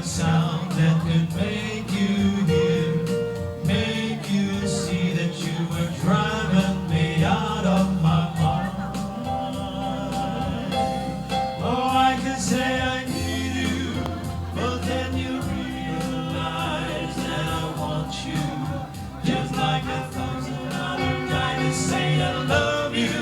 Sound that could make you hear, make you see that you were driving me out of my mind. Oh, I could say I need you, but then you realize that I want you, just like a thousand other guys to say I love you.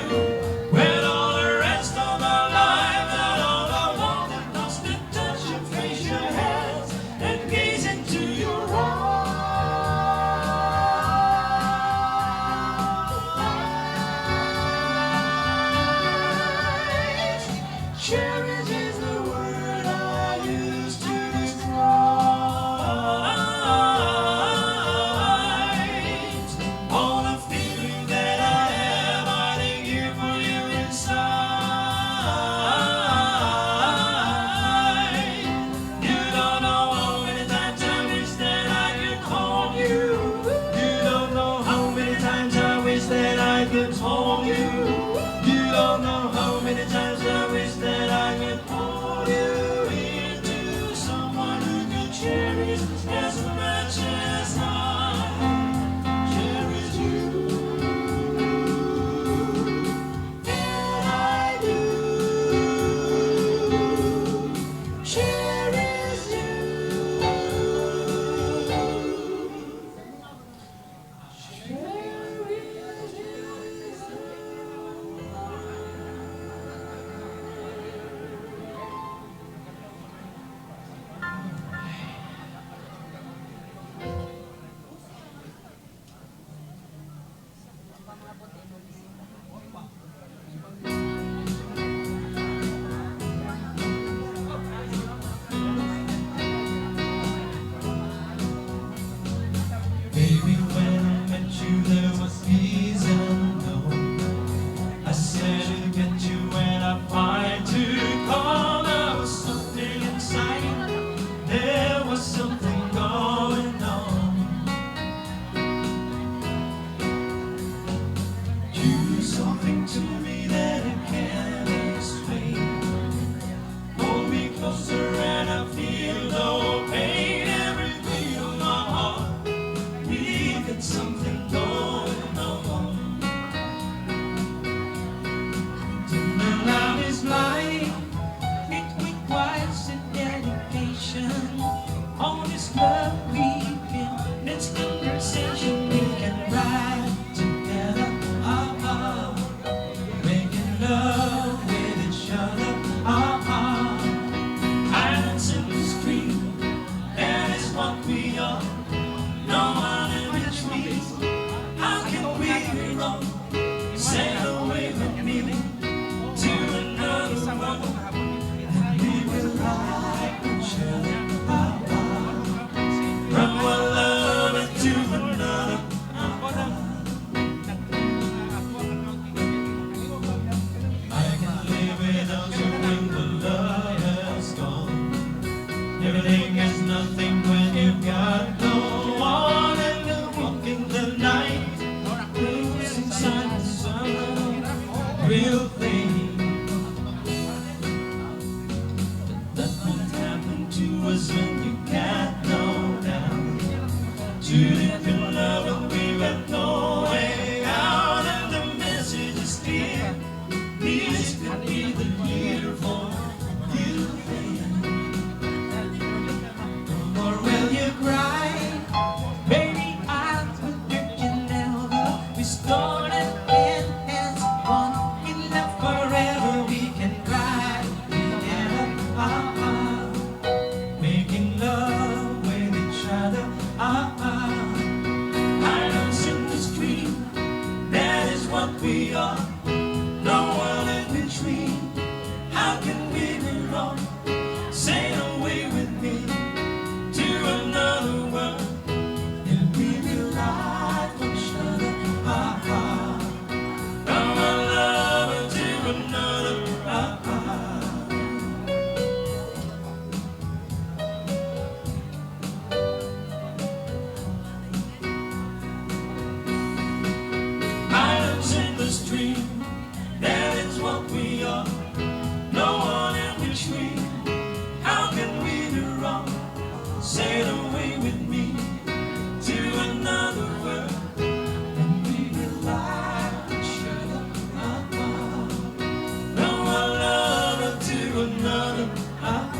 When all the rest of my life, that all I wanted was to touch your face, your hands, and gaze into your eyes. Cherish is the word I use to describe all the feeling that I have hiding here for you inside. You don't know how many times I wish that I could hold you. You don't know how many times I wish that I could hold you. You don't know how many times I wish that I could hold you into someone who could cherish as much as I cherish you. And I do cherish you. Cherish you. Baby, when I met you, there was peace unknown. I said to get you when I find to call. There was something inside. There was something going on. You do something to me that I can't explain. Hold me closer and I feel no pain. Every beat of my heart, we got something going on. Tender love is blind. It requires a dedication. All this love we feel, this conversation we can ride together. Ah, ah. Making love with each other. Ah, ah. Islands in the stream, that is what we are. No one in between. How can we be wrong? Sail away with me to another world. And we will like each other. Ah, ah. From one lover to another. Ah, ah. I can live without you when the love has gone. Everything is nothing when you've got no one, and you're walking the night, losing inside the sun, real thing. But that won't happen to us when you got no doubt. Too deep in love and we got no way out, and the message is clear. This could be the year for you. No more will you cry. Baby, I predict you never. We started in as one. We love forever. We can cry together. Ah, ah. Making love with each other. Ah, ah. Sail away with me to another world, and we will light each other apart. From one lover to another. Ah.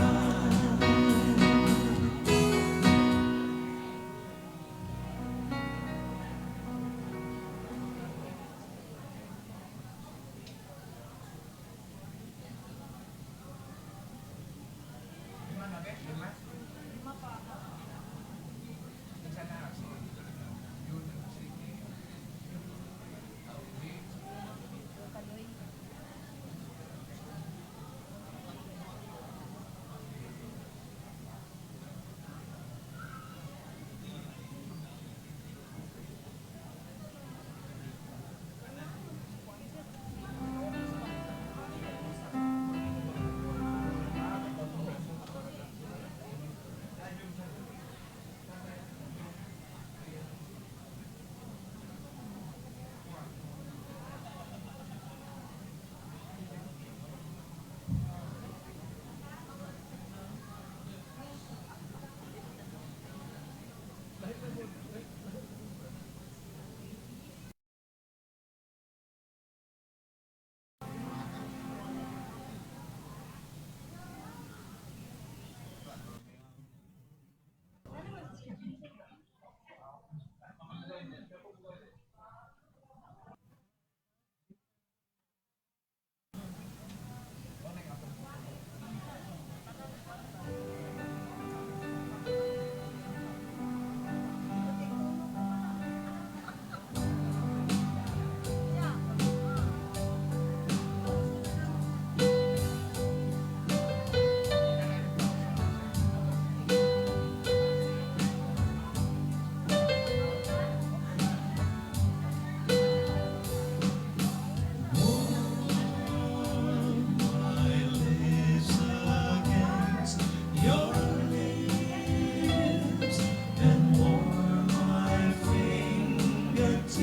My lips against your lips and warm my fingertips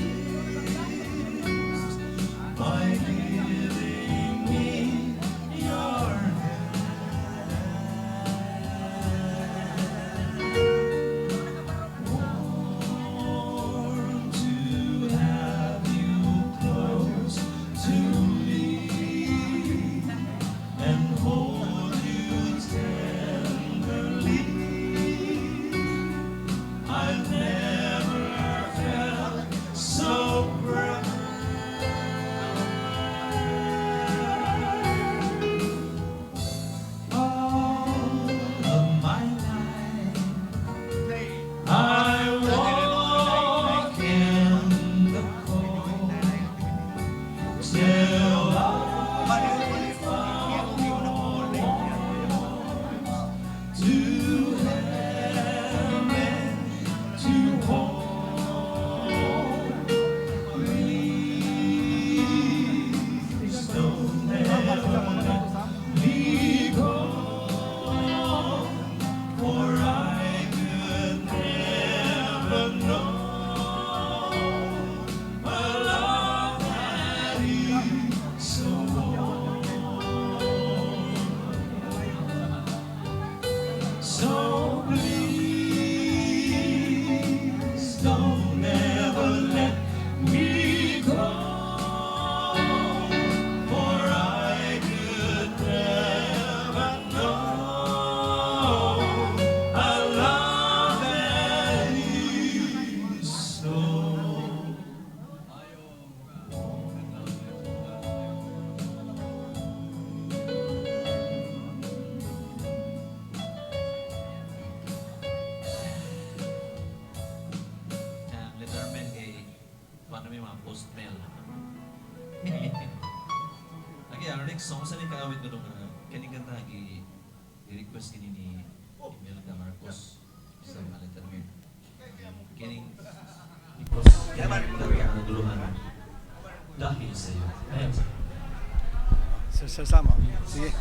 by giving me your hand. Warm to have you close to me and hold you tenderly. I've never felt so proud. All of my life, I walk in the cold till I found to hem and to hold. Please don't ever let me go, for I could never know a love that is so warm. So please don't ever let me go, for I could never know a love that is so warm. Ang letterman kay paano may mga post mail. Lagi, ang next song sa ni kaawit ko nung kaning kanta gi i-request kini ni Imelda Marcos sa mga letterman. Kining request kining kanta nga naguluhan "Dahil sa Iyo." Ayan. Sir, sama. Sige.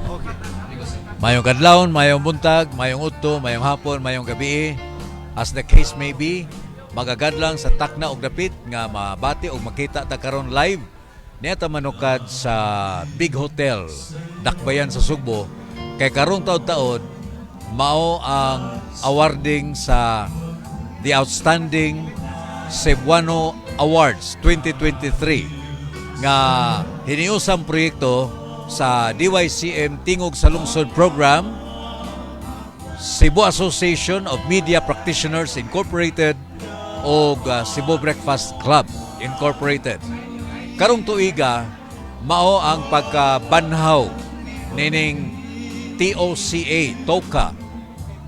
Okay. Because Mayong kadlawon, mayong buntag, mayong udto, mayong hapon, mayong gabi. As the case may be, magagadlang sa takna og dapit nga mabati og makita ta karon live niya ta manukad sa Big Hotel, Dakbayan sa Sugbo. Kay karong taod-taod, mao ang awarding sa the Outstanding Cebuano Awards 2023 nga hiniusang proyekto sa DYCM Tingog sa Lungsod Program, Cebu Association of Media Practitioners Incorporated o Cebu Breakfast Club Incorporated. Karong tuiga mao ang pagkabanhaw nining TOCA, TOCA,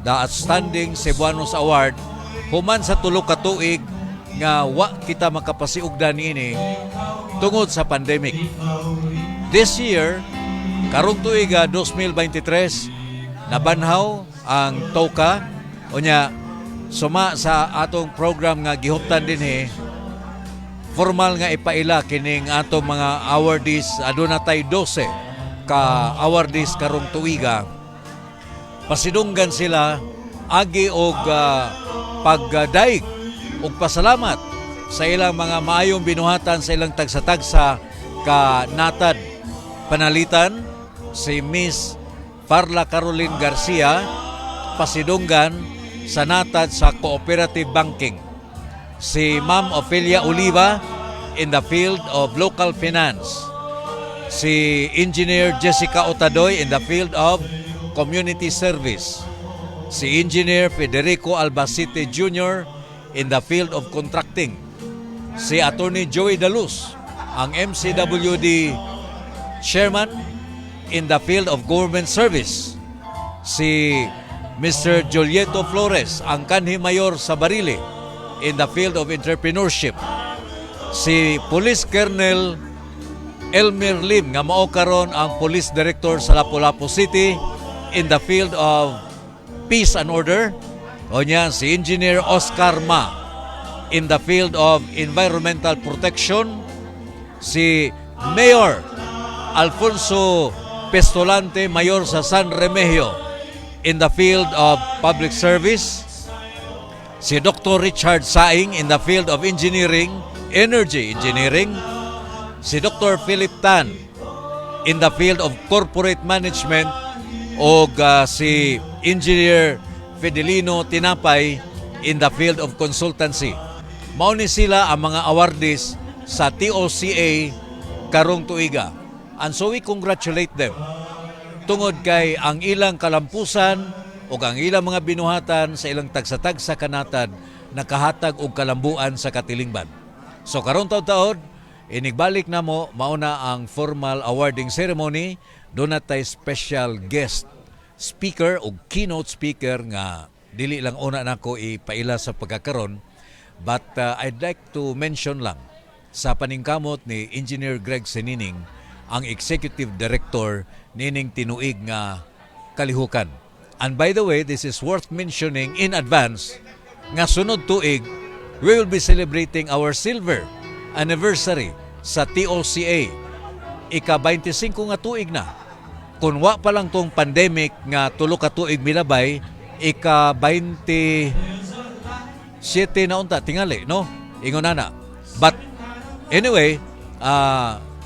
the Outstanding Cebuanos Award, human sa tulo ka tuig nga wa kita makapasiugda niini tungod sa pandemic. This year, karong tuiga 2023, nabanhaw ang TOCA. Unya suma sa atong program nga gihuptan dinhi, formal nga ipaila kining atong mga awardees. Aduna tay 12 ka awardees karong tuiga. Pasidunggan sila agi og pagdaig og pasalamat sa ilang mga maayong binuhatan sa ilang tagsa-tagsa ka natad. Panalitan si Miss Farla Caroline Garcia, pasidunggan sa natad sa cooperative banking. Si Ma'am Ophelia Oliva in the field of local finance. Si Engineer Jessica Otadoy in the field of community service. Si Engineer Federico Albacete Jr. in the field of contracting. Si Attorney Joey Daluz, ang MCWD Chairman, in the field of government service. Si Mr. Julieto Flores, ang kanhi mayor sa Barili, in the field of entrepreneurship. Si Police Colonel Elmer Lim nga mao karon ang Police Director sa Lapu-Lapu City, in the field of peace and order. O niya si Engineer Oscar Ma in the field of environmental protection. Si Mayor Alfonso Pestolante, Mayor sa San Remigio, in the field of public service. Si Dr. Richard Saing in the field of engineering, energy engineering. Si Dr. Philip Tan in the field of corporate management o si Engineer Fidelino Tinapay in the field of consultancy. Mao ni sila ang mga awardees sa TOCA karong tuiga. And so we congratulate them tungod kay ang ilang kalampusan o ang ilang mga binuhatan sa ilang tagsa-tagsa kanatad nakahatag og kalambuan sa katilingban. So karon taud-taod, inigbalik namo, mauna ang formal awarding ceremony. Duna tay special guest speaker o keynote speaker nga dili lang una nako ipaila sa pagkakaron, but I'd like to mention lang sa paningkamot ni Engineer Greg Senining, ang executive director nining tinuig nga kalihukan. And by the way, this is worth mentioning in advance nga sunod tuig we will be celebrating our silver anniversary sa TOCA. Ika-25 nga tuig na. Kung wa pa lang tong pandemic nga tulo ka tuig milabay, ika-27 na unta tingali, no? Ingon ana. But anyway,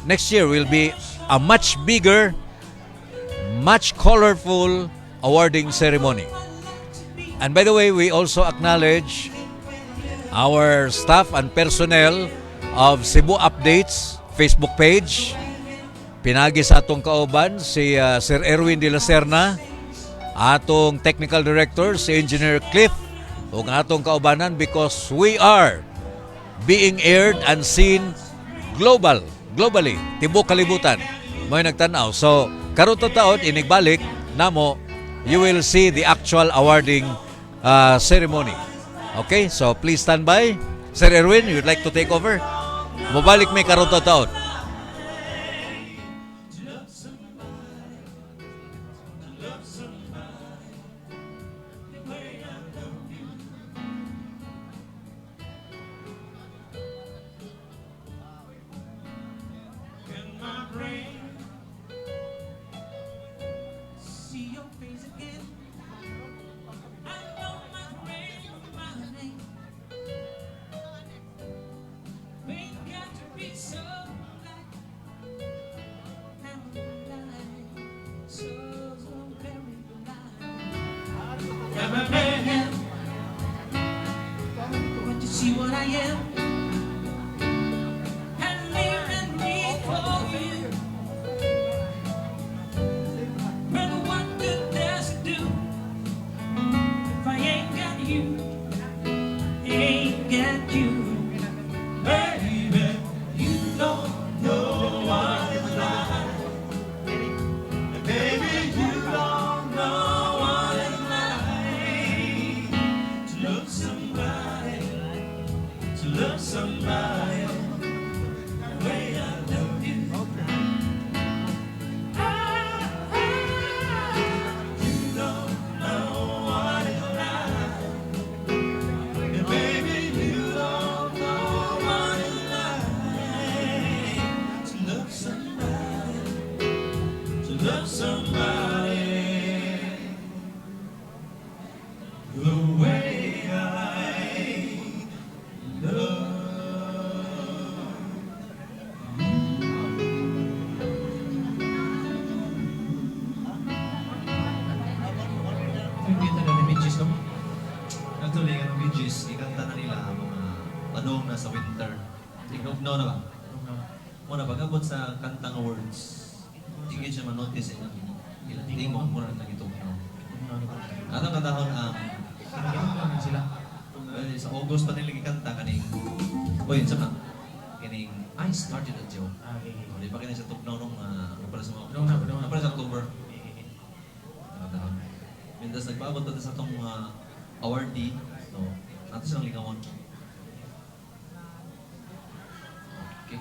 next year will be a much bigger, much colorful awarding ceremony. And by the way, we also acknowledge our staff and personnel of Cebu Updates Facebook page. Pinagi sa atong kauban si Sir Erwin de la Serna, atong technical director si Engineer Cliff, ug atong kaubanan because we are being aired and seen globally, tibuok kalibutan. May nagtanaw. So, karon taon inigbalik namo, you will see the actual awarding ceremony. Okay, so please stand by. Sir Erwin, you'd like to take over? Mobalik mi karon taon. To love somebody the way I love you. In my brain, see your face again. I know my brain, my name. Ain't got to be so. See what I am and live and breathe for you. But what good does it do if I ain't got you? Ain't got you, baby. You don't know what it's like. Baby, you don't know what it's like to love somebody, to love somebody the way I love you. You don't know what it's like. And baby, you don't know what it's like to love somebody, to love somebody the way I love. Tribute na ni Bee Gees, no? Actually, ang Bee Gees, ikanta na nila ang mga panahon na sa winter. Ignugnaw na ba? Muna, pag-abot sa kantang words, hindi siya manotice ilang ilang tingog muna na gitugnaw. Atong kantahon ang Sila. Well, sa August pa nila gikanta kaning, uy, sa pa kining "I Started a Joke". Oh, di pa kini sa tugnaw nung para sa mga Tugnaw na, tugnaw na. para sa October. Kantahon. Mintas nagpaabot pa sa atong awardee, so nato silang lingawon. Okay.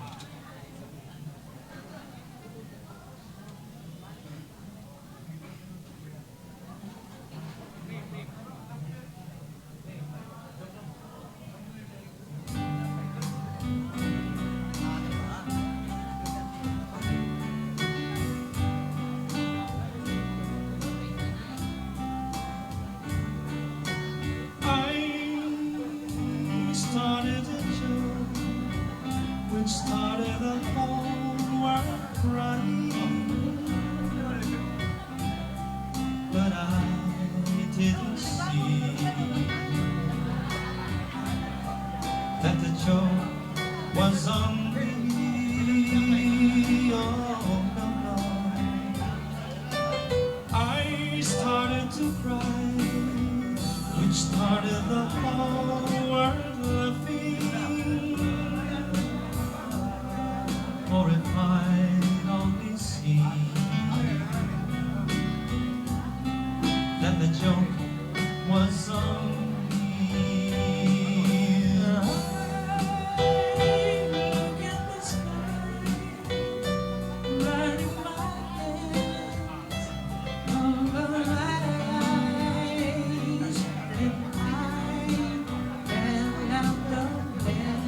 I started a joke which started the whole world crying. But I didn't see that the joke was on me. Oh, no. I started to cry, which started the whole world laughing. For if I'd only seen that the joke was on me. I look at the sky, right in my hands over my eyes, and I fell out of bed,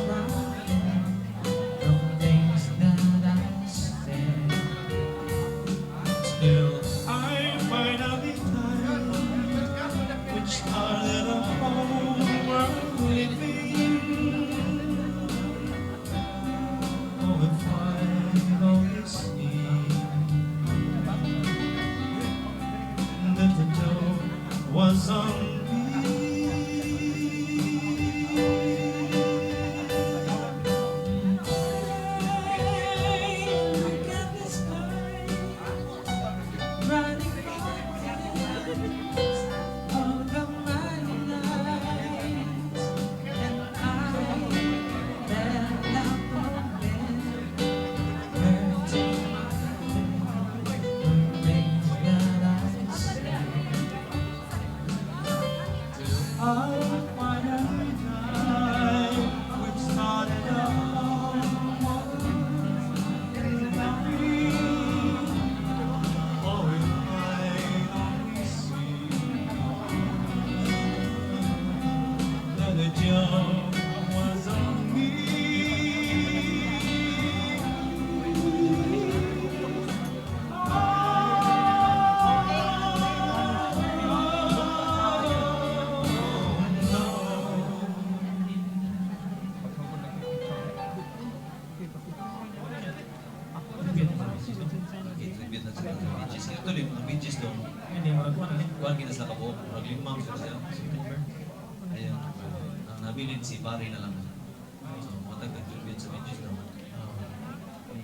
crying from things that I said. Still, I finally died, which started a whole world living. Oh, if I'd only seen that the joke was on me. I look at the sky, running my over my lies, and I fell out of bed, hurting my head, the things that I said. I finally died, which started a whole world laughing. Oh, if I'd only seen that the joke was on me. Oh, no. Okay, tribute na sila sa Bee Gees. Actually, mga Bee Gees dong, Hindi, murag kuwan, eh. kuan gina sila kabuok, murag limang sila siya. September. Ayun. Ang nabilin si Barry na lang. So, matag tribute sa videos no.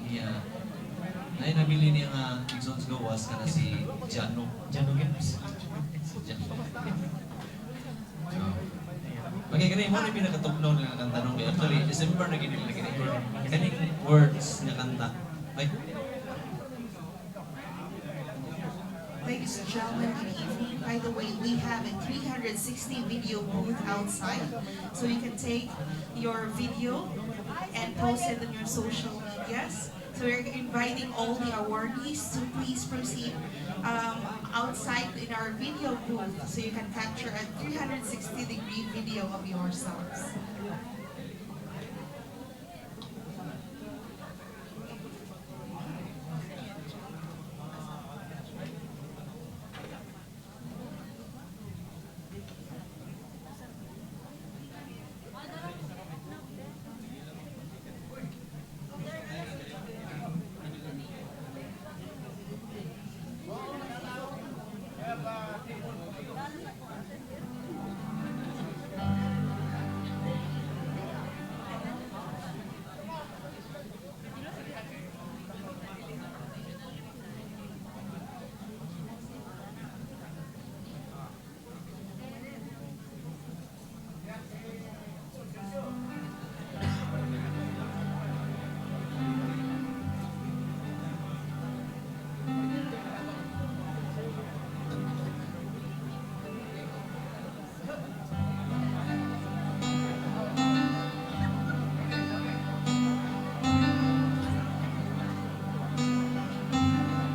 Iya. Nay nabili niya nga Igsoons Gawas kana si Jano. Jano Gibbs. Si Jano. So, okay, kani mo na pinakatugnaw nga kanta nung kay actually December na gini nila kini. Kaning words nga kanta. Ay, Ladies and gentlemen, good evening. By the way, we have a 360 video booth outside, so you can take your video and post it on your social medias. So we're inviting all the awardees to please proceed outside in our video booth so you can capture a 360-degree video of yourselves.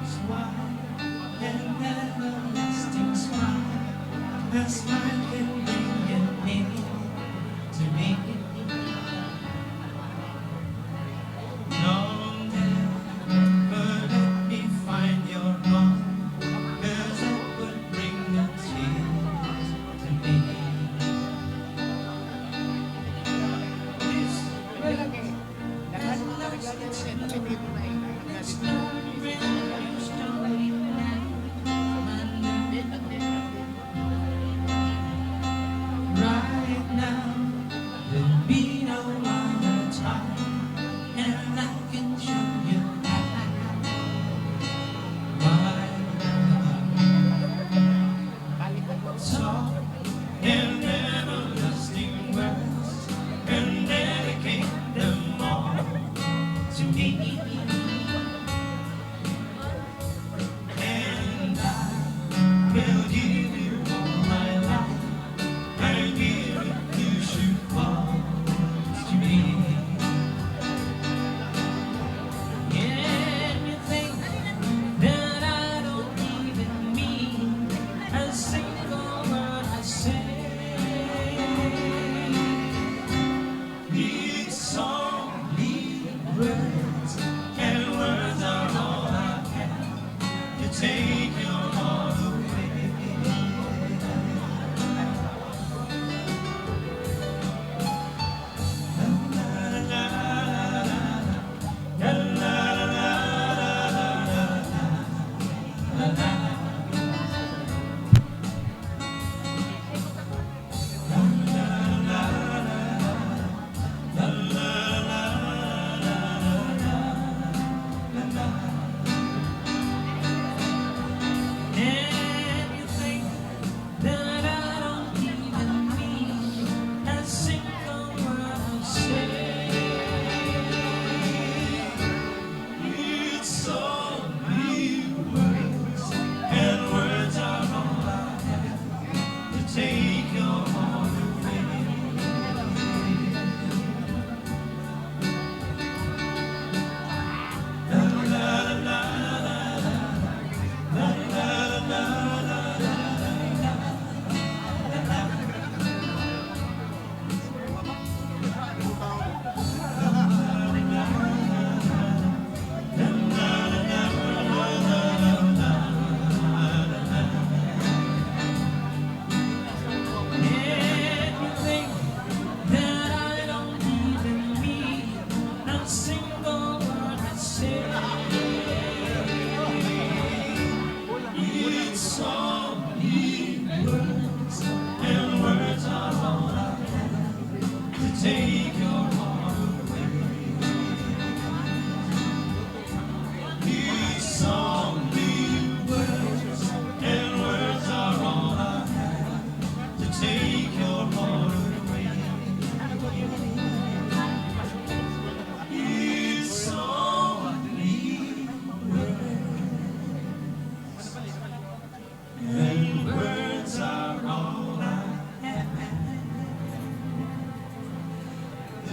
Smile, an everlasting smile. A smile can bring an end to me. No, never let me find you're gone, 'cause that would bring the tears to me. This It's not brand new story now. Right now, there'll be no other time, and I can show you how. My love. Talk in everlasting words and dedicate them all to me. And I will give you all my life and give it you should fall to me. And you think that I don't even mean a single word I say. It's only words, and words are all I have to take your heart away. La la la la la la la la la la.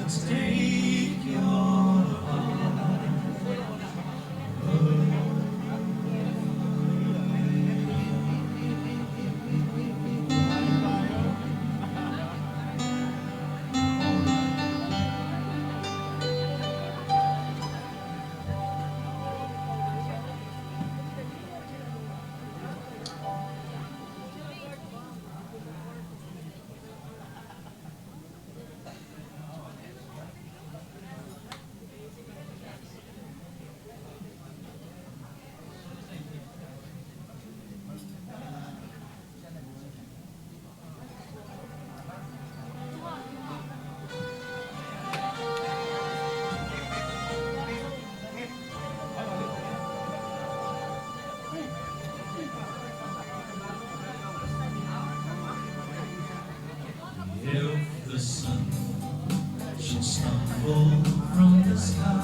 To take your heart. If the sun should stumble from the sky,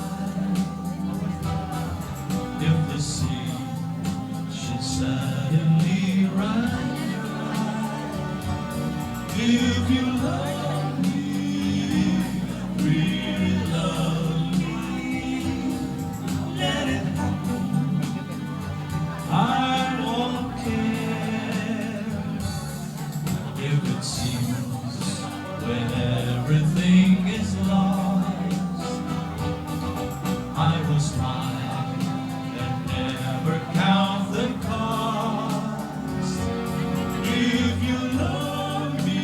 if the sea should suddenly run dry, if you love me, really love me, let it happen. I won't care. If it seems when everything is lost, I will smile and never count the cost. If you love me,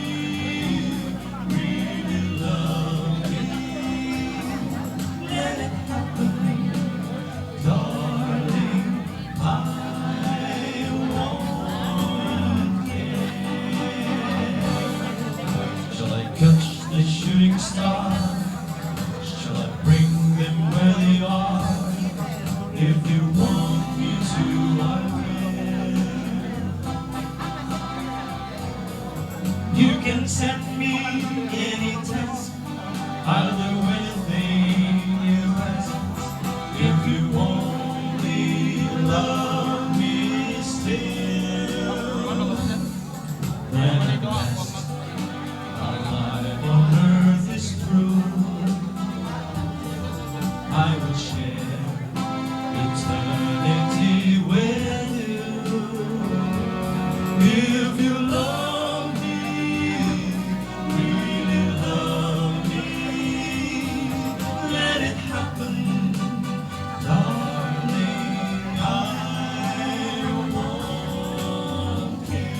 really love me, let it happen, darling. I won't care. Shall I catch the shooting star? Shall I bring them where they are? If you want me to, I will. You can send me any task. I'll do anything you ask. If you only love me still, then at last our life on earth is through. I will share eternity with you. If you love me, really love me, let it happen, darling. I won't care.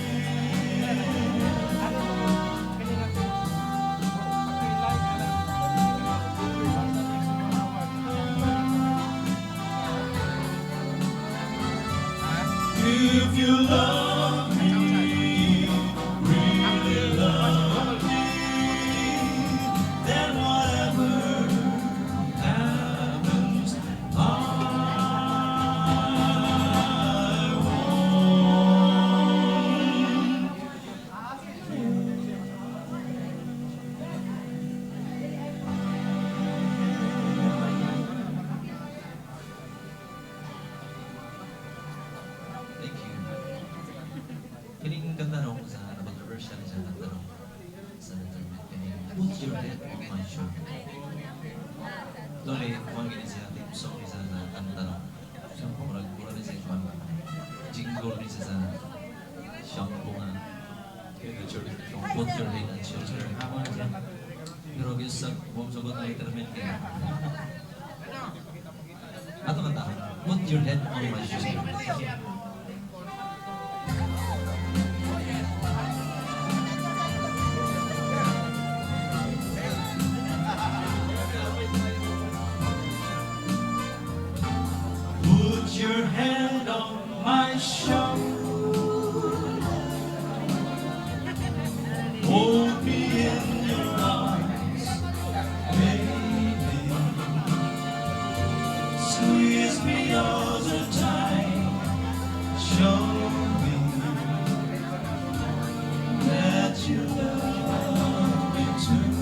If you love me, really love me, then whatever happens, I won't. Thank you. Kining kanta sa controversial siya kanta sa internet kining "Put Your Head on My Shoulder." Dole, kuwan gini siya theme song ni sa kanta no. Murag murag ni siya kuwan. Jingle ni siya sa shampoo nga. "Put Your Head on Shoulder." Pero gyud sa kung sugot na internet kay. Ato kanta, "Put Your Head on My Shoulder." Put your head on my shoulder. Hold me in your arms, baby. Squeeze me all the time. Show me that you love me too.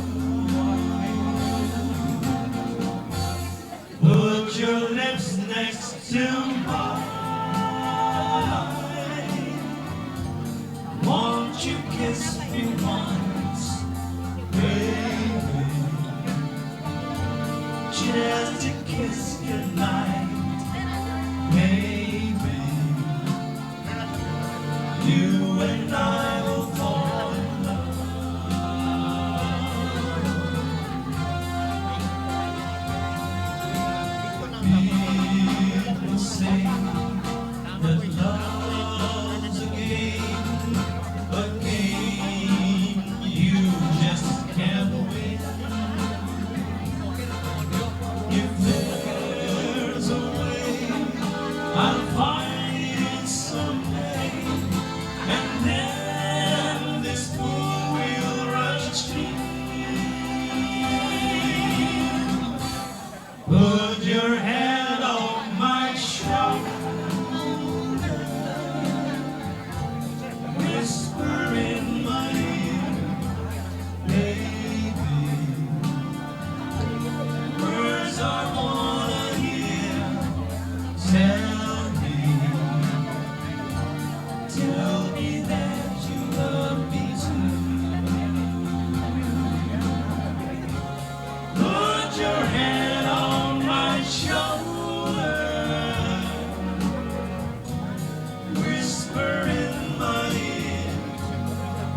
Put your lips next to mine. Won't you kiss me once, baby? kiss goodnight. Maybe you and I will fall in love. People say that love's a game you just can't win. If there's a way, I'll find it someday, and then this fool will rush in. Put your head on my shoulder, whisper in my ear, baby. Words I wanna hear. Tell me that you love me too. Put your hand on my shoulder, whisper in my ear,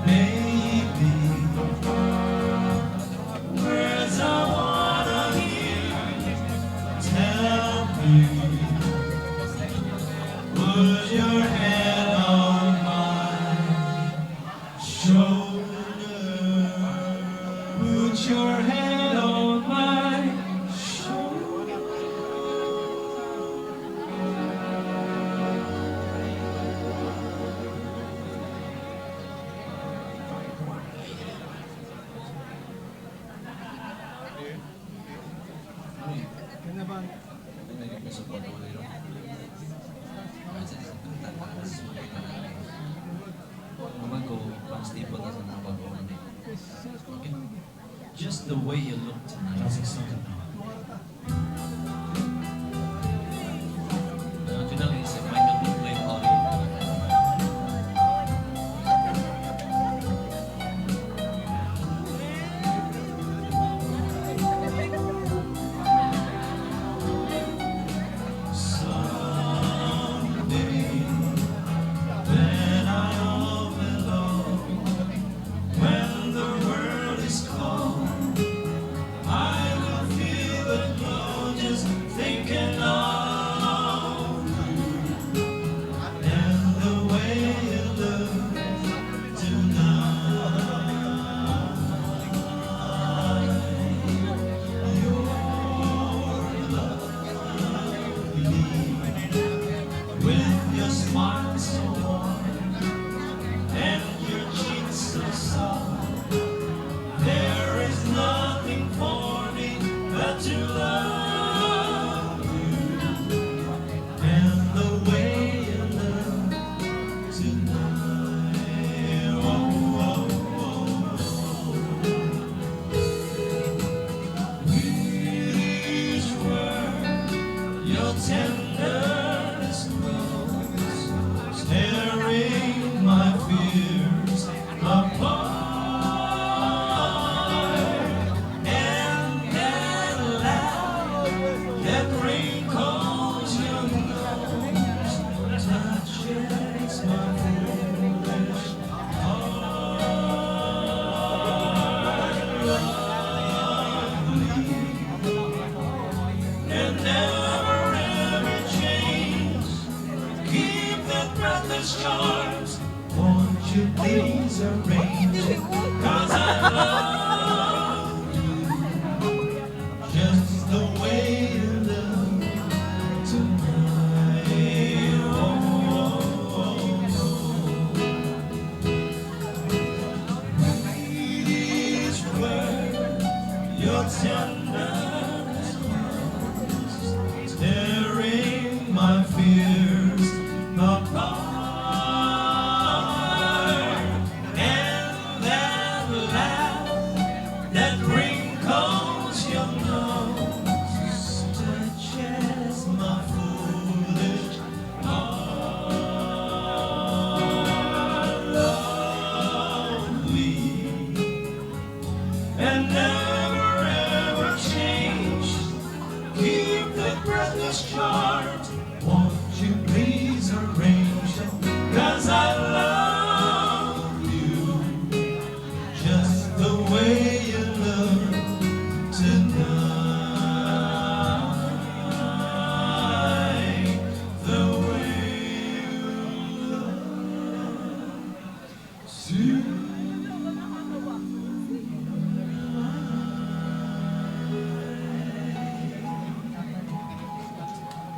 baby. Words I wanna hear. Tell me, put your hand on my shoulder. Put your hand on my shoulder. Kana ba? May request po ako dito. Naman ko, pang staple na sa mga bago. Okay. "Just the Way You Look Tonight." Classic song na. Original is Michael Bublé audio. Someday, when I'm alone, when the world is cold, I will feel the glow just thinking of you and the way you look tonight. You're lovely with your smile so warm and your cheeks so soft. There is nothing for me but to love you and the way you look tonight. Oh. With each word, your tenderness grows, tearing my fears apart. And that laugh that wrinkles your nose touches my foolish heart. Lovely and never ever change. Keep that breathless charms. Won't you please arrange it? 'Cause I love you just the way you look tonight. Oh. With each word, your tenderness grows, tearing my fears apart. And that Two.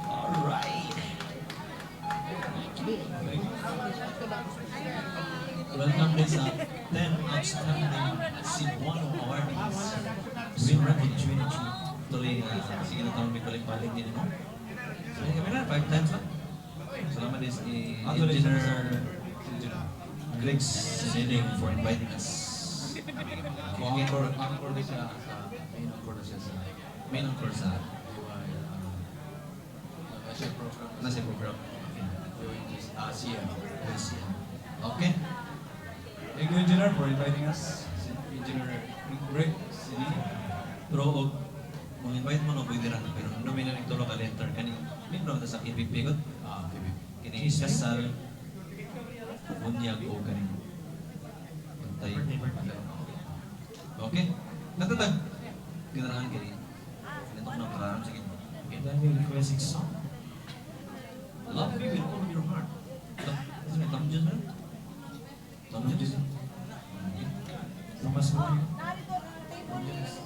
All right. Welcome din sa 10 outstanding Cebuano awardees 2022. Tuloy nga, sige na taong may balik-balik din, no? So, kami na, five times na. Salamat din si Engineer Greg Sining for inviting us. Okay. Encore, encore din siya sa main encore na siya sa Main encore sa DY, nasa program. Nasa program. Okay. DYG, CM. Yes, yeah. Okay. Thank you, Engineer, for inviting us. Engineer Rick Sini. Pero og kung invite mo no pwede ra, pero no may nang tulo ka letter kani membro ta sa KBP gud. KBP. Kini kasal, bunyag o kani pantay. Okay. Natatag. Ginarahan kini. Kini na karon, sige. Okay, then we requesting song. Love Me with All Your Heart. Tom Jones man? Tom Jones. Okay. Thomas Murray. Tom Jones.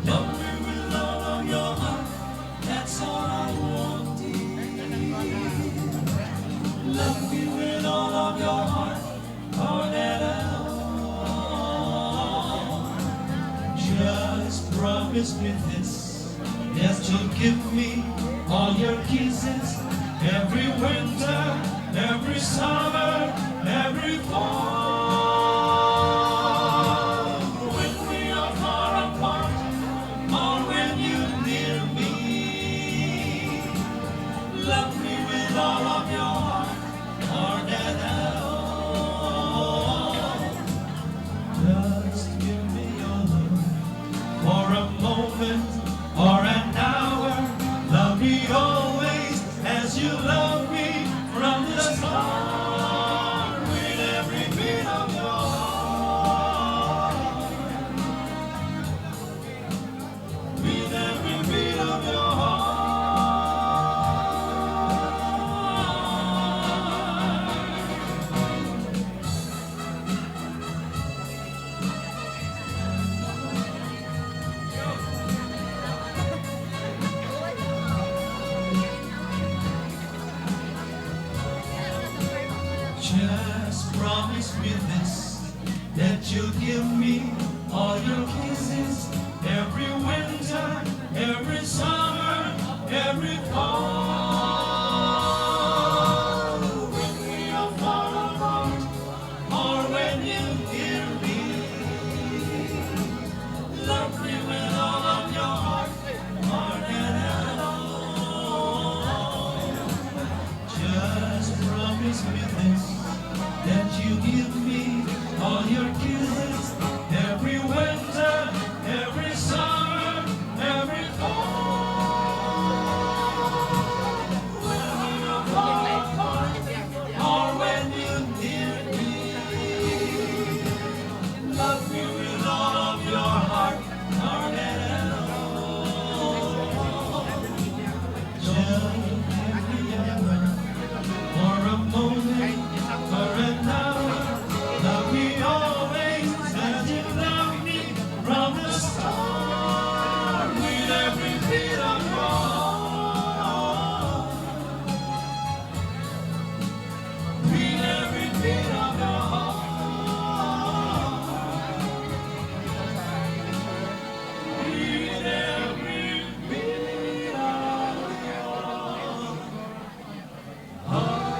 Love me with all of your heart. That's all I want, dear. Love me with all of your heart, or not at all. Just promise me this, that you'll give me all your kisses every winter, every summer, every fall. When we are far apart, or when you're near me, love me with all of your heart, or not at all. Just give me your love for a moment or an hour. Love me always as you love me from the start. With every beat of your heart. With every beat of your heart. Just promise me this, that you'll give me all your kisses every winter, every summer, every fall. When we are far apart, or when you hear me, love me with all of your heart, or not at all. Just promise me this, that you give me all your kisses every winter, every summer, every fall. When we are far apart, or when you near me, love me with all of your heart, or not at all. Just give me your love for a moment, for an hour. Love me always as you love me from the start. With every beat of your heart. With every beat of your heart. With every beat of your heart.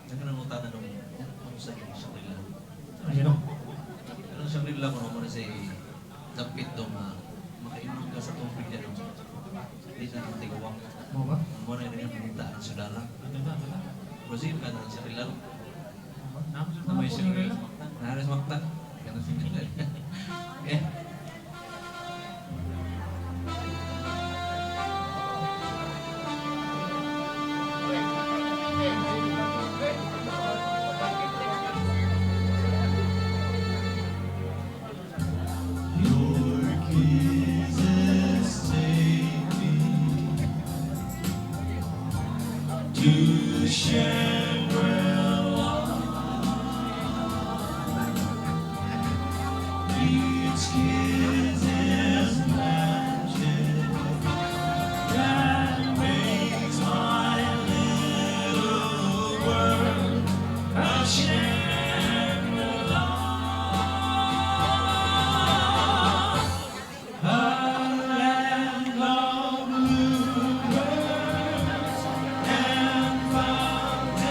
Nakanangutan na nung kung sa Shangri-La. Ayun. Pero ang Shangri-La ko naman sa dapit do nga makainom ka sa tubig niya no. Di na naman tigawang. Mo ba? Mo na rin ang punta ang sudara. Ano na, ano na? Brazil ka na sa Rilaro. Na may siya. Naras makta. Kana si Okay. Your kisses take me to Shangri-La. Each kiss is magic that makes my little world a Shangri-La. A land of bluebirds and fountains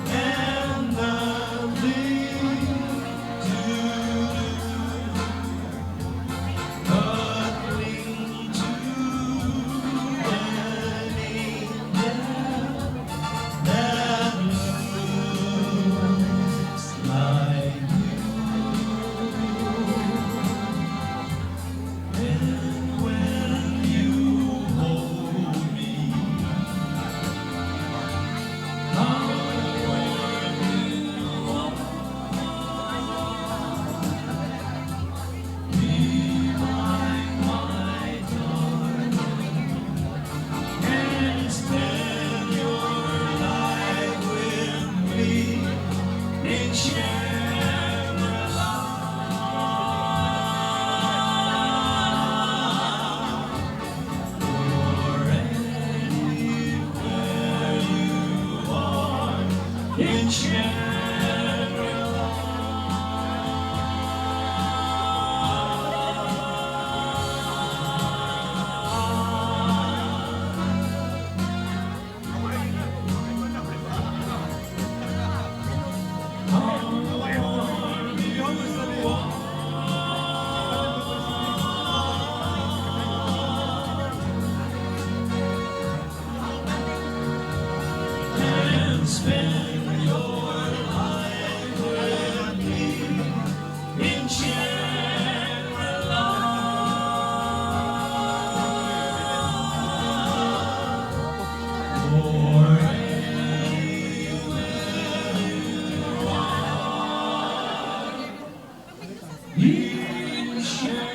and the to cling to an angel that looks like you. And when you hold me, how warm you are. Be mine, my darling, and spend your life with me in Shangri-La. For anywhere you are in Shangri-La. And spend your life with me in Shangri-La. For anywhere you are in Shangri-La.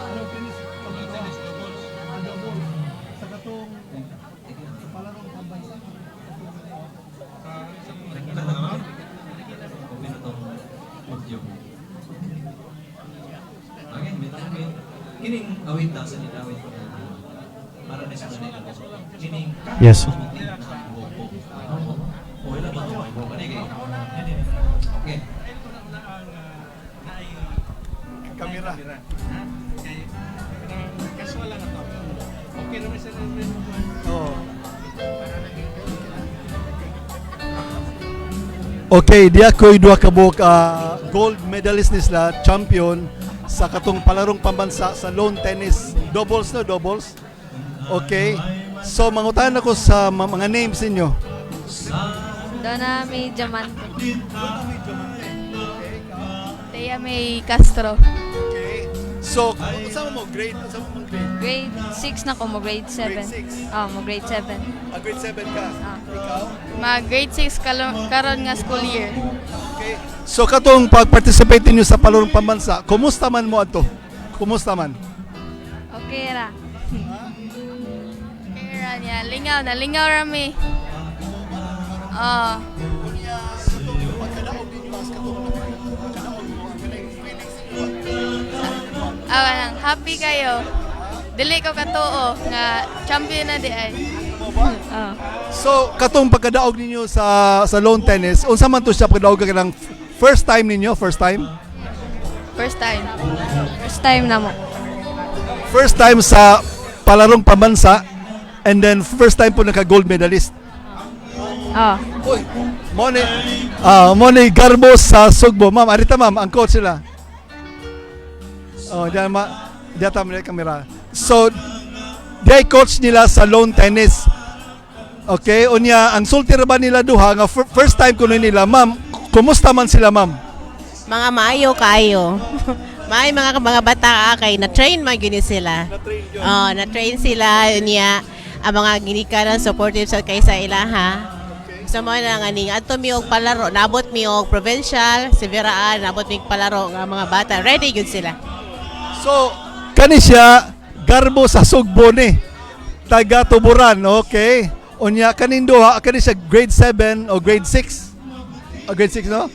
Ano tennis? Tennis doubles. Doubles. Sa katong sa palarong pambansa. Nakita na naman. Okay na tong audio. Okay, may tanong kayo. Kining awit na sa nilawit ko. Para na sa kanila. Kining Yes. Okay lang ba ito? Okay. Okay. Kamera. Casual lang ito. Okay naman sila. Oo. Okay, diya ko'y duha ka buok gold medalist ni sila, champion sa katong palarong pambansa sa lawn tennis doubles, no, doubles. Okay. So mangutahan ako sa mga names ninyo. Donna May Diamante. Thea May Castro. Okay. So, unsa mo grade? Unsa mo mong grade? Grade 6 na ko, mo grade 7. Grade 6. Oh, mo grade 7. Ah, grade 7 ka. Ah. Ikaw? Mga grade 6 karon nga school year. Okay. So katong pag-participate ninyo sa palarong pambansa, kumusta man mo adto? Kumusta man? Okay ra. Kaya niya, lingaw na, lingaw rami. Oh, awa lang, happy kayo. Dili ko katuo nga champion na di ay. Oh. So katong pagkadaog ninyo sa lawn tennis, unsa man to siya pagkadaog ka ng first time ninyo, first time? First time. First time na mo. First time sa palarong pambansa and then first time po naka gold medalist. Oh. Uy, Mo ni Garbo sa Sugbo. Ma'am, arita ma'am, ang coach sila. Oh, diyan ma diyan tama na kamera. So, diay coach nila sa lawn tennis. Okay, unya ang sulti ra ba nila duha nga first time kuno nila, ma'am, kumusta man sila, ma'am? Mga maayo kaayo. Maayo mga bata kay na-train man gyud ni sila. Oh, na-train sila niya ang mga ginikanan supportive sa kay sa ilaha. So mo na nga ning adto mi og palaro, nabot mi og provincial, Severaan, nabot mi og palaro nga mga bata. Ready gyud sila. So, kani siya Garbo sa Sugbo ni. Taga Tuburan, okay? Unya kaning duha kani siya grade 7 o grade 6. O grade 6, no?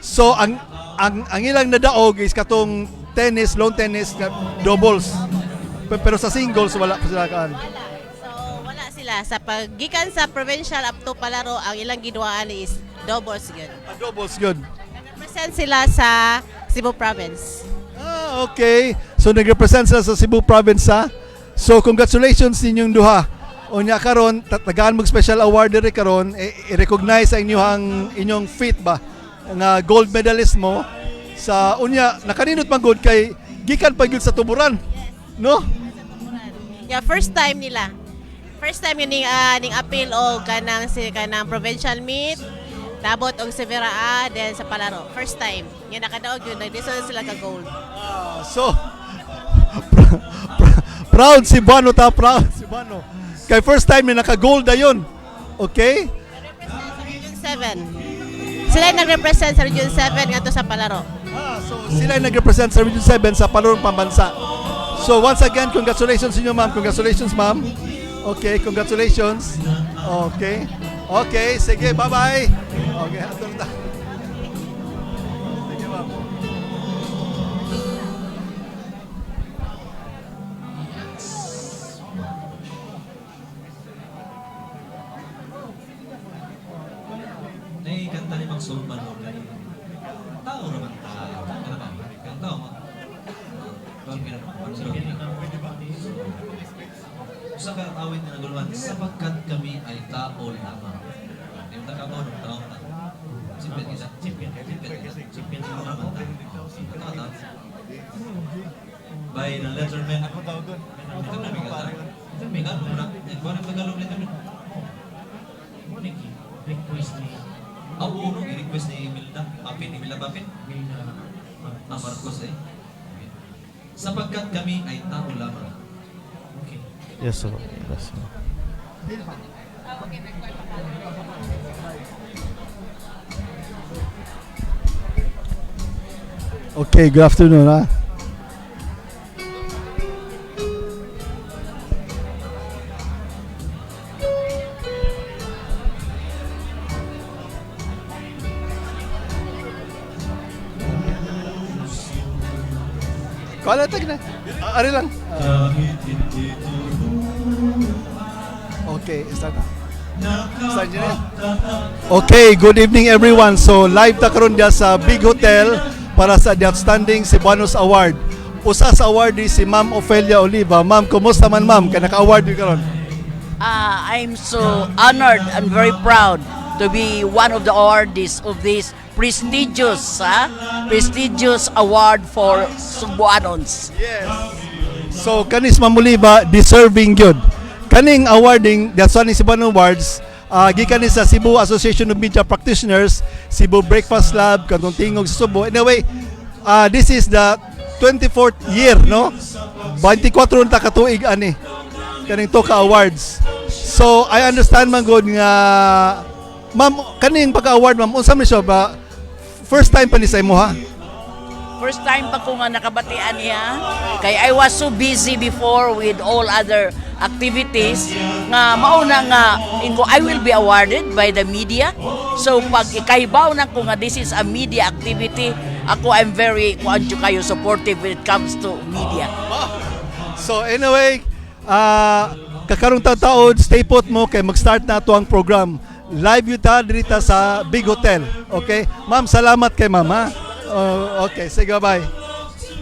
So ang ilang nadaog is katong tennis, lawn tennis, nga doubles. Pero sa singles wala pa sila kaan. Wala. So wala sila sa paggikan sa provincial up to palaro, ang ilang giduaan is doubles gyud. Ah, doubles good. Nag-represent sila sa Cebu Province. Ah, okay. So nag-represent sila sa Cebu Province ha. So congratulations ninyong duha. Unya karon tagaan mag special award diri karon i-recognize ang inyong feat ba nga gold medalist mo sa unya nakaninot man gud kay gikan pa gyud sa Tuburan. No? Yeah, first time nila. First time yun ning appeal o kanang si kanang provincial meet. Nabot og Severa A then sa palaro. First time. Nga nakadaog yun, nagdison sila ka gold. Ah, so proud si Bano ta, proud si Bano. Kay first time ni naka gold dayon. Okay? Sa Region 7. Sila yung nag-represent sa Region 7 ngadto sa palaro. Ah, so sila yung nag-represent sa Region 7 sa Palarong Pambansa. So once again, congratulations sa inyo, ma'am. Congratulations, ma'am. Okay, congratulations. Okay. Okay, sige, bye-bye. Okay, ato na ta. Sige, ma'am. Nay kanta ni Mang Sulman mo kay tao raman ta. Ano ba? Kang tao mo. Tuwan ka na. Usa ka awit na naguluhan sapagkat kami ay tao lamang. Di mo takataw ng tao ta. Champion kita. Champion. Champion kita. Champion tao raman ta. Tao ta. By the Letterman. Ako tao doon. Letterman may kanta. Letterman ka. Muna. Buwan ang Tagalog Letterman. Request ni Ah, oo, no, i-request ni Imelda. Papin, Imelda Papin. Milda Ah, Marcos eh. Okay. Sapagkat kami ay tao lamang. Okay. Yes, sir. Yes, sir. Okay, good afternoon, ha. Kala tag na. Ah, ari lang. Okay, start na. Start nyo na. Okay, good evening everyone. So live ta karon diya sa Big Hotel para sa The Outstanding Cebuanos Award. Usa sa awardee si Ma'am Ofelia Oliva. Ma'am, kumusta man ma'am? Kay naka-award gyud karon. I'm so honored and very proud to be one of the awardees of this prestigious award for Sugbuanons. Yes. So kanis Ma'am Oliva deserving gyud. Kaning awarding the Outstanding Cebuano Awards gikan ni sa Cebu Association of Media Practitioners, Cebu Breakfast Lab, katong Tingog sa Sugbo. Anyway, this is the 24th year, no? 24 na ta katuig ani kaning Toka Awards. So I understand man gud nga ma'am kaning pagka-award ma'am unsa man siya ba first time pa ni sa imo ha? First time pa ko nga nakabatian niya. Kay I was so busy before with all other activities nga mauna nga ingo I will be awarded by the media. So pag ikahibaw na ko nga this is a media activity, ako I'm very kuan jud kayo supportive when it comes to media. So anyway, kakarong taon, stay put mo kay mag-start na ato ang program. Live yun ta diri ta sa Big Hotel. Okay? Ma'am, salamat kay ma'am ha. Okay, sige, bye. Sige.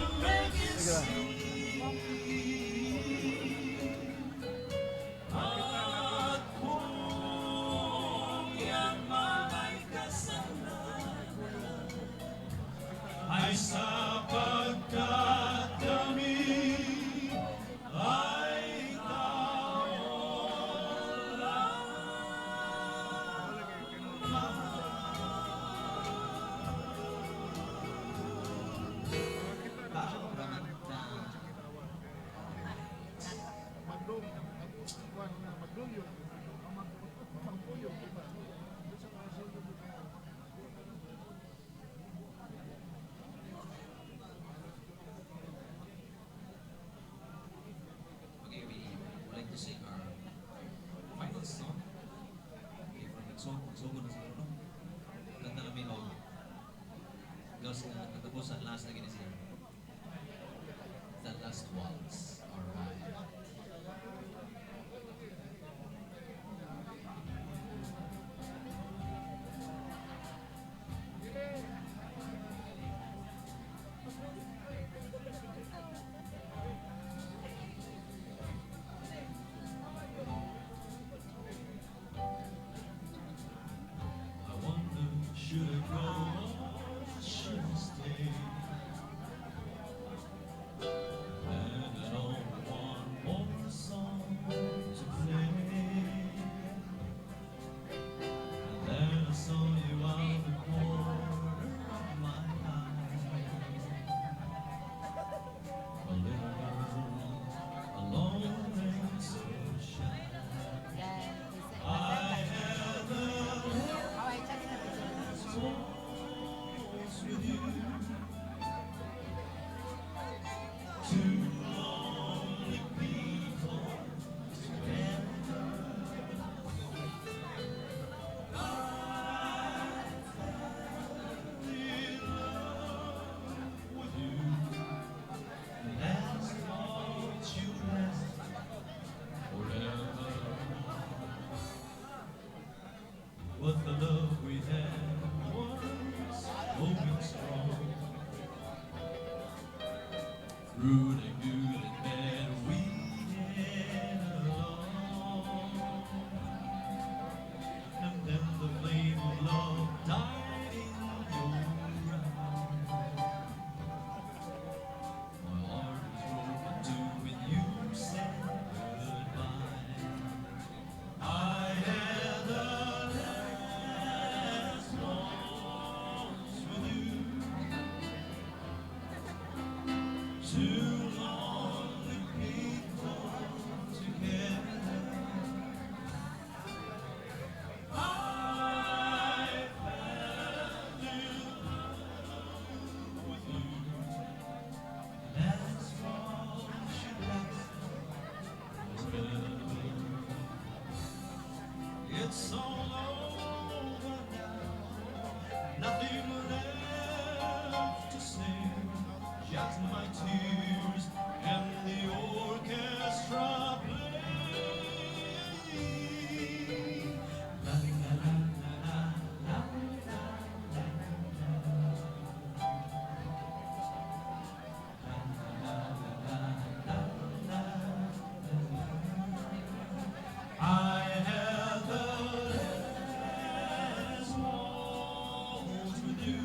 Last na gini siya. The Last Waltz. Alright. I wonder, should I go or should I stay? And I don't want more song to play. And then I saw you out the corner of my eye. A little girl, alone and so shy. I had the last waltz with you. Two lonely people together. I fell in love with you. That's what you last forever. But the love we had was going strong. Through the good and bad, we get along. And then the flame of love died in your eyes. My heart was broken too when you said goodbye. I had the last waltz with you. Two lonely people together. I fell in love with you. That's what should last forever. It's all over now. Nothing left to say. Just my tears and the orchestra playing. La la la la la la la la. La la la la la. I had the last waltz with you.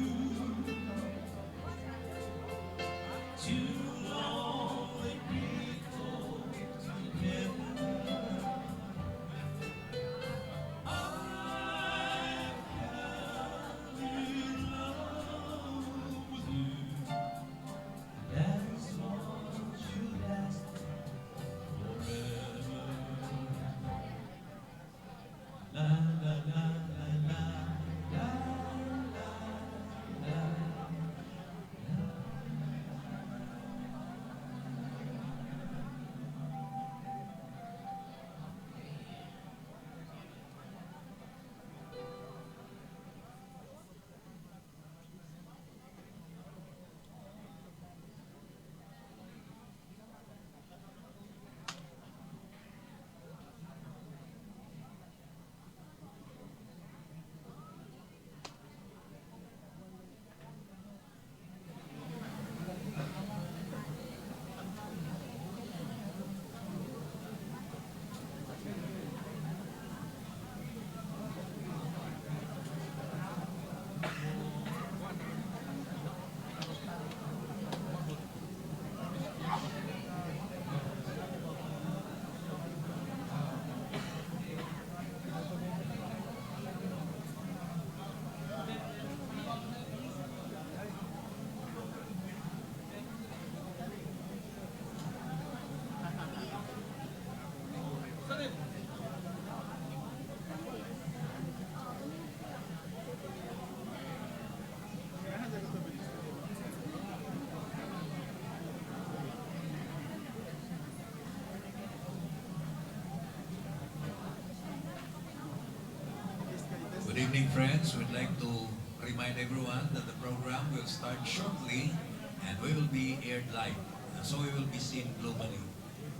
Two lonely people together. I fell in love with you. That's what should last forever. La la la la la la la la. Good evening, friends. We'd like to remind everyone that the program will start shortly. And we will be aired live. So we will be seen globally.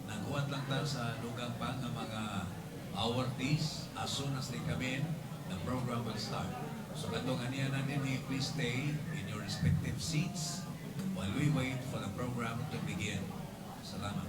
Naghuwat lang ta sa dugang pa nga mga awardees. As soon as they come in, the program will start. So katong aniya na dinhi, please stay in your respective seats while we wait for the program to begin. Salamat.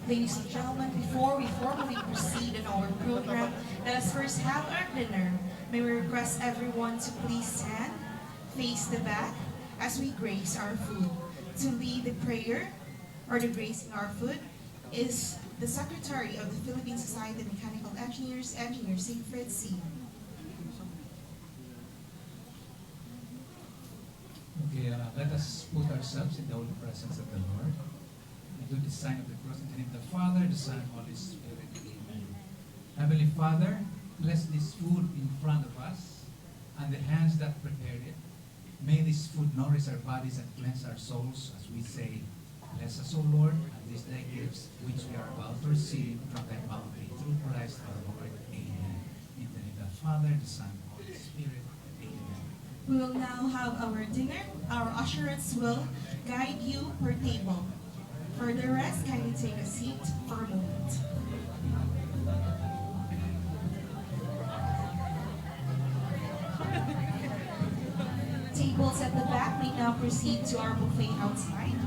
Ladies and gentlemen, before we formally proceed in our program, let us first have our dinner. May we request everyone to please stand, face the back, as we grace our food. To lead the prayer or the gracing our food is the Secretary of the Philippine Society of Mechanical Engineers, Engineer Siegfried C. Okay, let us put ourselves in the holy presence of the Lord and do the sign of the cross in the name of the Father, the Son, and Holy Spirit. Amen. Heavenly Father, bless this food in front of us and the hands that prepared it. May this food nourish our bodies and cleanse our souls as we say, "Bless us, O Lord, and these thy gifts which we are about to receive from thy bounty through Christ our Lord." Amen. In the name of the Father, the Son, and Holy Spirit. Amen. We will now have our dinner. Our usherettes will guide you per table. For the rest, kindly take a seat for a moment. Tables at the back may now proceed to our buffet outside.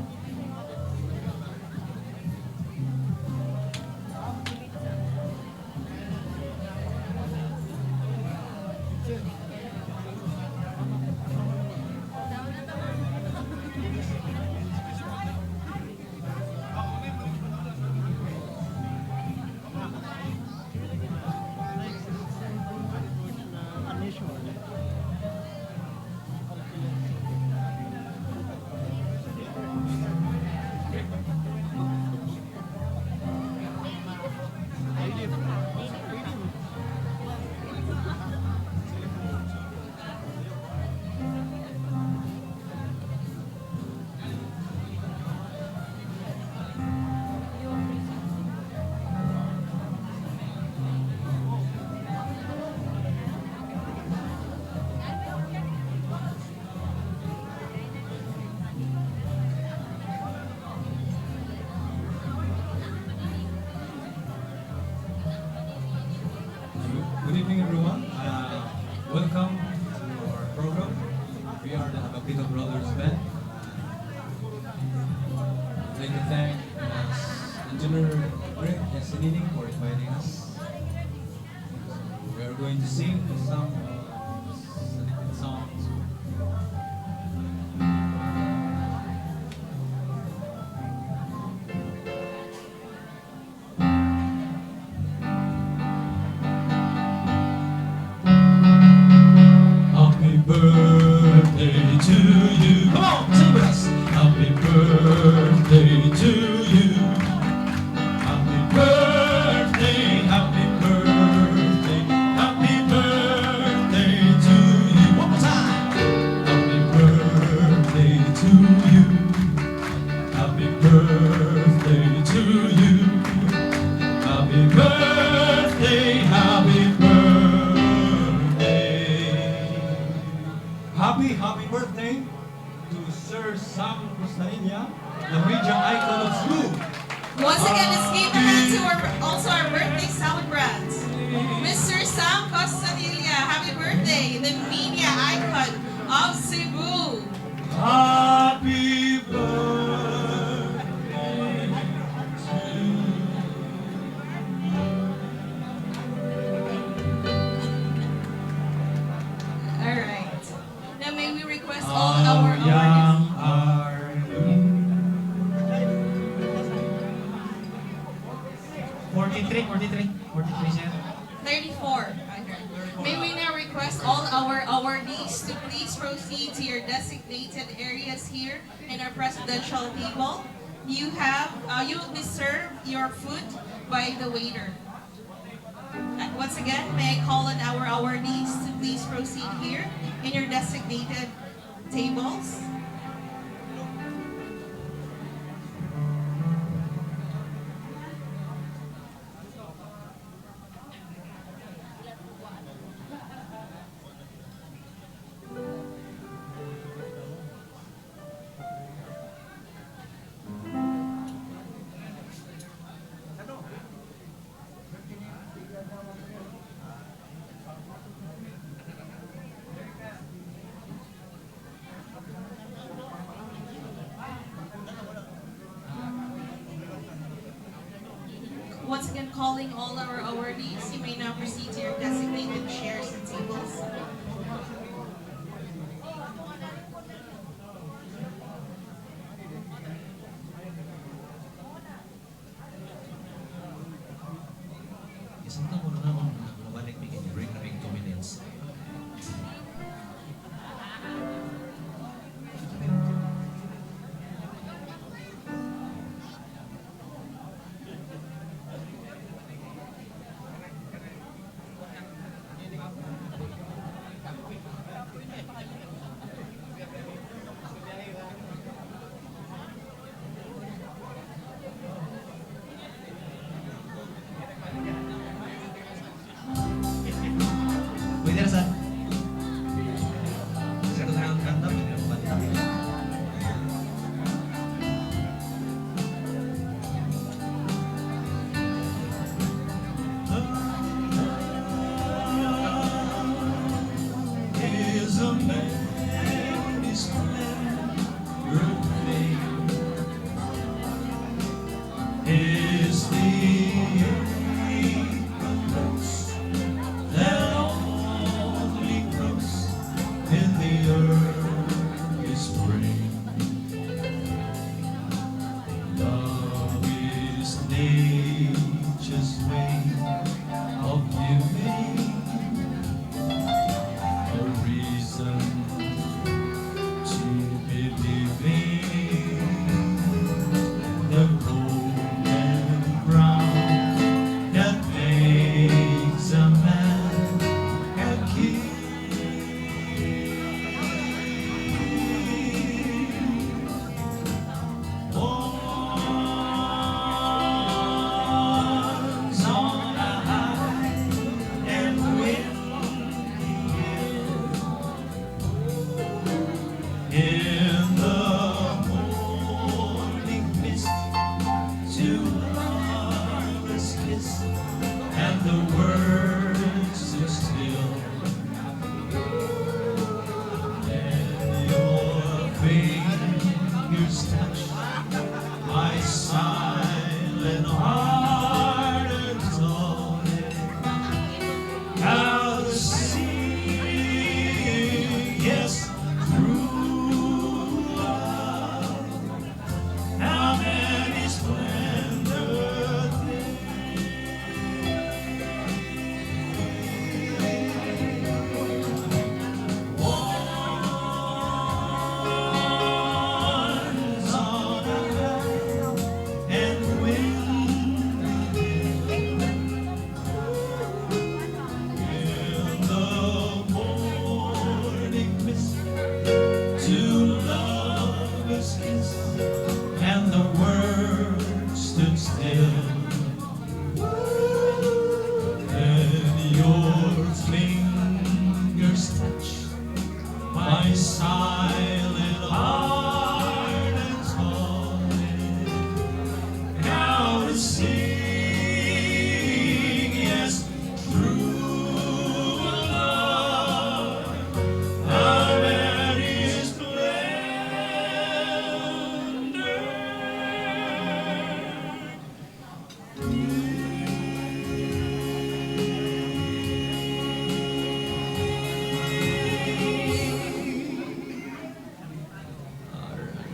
Unusual. Welcome to our program. We are the Agapito Brothers Band. I'd like to thank Engineer Rick Yasinining for inviting us. So we are going to sing some selected songs. Happy birthday to you. Come on, sing with us. Happy birthday to you. Happy birthday, happy birthday, happy birthday to you. One more time. Happy birthday to you. Happy birthday to you. Happy birthday, happy birthday. Happy, happy birthday to Sir Sam Costanilla, the media icon of Cebu. Once again, let's give a hand to our also our birthday celebrant, Mr. Sam Costanilla. Happy birthday, the media icon of Cebu. Happy birthday to you. All right. Now may we request all our How awardees. young are you? 43, 43, 43, sir. 34. Okay. May we now request all our awardees to please proceed to your designated areas here in our presidential table. You will be served your food by the waiter. Once again, may I call on our awardees to please proceed here in your designated tables. Once again, calling all our awardees, you may now proceed to your designated chairs and tables. Isang taon na ako, mabalik may break na 2 minutes. Pwede na sa. Sa kanta kanta, pwede na kumanta. Is a man splendor fame is the rose that only grows in the early spring. Love is nature's way of giving a reason. has touched my silent heart and taught it how to sing. Yes, true love, how many splendor. Alright.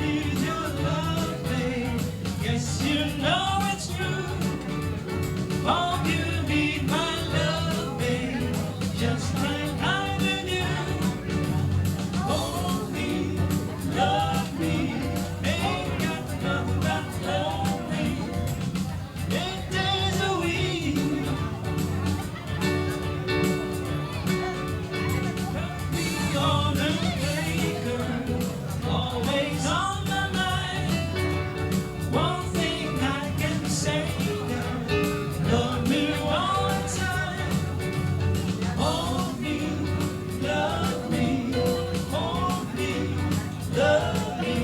Need your love, babe. Yes, you know it's true. Hope you need my love, babe, just like I do you. Hold me, love me, ain't got nothing but lonely. 8 days a week. Be on the maker, always on my mind. One thing I can say, girl, love me one time. Hold me, love me, hold me, love me.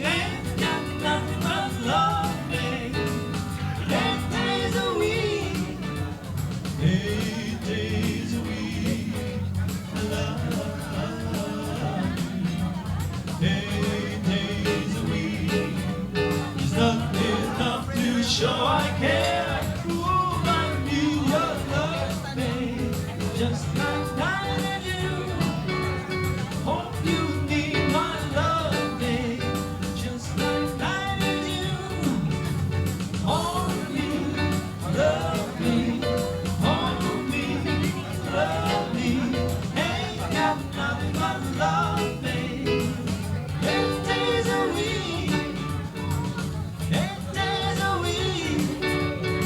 Ain't got nothing but love, babe. 8 days a week, 8 days a week. Love you. 8 days a week is not enough to show I care. Ooh, I need your love, babe, just like I do. Hope you need my love, babe, just like I do. Hold me, love me, hold me, love me. Ain't got nothing but love, babe. 8 days a week, 8 days a week.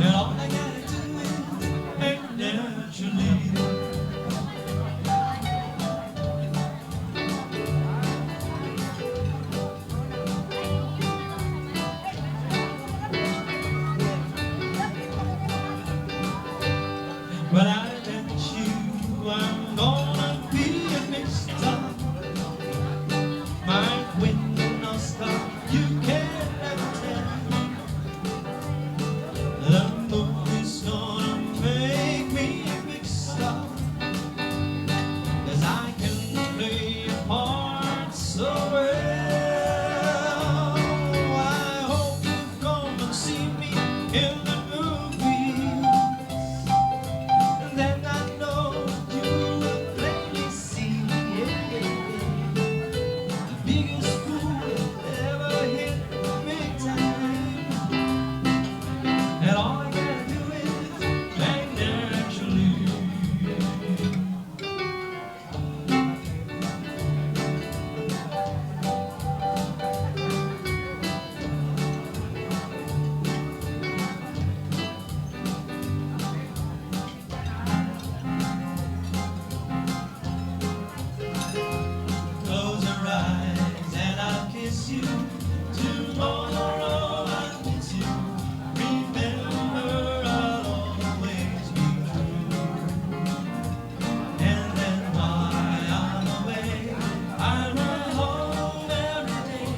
And all I gotta do is act naturally. When I met you, I'm gonna be a big star. Might win an Oscar, you can never tell. The movie's gonna make me a big star. 'Cause I can play a part so well. I hope you come and see me in the movies. And then I know you will plainly see the biggest fool that ever hit the big time. And all I gotta do is act naturally. Close your eyes and I'll kiss you. Tomorrow I'll miss you. Remember, I'll always be true. And then while I'm away, I run home every day,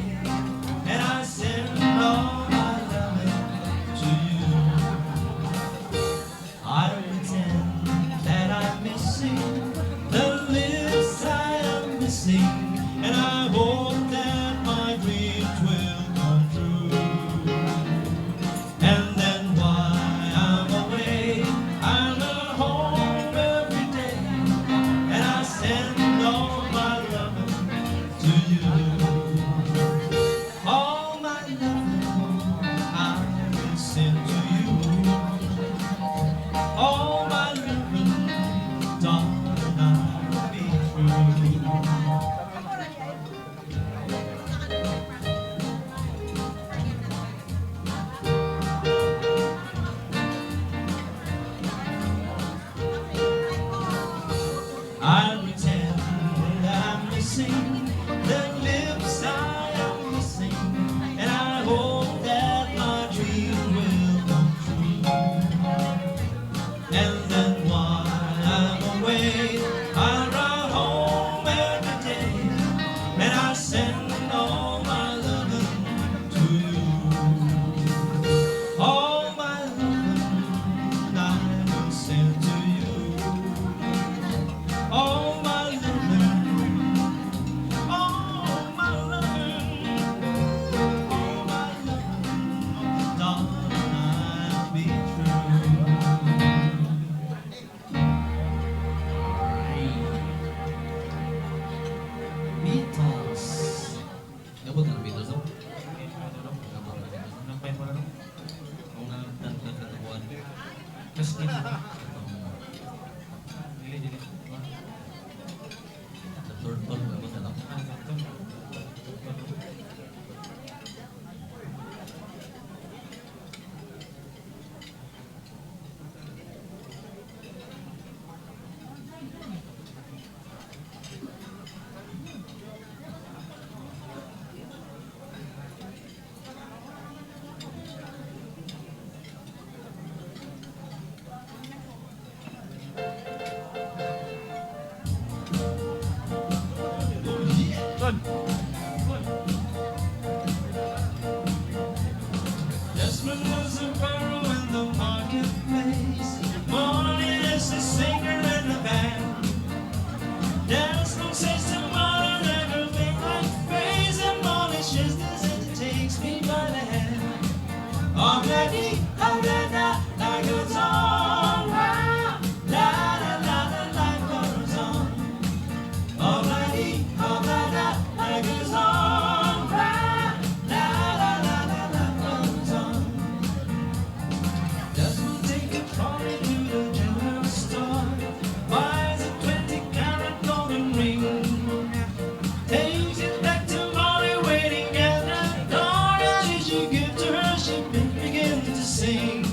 and I send all my loving to you. I pretend that I'm missing the lips I am missing, and I hope that my dreams will come true. And then while I'm away, I run home every day, and I send all my loving to you. All my loving I will send to you. All my loving, darling, I'll be true. I pretend that I'm missing the lips I am missing, and I hope that my dream will come true. And then while I'm away, I ride home every day, and I send all my loving to you. All my loving I will send to you. All my loving, all my loving, all my loving, darling, I'll be true. Alright. Beatles. Nabot na ng Beatles, no? Nabot na ng Beatles. Nampay mo na, no? Kung na nagkatabuan. Mas din. Dili, dili. The Turtle, nabot na, no? Ah, ganito. Desmond was a pharaoh in the marketplace. Molly is a singer in the band. Desmond says to Molly, never make my face. And Molly says this and takes me by the hand. Already, already, life goes on. La, la, la, la, la, life goes on. Already, already, life goes on. La, la, la, la, la, life goes on. Desmond take a trolley to the general store. Buys a 20-carat golden ring. Takes it back to Molly waiting at the door. And she give to her, she begins to sing.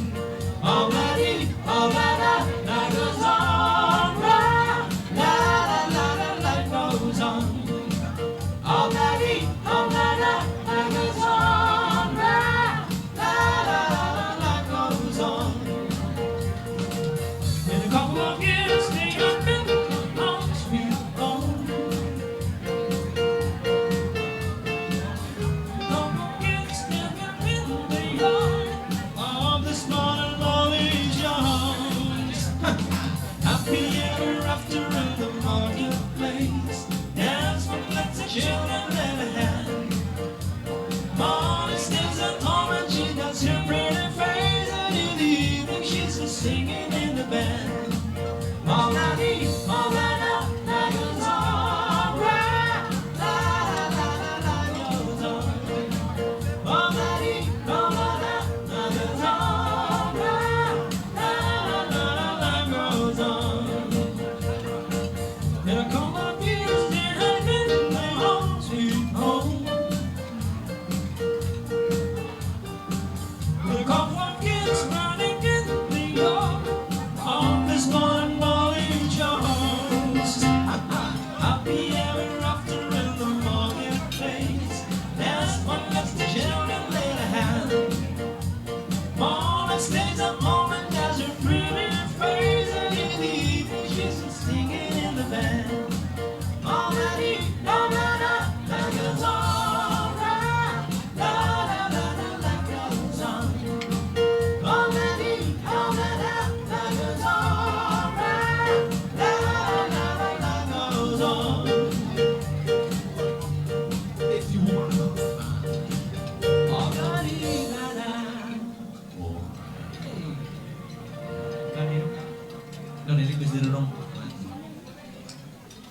Request dito nung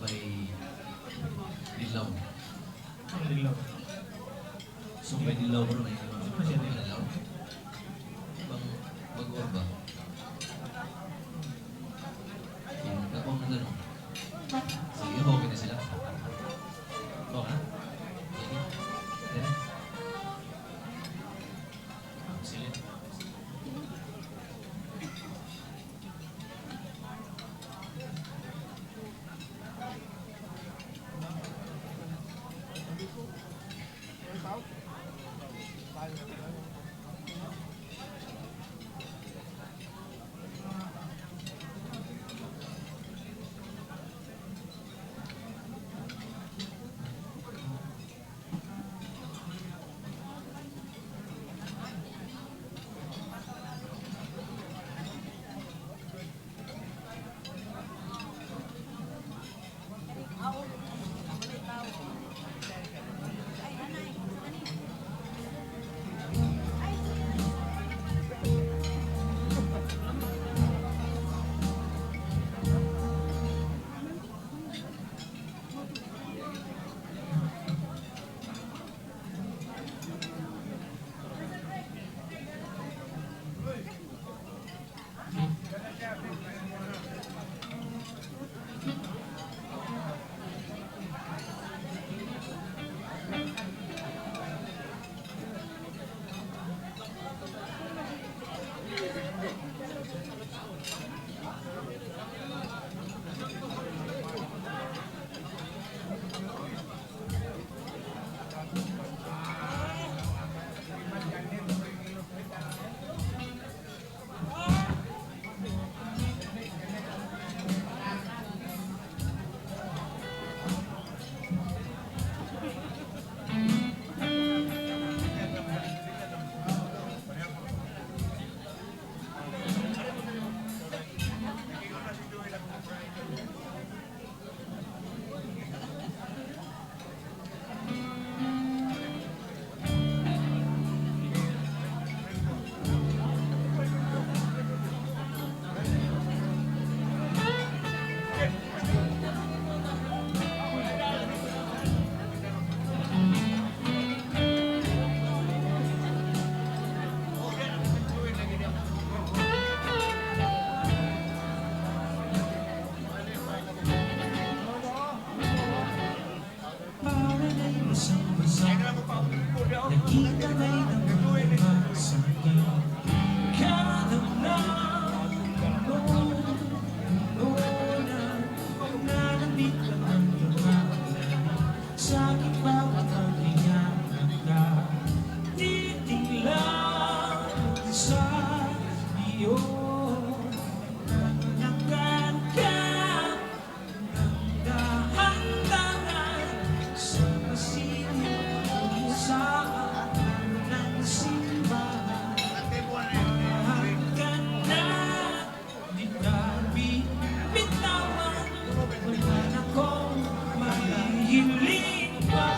by Dilaw. Dilaw. So by Dilaw bro na yun. Ano siya, Dilaw? Dilaw? Bang bag ba? Ako ang ano. Sige, okay na sila. Okay na? Sige. Then, sige. Nakita may damang sakit. Kada na na nanamit lang ang lumalamig sa aking bawat paghinga. Titig lang sa iyo. Nanakan ka ng dahan-dahan sa pasilyo sa ng simbahan. Mahal ka na, di ka bibitawan. Wala na kong mahihiling pa.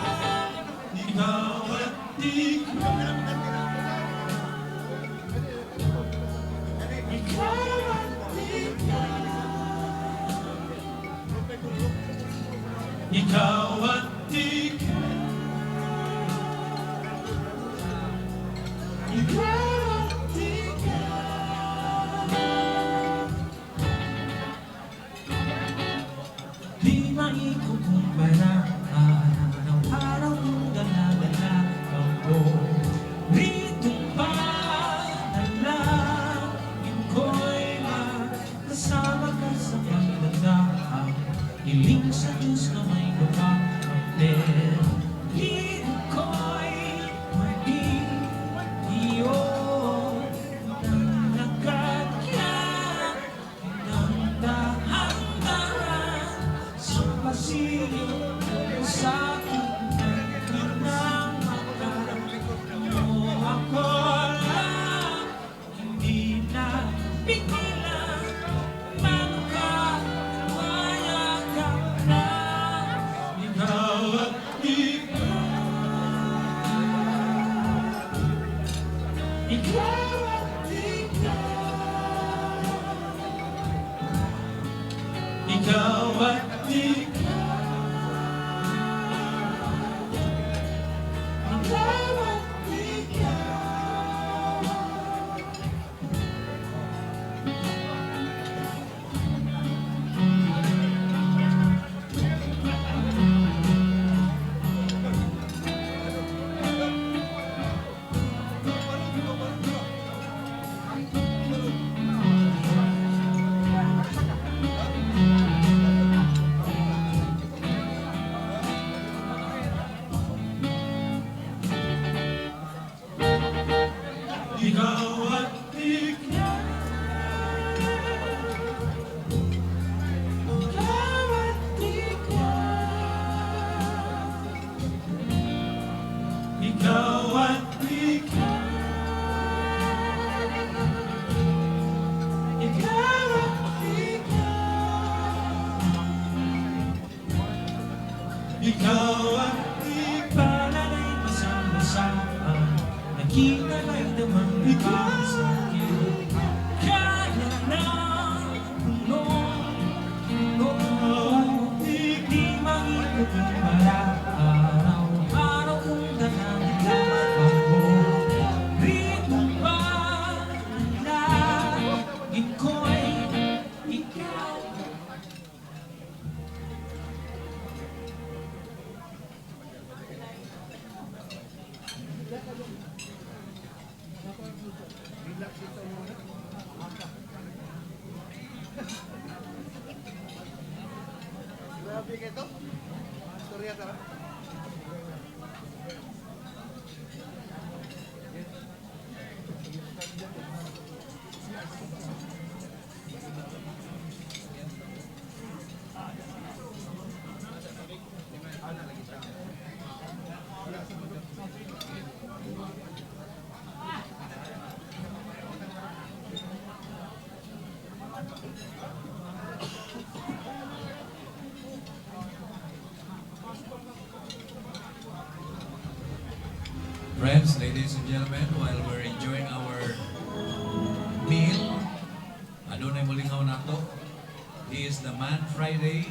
Ikaw at ikaw. Ikaw at ikaw. Ikaw at ikaw. Ikaw at ikaw. Di maikukumpara, araw-araw kong dala-dala ako. Rito pa dalangin ko'y makasama ka sa pagdadaan. Hiling sa Diyos na may gawa. at ikaw. Ikaw at ikaw. Ikaw at ikaw. Ikaw at ikaw. Ikaw at ikaw. Ikaw at ikaw. Ikaw at ikaw. Basang-basa. Nakita la'y damang ikaw sa akin. Kaya na puno, puno. Di makikumpara. Araw-araw kong nakikita mo. Rito ba lagi ko'y ikaw? Grabe kayo to. Istorya tara. Friends, ladies and gentlemen, while we're enjoying our meal, adunay mulingaw nato. He is the Man Friday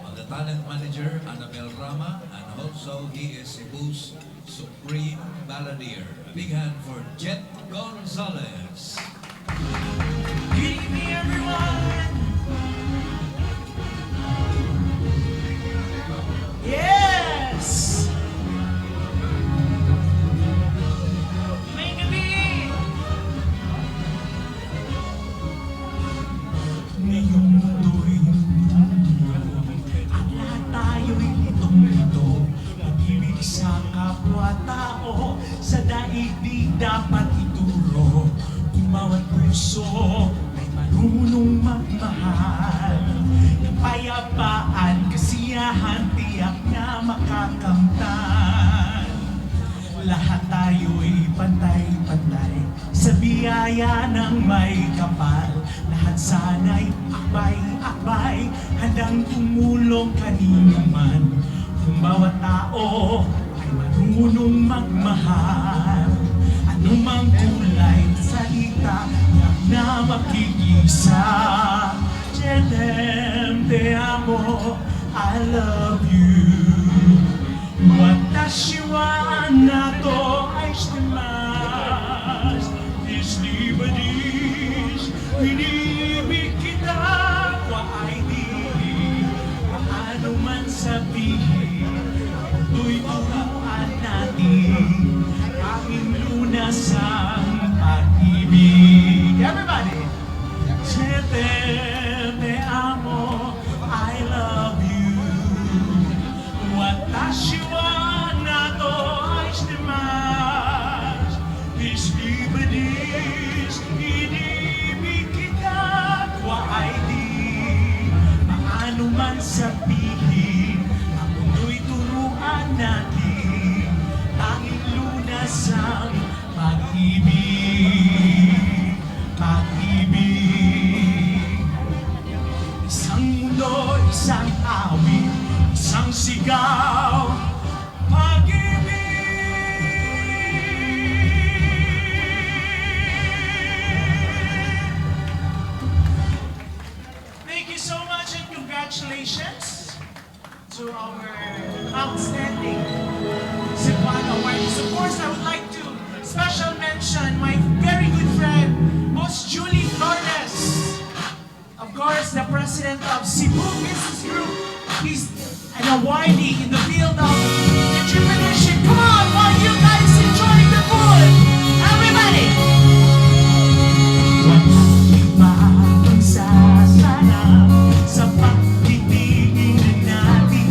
of the talent manager, Annabel Rama, and also he is Cebu's supreme balladeer. A big hand for Jet Gonzalez. Good evening, everyone. Yes! May gabi! Ngayong mundo'y nagdudulo at lahat tayo'y litong-lito. Pag-ibig sa kapwa-tao, sa daigdig dapat ituro. Kung bawat puso ay marunong magmahal, kapayapaan, kasiyahan, tiyak na makakamtan. Lahat tayo'y pantay-pantay sa biyaya ng may kapal. Lahat sana'y akbay-akbay, handang tumulong kanino man. Kung bawat tao ay marunong magmahal, anumang kulay, salita, tiyak na makikisa. Jelem, te amo, I love you. 私はあなたを愛してます。Ich liebe dich, inibig kita, waay di, paano man sabihin, mundo'y turuan natin, anging lunas ang pag-ibig. Everybody! Je te amo, I love you. 私はあなたを愛してます。Ich liebe dich, inibig kita. To our outstanding Cebuano awardees. Of course, I would like to special mention my very good friend, Boss Julie Flores. Of course, the president of Cebu Business Group. He's an awardee in the field of entrepreneurship. Come on, while you guys enjoying the food. Everybody! Walang ibang sasarap sa pagtitingin natin.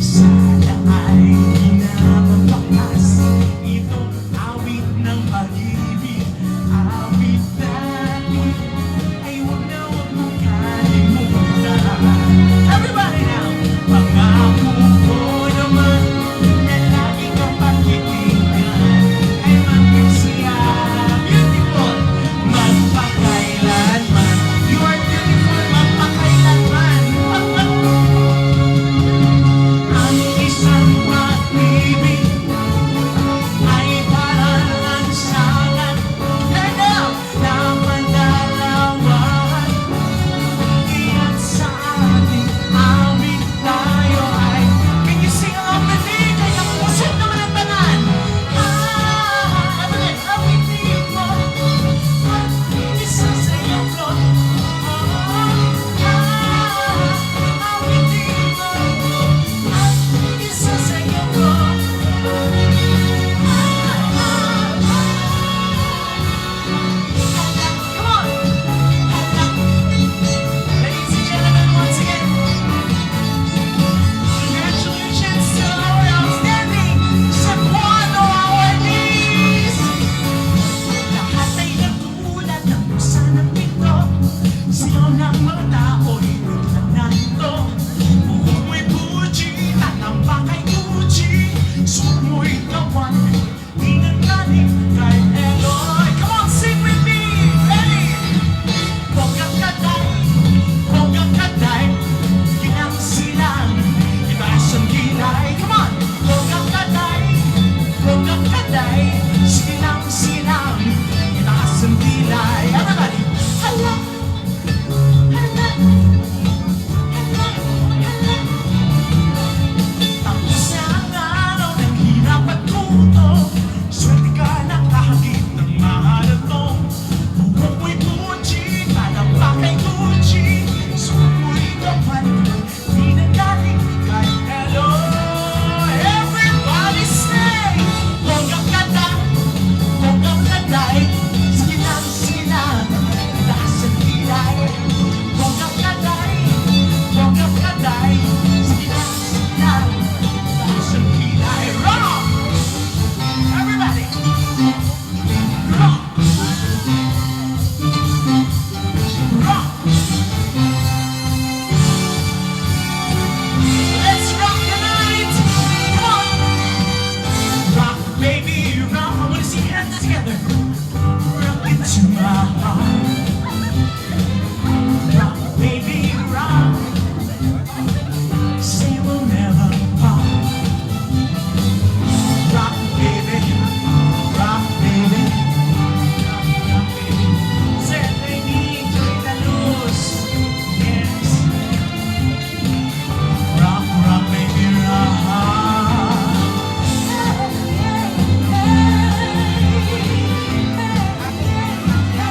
Sana ay di na magwakas itong awit ng pag-ibig. Awit natin ay wag na wag mong kalimutan. Everybody now! Pangako ko naman na lagi kang pagtitingnan ay magsiya beautiful magpakailanman. You are beautiful magpakailanman. Ang isang pag-ibig ay parang lansangan na madalawahan. Iyan sa ating awit tayo ay. Can you sing along with me? Kaya kusog naman ang tanan. Ah, Evelyn, awitin mo at isasayaw ko. Ah, ah, awitin mo at isasayaw ko. Ah, ah, ah. Come on! Ladies and gentlemen, once again, congratulations to our outstanding Cebuano awardees! Lahat ay nagulat ng buksan ng pinto. Sigaw ng mga tao, biglang nahinto. Buhok mo'y Fuji, tatambak kay Gucci. Suot mo'y kawan, di nanggaling kay Eloy. Come on, sing with me! Ready? Bonggang kaday, bonggang kaday, ginang silang, itaas ang kilay. Come on! Bonggang kaday, bonggang kaday, silang silang, itaas ang kilay. Everybody! Hala, hala, hala, hala. Tapos na ang araw ng hirap at gutom. Swerte ka, nakahagip ng mahal na to. Buhok mo'y Gucci, tatambak kay Gucci. Suot mo'y kapan, di nanggaling kay Eloy. Everybody say, bonggang kaday, bonggang kaday. Sige lang, sige lang, itaas ang kilay. Bonggang kaday, bonggang kaday. Sige lang, sige lang, itaas ang kilay. Rock! Everybody! Rock! Rock! Let's rock the night! Come on! Rock, baby, rock. I wanna see hands together. Rock it to my heart. Rock, baby, rock. Say we'll never part. Rock, baby, rock, baby. Rock, rock, baby. Sir, baby, Joy La Luz. Yes. Rock, rock, baby, rock. Hey, hey, hey, hey.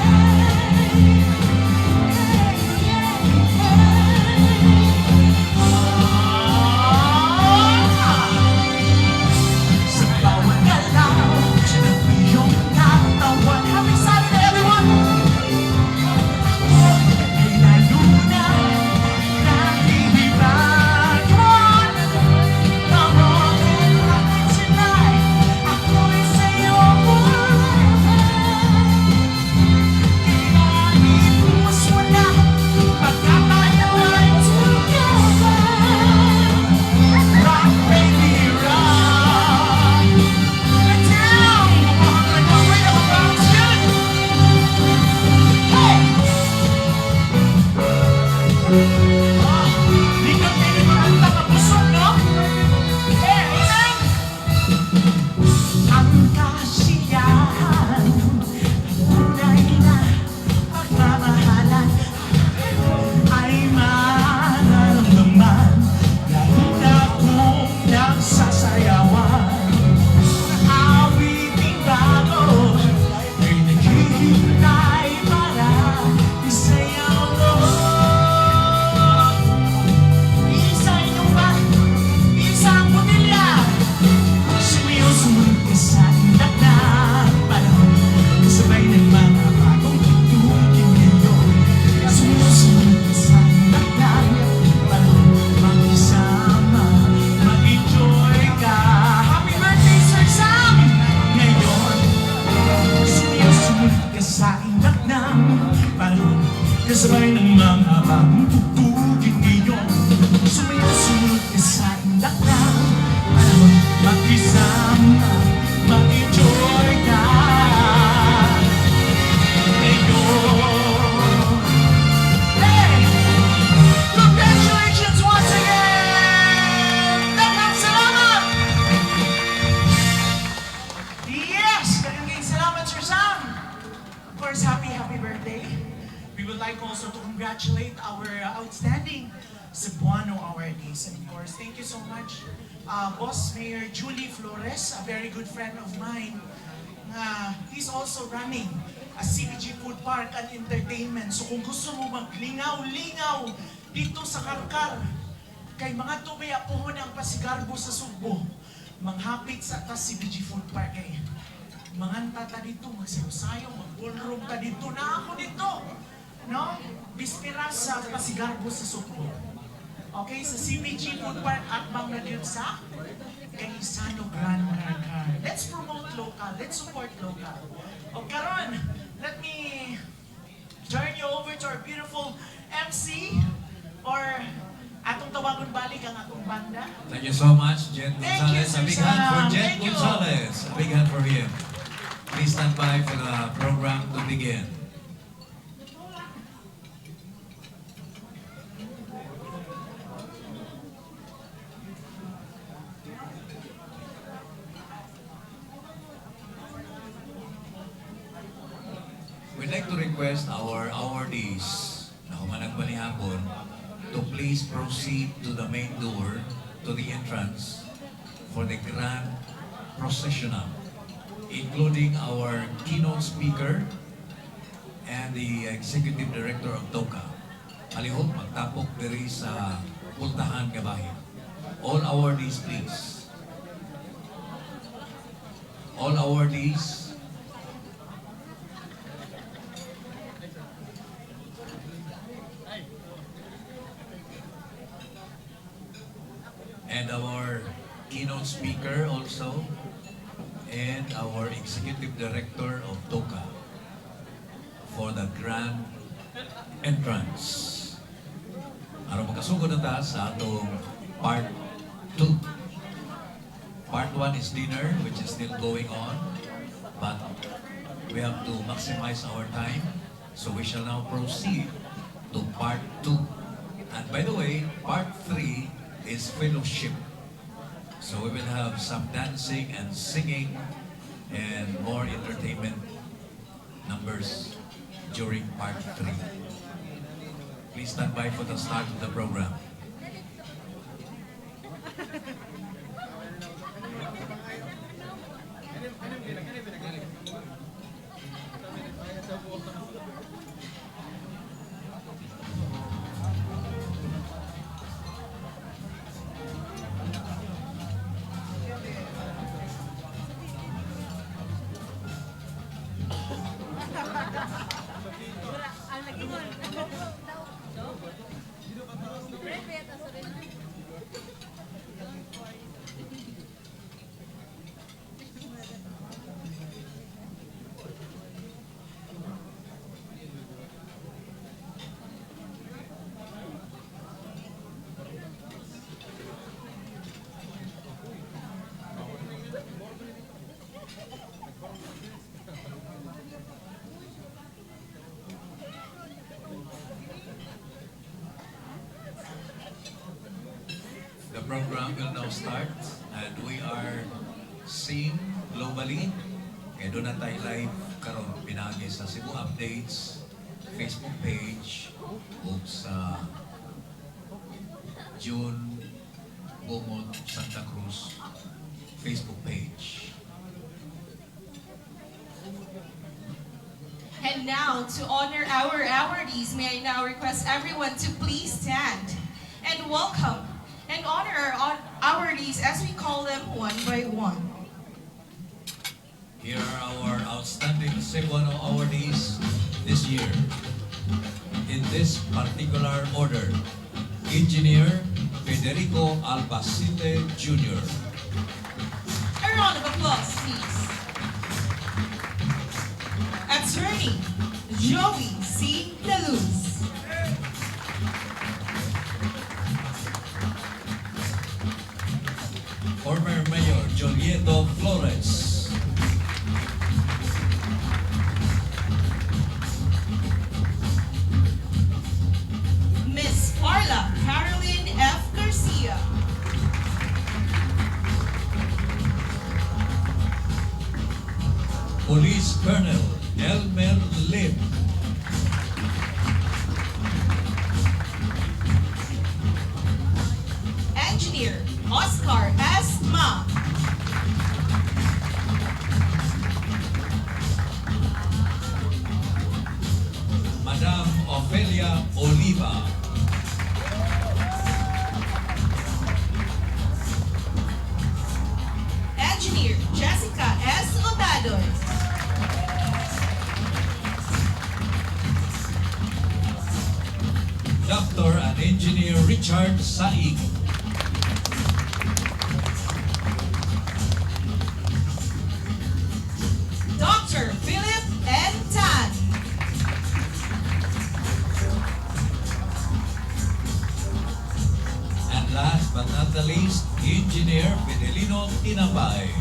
Sabay-sabay ng mga bagong tugtugin ngayon. Sumayaw, sumunod ka sa indaklan para makisama, mag-enjoy ka ngayon. Hey! Congratulations once again! Daghang salamat! Yes! Daghang salamat, Sir Sam! Of course, happy, happy birthday. We would like also to congratulate our outstanding Cebuano awardees. And of course, thank you so much, Boss Mayor Julie Flores, a very good friend of mine. He's also running a CBG Food Park and Entertainment. So kung gusto mo maglingaw-lingaw dito sa Carcar, kay mga tubay apuhon ang pasigarbo sa Sugbo, manghapit sa ta CBG Food Park kay manganta ta dito, magsayo-sayo, mag-ballroom ta dito, na ako dito. No? Bispira sa Pasigarbo sa Sugbo. Okay, sa CBG Food Park at Mang yun sa Gaisano Grand Carcar. Let's promote local. Let's support local. O karon, let me turn you over to our beautiful MC or atong tawagon balik ang atong banda. Thank you so much, Jet Thank you, Gonzalez. A big Sir hand for Sam. Jet Thank you. Gonzalez. A big hand for him. Please stand by for the program to begin. We'd like to request our awardees na humanag panihapon to please proceed to the main door, to the entrance for the grand processional, including our keynote speaker and the executive director of TOCA. Palihog, magtapok diri sa pultahan nga bahin. All awardees, please. All awardees. And our keynote speaker also, and our executive director of TOCA for the grand entrance. Aron makasugod na ta sa atong part 2. Part 1 is dinner, which is still going on, but we have to maximize our time, so we shall now proceed to part 2. And by the way, part 3 is fellowship. So we will have some dancing and singing and more entertainment numbers during part 3. Please stand by for the start of the program. The program will now start and we are seen globally. Kaya duna tayo live karon pinaagi sa Cebu Updates Facebook page ug sa June Bongot Santa Cruz Facebook page. And now, to honor our awardees, may I now request everyone to please stand and welcome and honor our awardees as we call them one by one. Here are our outstanding Cebuano awardees this year. In this particular order, Engineer Federico Albacete Jr., A round of applause, please. Attorney Joey. C. Daluz. Former Mayor Julieto Flores. Miss Carla Caroline F. Garcia. Police Colonel Elmer Lim. Engineer Oscar S. Ma. Madam Ofelia Oliva. Engineer Jessica S. Otadoy. Doctor and Engineer Richard Saig. Dr. Philip N. Tan. And last but not the least, Engineer Fidelino Tinapay.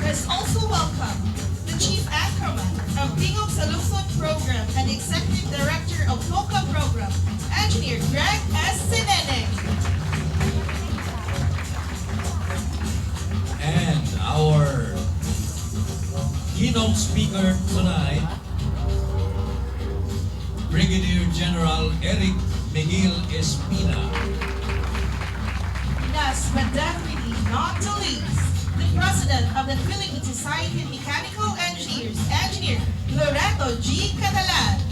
Let's also welcome the Chief Anchorman of Tingog sa Lungsod Program and Executive Director of TOCA Program, Engineer Greg S. Sinene. And our keynote speaker tonight, Brigadier General Eric Miguel Espina. Last but definitely not the least, the President of the Philippine Society of Mechanical Engineers, Engineer Loreto G. Catalan.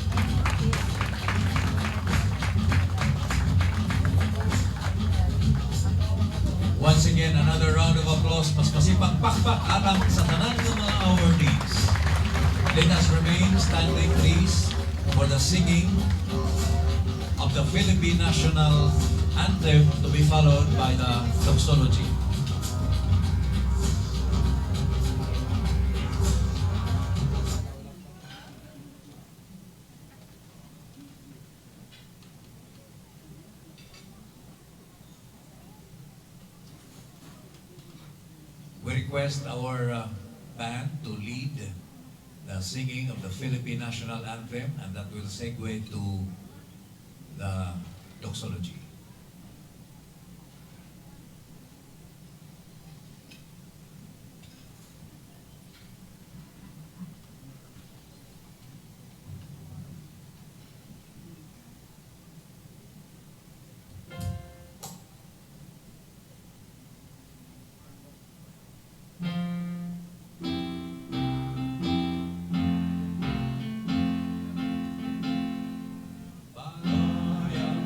Once again, another round of applause. Mas masipang pakpak alang sa tanan ng mga awardees. Let us remain standing, please, for the singing of the Philippine National Anthem to be followed by the doxology. We request our band to lead the singing of the Philippine National Anthem, and that will segue to the doxology. Balayang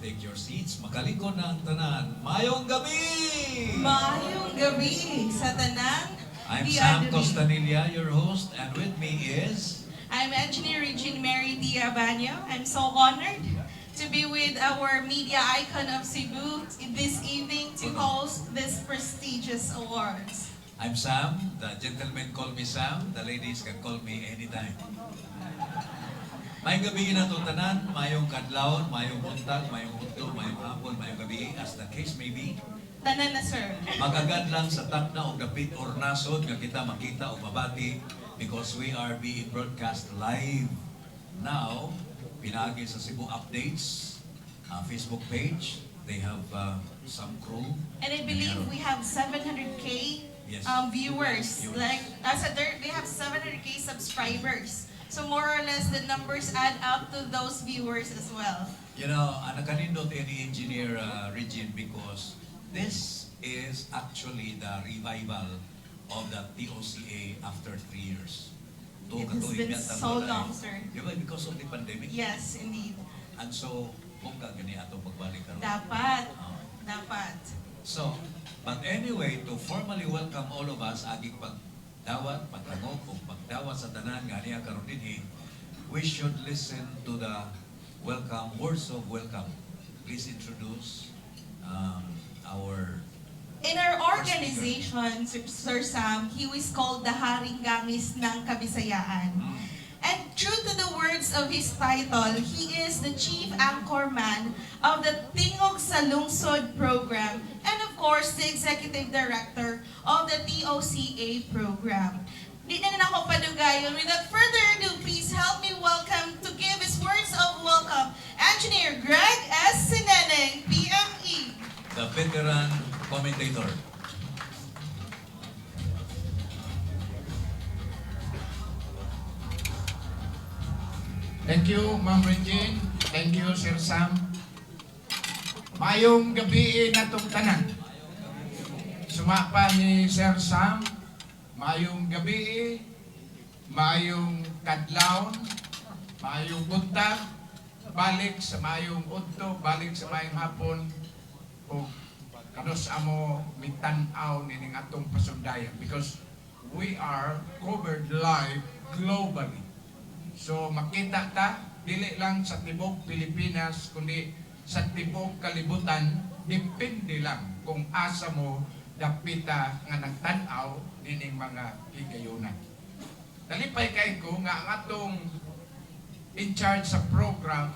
Take your seats. Makalikon na ang tanan. Mayong gabi! Maayong gabi sa tanan. I'm We Sam are the- Costanilla, your host, and with me is I'm Engineer Regine Mary D. Abanyo. I'm so honored to be with our media icon of Cebu this evening to host this prestigious awards. I'm Sam. The gentlemen call me Sam. The ladies can call me anytime. Mayong gabi na tanan, mayong kadlawon, mayong buntag, mayong udto, mayong hapon, mayong gabi, as the case may be. Tanan na, sir. Magagad lang sa takna o dapit or nasod nga kita makita o mabati because we are being broadcast live now. Pinagi sa Cebu Updates Facebook page. They have some crew. And I believe we have 700K viewers. Viewers. Like, as a, they have 700K subscribers. So more or less, the numbers add up to those viewers as well. Ang nakanindot ni Engineer Regine because this is actually the revival of the TOCA after 3 years. It has Katuig been yata so wala eh. long, sir. Di ba? Because of the pandemic. Yes, indeed. And so, kung ka gani atong pagbalik karon. Dapat. Oh. Dapat. So, but anyway, to formally welcome all of us, aging pagdawat, pagdangop, o pagdawat sa tanan nga niya karon dinhi, we should listen to the welcome, words of welcome. Please introduce our In our organization, Sir Sam, he was called the Haring Gamis ng Kabisayaan. And true to the words of his title, he is the chief anchorman of the Tingog sa Lungsod program and, of course, the executive director of the TOCA program. Di na na ako padugayon. Without further ado, please help me welcome to give his words of welcome, Engineer Greg S. Sineneng, PME. The veteran commentator. Thank you, Ma'am Regine. Thank you, Sir Sam. Mayong gabi natong tanan. Sumapa ni Sir Sam, mayong gabi, mayong kadlawon, mayong buntag, balik sa mayong udto, balik sa mayong hapon, o kanus-a mo mitan-aw nining atong pasundayag because we are covered live globally. So makita ta dili lang sa tibok Pilipinas kundi sa tibok kalibutan, depende lang kung asa mo dapita nga nagtan-aw nining mga higayunan. Nalipay kay ko nga ang atong in charge sa program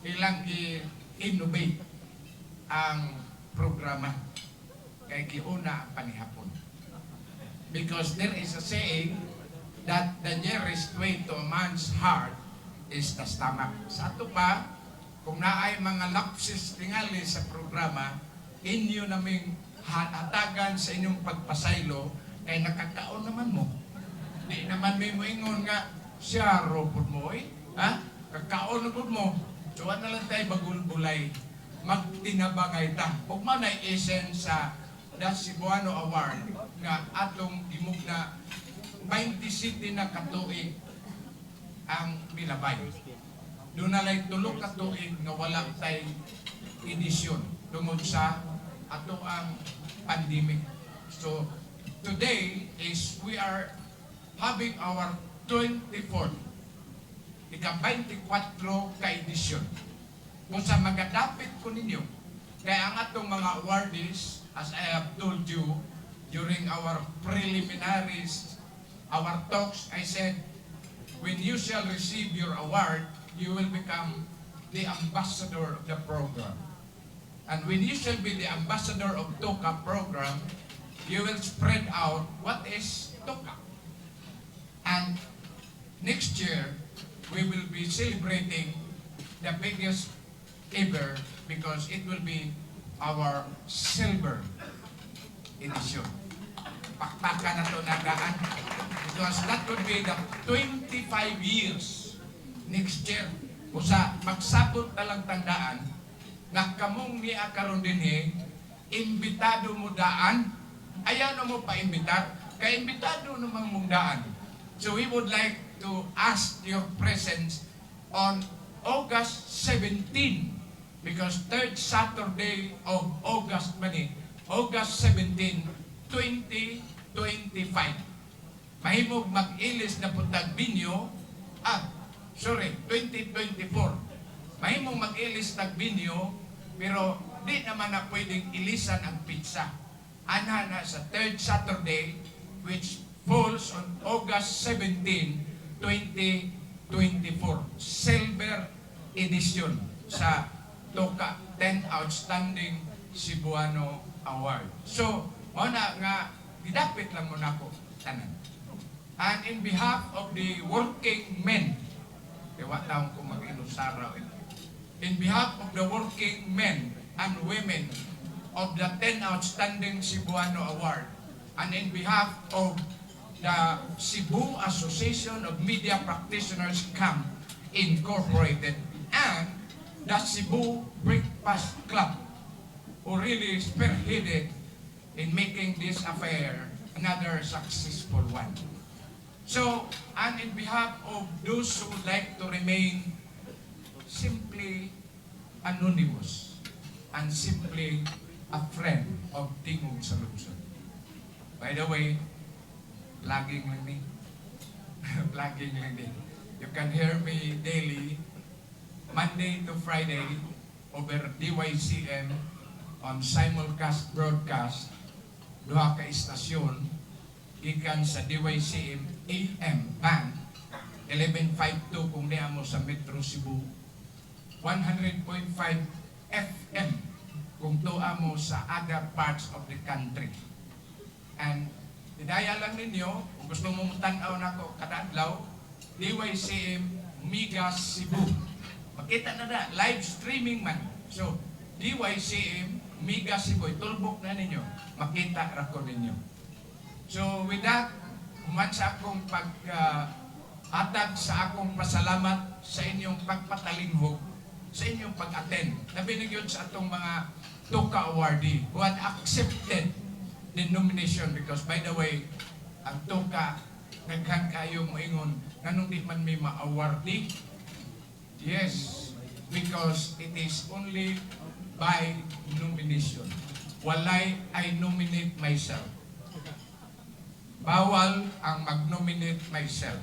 ilang i-innovate ang programa kay giuna ang panihapon. Because there is a saying that the nearest way to a man's heart is the stomach. Sa ato pa, kung naay mga lapses tingali sa programa, inyo naming hatagan sa inyong pagpasaylo kay nakakaon naman mo. Di naman may moingon nga siya ro pud mo eh. Ha? Kakaon na pud mo. So na lang tayo bagulbulay. Magtinabangay ta. Ug mao na essence sa The Cebuano Award nga atong imugna 27 na katuig ang milabay. Doon na lang tulo ka tuig nga wala tay edisyon tungod sa ato ang pandemic. So today is we are having our 24th, ika-24 ka edisyon. Kung sa magadapit ko ninyo, kaya ang atong mga awardees, as I have told you during our preliminaries, our talks, I said, when you shall receive your award, you will become the ambassador of the program. And when you shall be the ambassador of TOCA program, you will spread out what is TOCA. And next year, we will be celebrating the biggest ever because it will be our silver edition. Pakpakan na to nagaan because that would be the 25 years next year. Usa, magsabot na lang tandaan nga kamong niya karon dinhi, imbitado mo daan, ayaw na mo paimbitar, kay imbitado namang mong daan. So we would like to ask your presence on August 17. Because third Saturday of August man ni, August 17, 2025. Mahimog mag-ilis na pud tag venue, ah, sorry, 2024. Mahimong mag-ilis tag venue, pero di naman na pwedeng ilisan ang petsa. Anha na sa third Saturday, which falls on August 17, 2024. Silver edition sa Toka 10 Outstanding Cebuano Award. So, mao na nga gidapit lang mo nako tanan. And in behalf of the working men, kaya wa taon ko mag-inusara. In behalf of the working men and women of the 10 Outstanding Cebuano Award, and in behalf of the Cebu Association of Media Practitioners Camp Incorporated and the Cebu Breakfast Club, who really spearheaded in making this affair another successful one. So, and in behalf of those who would like to remain simply anonymous and simply a friend of Tingog sa Lungsod. By the way, plugging lang ni. Plugging lang ni. You can hear me daily, Monday to Friday, over DYCM on simulcast broadcast, duha ka istasyon, gikan sa DYCM AM band 1152 kung niya mo sa Metro Cebu, 100.5 FM kung tuwa mo sa other parts of the country. And idaya lang ninyo, kung gusto mo tanaw nako kada adlaw, DYCM Mega Cebu. Makita na na, live streaming man. So, DYCM Mega Cebu, tulbok na ninyo, makita ra ko ninyo. So, with that, human sa akong pag atag sa akong pasalamat sa inyong pagpatalinghog, sa inyong pag-attend. Labi na gyud sa atong mga Toka awardee who had accepted the nomination because, by the way, ang Toka, daghan kayo moingon nganong di man may ma-awardee. Yes, because it is only by nomination. Walay "I nominate myself." Bawal ang mag-nominate myself.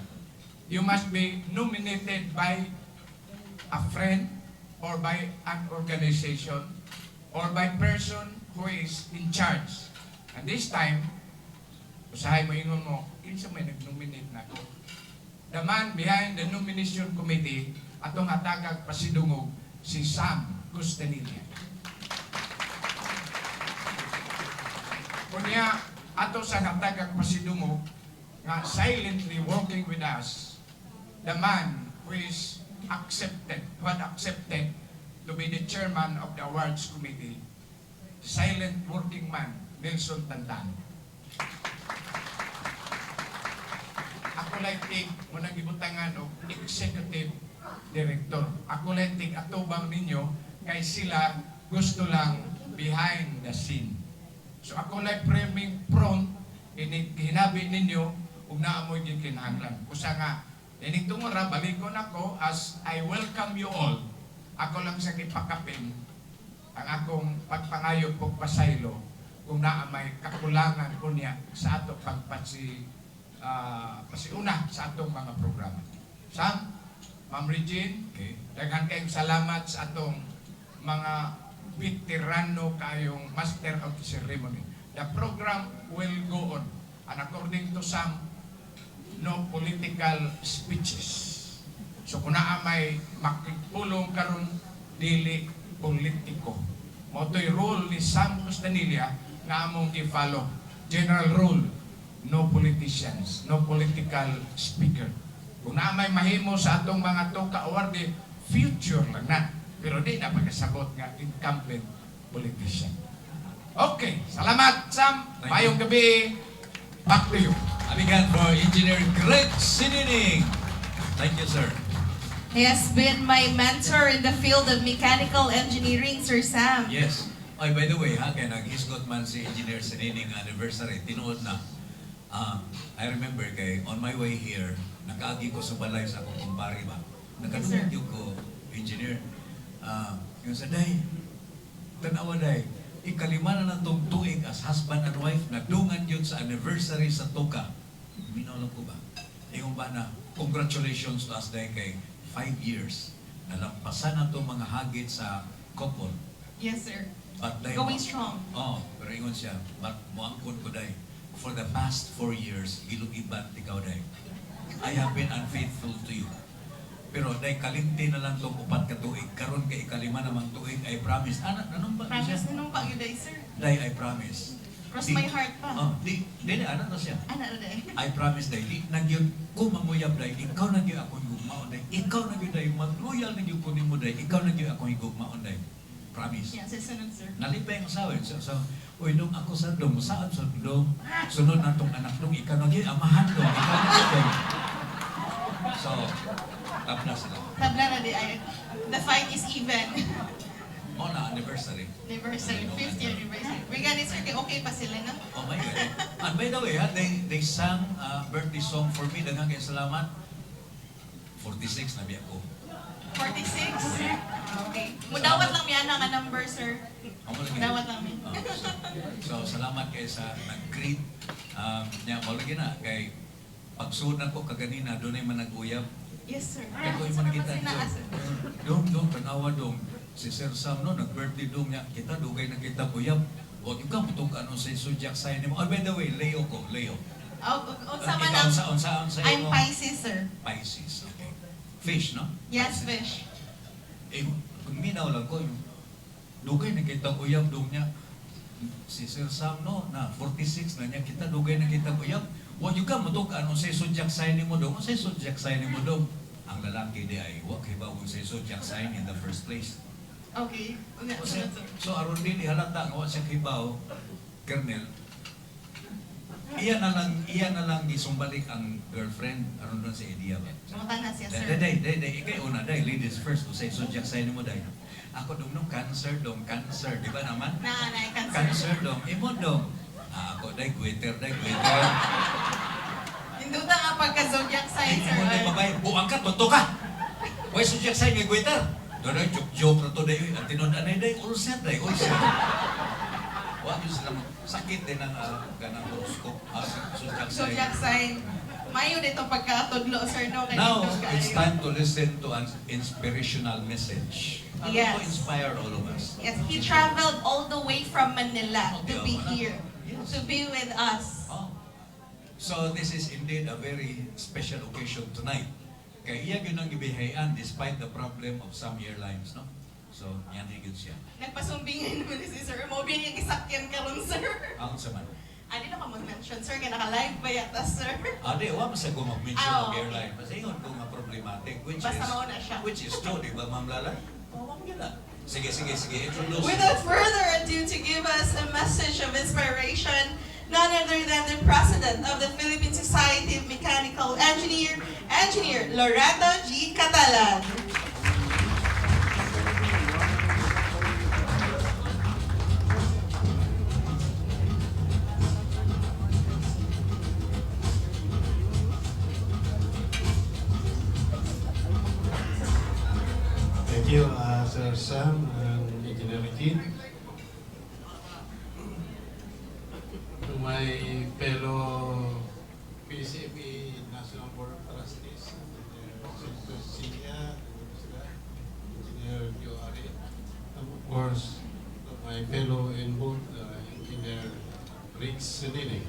You must be nominated by a friend or by an organization or by person who is in charge. And this time, usahay mo ingon mo, kinsa may nag-nominate nako? The man behind the nomination committee, atong hatagag pasidungog, si Sam Costanilla. Kunya, ato sa hatagag pasidungog, nga silently working with us, the man who is accepted, who had accepted to be the chairman of the awards committee, silent working man, Nelson Tantan. Ako lang tig mo nang gibutangan og executive director. Ako lang tig atubang ninyo kay sila gusto lang behind the scene. So ako lang framing front ini hinabi ninyo ug naa mo'y gikinahanglan. Usa nga ining tungora balikon ako as I welcome you all. Ako lang sa gipakapin ang akong pagpangayo og pasaylo kung naa may kakulangan unya sa ato pagpasi pasiuna sa atong mga programa. Sam, Ma'am Regine, Okay. daghan kayong salamat sa atong mga veterano kayong master of ceremony. The program will go on. And according to some, no political speeches. So kung naa may makipulong karon, dili politiko. Mao to'y rule ni Sam Costanilla nga among gi-follow. General rule, no politicians, no political speaker. Kung naa may mahimo sa atong mga toka awardee, future lang na. Pero di na pagkasabot nga incumbent politician. Okay, salamat, Sam. Thank you. Mayong gabi. Back to you. Amigan for Engineer Greg Sinining. Thank you, sir. He has been my mentor in the field of mechanical engineering, Sir Sam. Yes. Ay, by the way, ha, kaya nag-hisgot man si Engineer Sinining anniversary, tinuod na. Ah, I remember kay on my way here, nakaagi ko sa balay sa akong kumpare ba. Nakadungog ko, engineer. Ah, yung sa day, tanawa day, ikalima na natong tuig as husband and wife, nadungan yun sa anniversary sa Toka. Minaw lang ko ba? Ingon ba na, congratulations to us day kay 5 years. Nalampasan na itong mga hagit sa couple. Yes, sir. But day, Going strong. Oh, pero ingon siya, but muangkon ko day, for the past 4 years, gilugiban ikaw day. I have been unfaithful to you. Pero day kalimti na lang tong upat ka tuig, karon kay ikalima namang tuig, I promise. Ana, nanong ba siya? Promise na nung pag day, sir. Day, I promise. Cross my heart pa. Oh, di, di, di, ana na siya. Ana na day. I promise day, di na gyud ko manguyab day, ikaw na gyud akong gugmaon day, ikaw na gyud day, magloyal na gyud ko nimo day, ikaw na gyud akong gugmaon day. Promise. Yeah, sa sunod, sir. Nalipay ang asawa. So, uy, dong ako sa dong, saan sa dong, sunod na tong anak dong, ikaw na gyud, amahan dong, ikaw na gyud dong. So, tabla sila. Tabla na di ay. The fight is even. Mo na anniversary. Anniversary, 50th anniversary. We got it, sir. Kay okay pa sila, no? Oh my God. And by the way, ha, they sang a birthday song for me. Daghang kay salamat. 46 na biya ko. 46? Okay. Mudawat lang miya nga number, sir. Amo lagi. Mudawat lang mi. Oh, so, salamat kay sa nag-greet. Nya mo lagi na kay pagsuod na ko kaganina dunay man nag-uyab. Yes, sir. Kay ko Sa man naman kita. sina, sir. Dong dong tanawa dong si Sir Sam no nag-birthday dong niya kita dugay na kita uyab. Wa gyud ka mutug ano sa zodiac sign nimo. Oh, by the way, Leo ko, Leo. Oh, unsa man Ikaw, ang unsa I'm imo? Pisces, sir. Pisces, okay. Fish, no? Yes, fish. Eh, kung minaw lang ko, yung dugay na kita uyab dong niya. Si Sir Sam, no, na 46 na niya, kita dugay na kita uyab. Wa gyud ka mutug ano sa zodiac sign nimo dong? Unsa zodiac sign nimo dong? Ang lalaki di ay wa kay ba kung sa zodiac sign in the first place. Okay. Unya, So, sunod, sir. so aron dili halata nga wa siya kibaw, Colonel, iya na lang gisumbalik ang girlfriend aron doon sa idea ba. Mangutana na siya, sir. Day, day, day, day, ikay una, day, ladies first, usay zodiac sign mo day. Ako dong nung cancer dong, cancer, di ba naman? Na, na, cancer. Cancer dong, imo dong. Ah, ako day, goiter, day, goiter. Induta nga pagka zodiac sign, sir. Imo day babae, buang ka, tonto ka. Way zodiac sign nga goiter. Doon ay joke joke na to day, uy, ang tinud anay day, ulcer day, ulcer. Wa yun sila sakit din ang ganang horoscope, zodiac sign. Zodiac sign. Mayo dito pagkatudlo, sir, no? Kay Now, nindot it's kaayo. time to listen to an inspirational message. Para Yes. to inspire all of us. Yes, he traveled all the way from Manila to be Okay, here, to be with us. Oh. So this is indeed a very special occasion tonight. Kay iya gyud ang gibihayan despite the problem of some airlines, no? So, yan gyud siya. Nagpasumbingan naman si sir. Mo yung gisakyan karon, sir. Ang sa man. Ani na ka mag-mention, sir? Kaya naka-live ba yata, sir? Ah, di, wa man sa ko mag-mention Ah, og okay. airline. Basta ingon ko nga problematic, which Basta is mauna siya. which is true, di ba, Ma'am Lala? Oh, ma'am yun na. Sige, sige, sige. Introduce. Without further ado, to give us a message of inspiration, none other than the President of the Philippine Society of Mechanical Engineer, Engineer Loreto G. Catalan. Thank you, Sir Sam and Engineer Regine. To my fellow PCME National Board of Trustees, Engineer Senator Cecilia, Engineer Joari, and of course, to my fellow in board, Engineer Riggs Senini,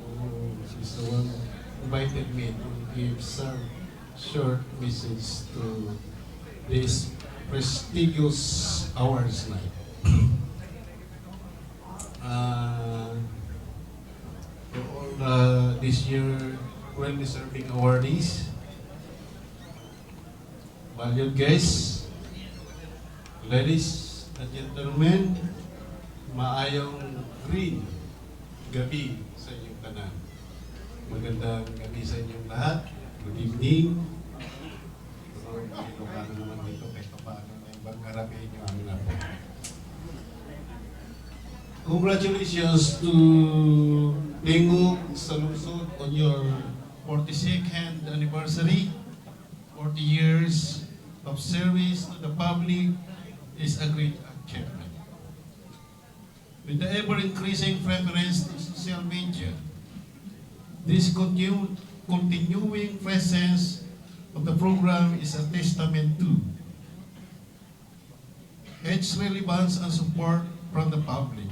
who is the one who invited me to give some short message to this prestigious awards night. To all the this year well-deserving awardees, valued guests, ladies and gentlemen, maayong green gabi sa inyong tanan. Magandang gabi sa inyong lahat. Good evening. So, Ilocano naman dito kahit pa paano na ibang karabihin nyo amin na po. Congratulations to Tingog sa Lungsod on your 42nd anniversary, 40 years of service to the public. is a great achievement. With the ever-increasing preference to social media, this continuing presence of the program is a testament to its relevance and support from the public.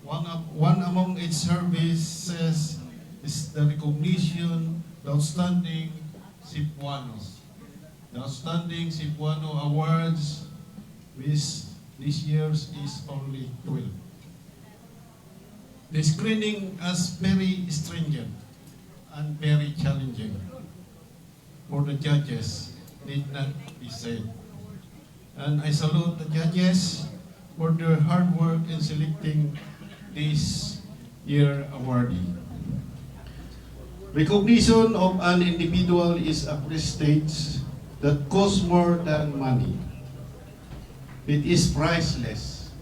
One among its services is the recognition the Outstanding Cebuanos. The Outstanding Cebuano Awards, which this year's is only 12. The screening is very stringent and very challenging for the judges, need not be said. And I salute the judges for their hard work in selecting this year awardee. Recognition of an individual is a prestige that costs more than money. It is priceless.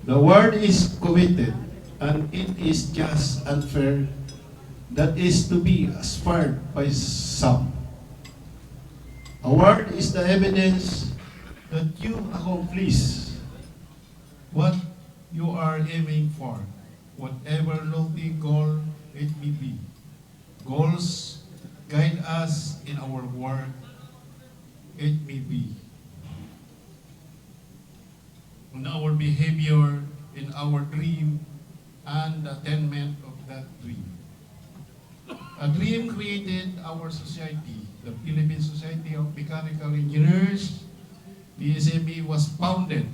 The award is committed, and it is just unfair that is to be aspired by some. Award is the evidence that you accomplish what you are aiming for, whatever lofty goal it may be. Goals guide us in our work, it may be in our behavior, in our dream, and the attainment of that dream. A dream created our society, the Philippine Society of Mechanical Engineers. PSME was founded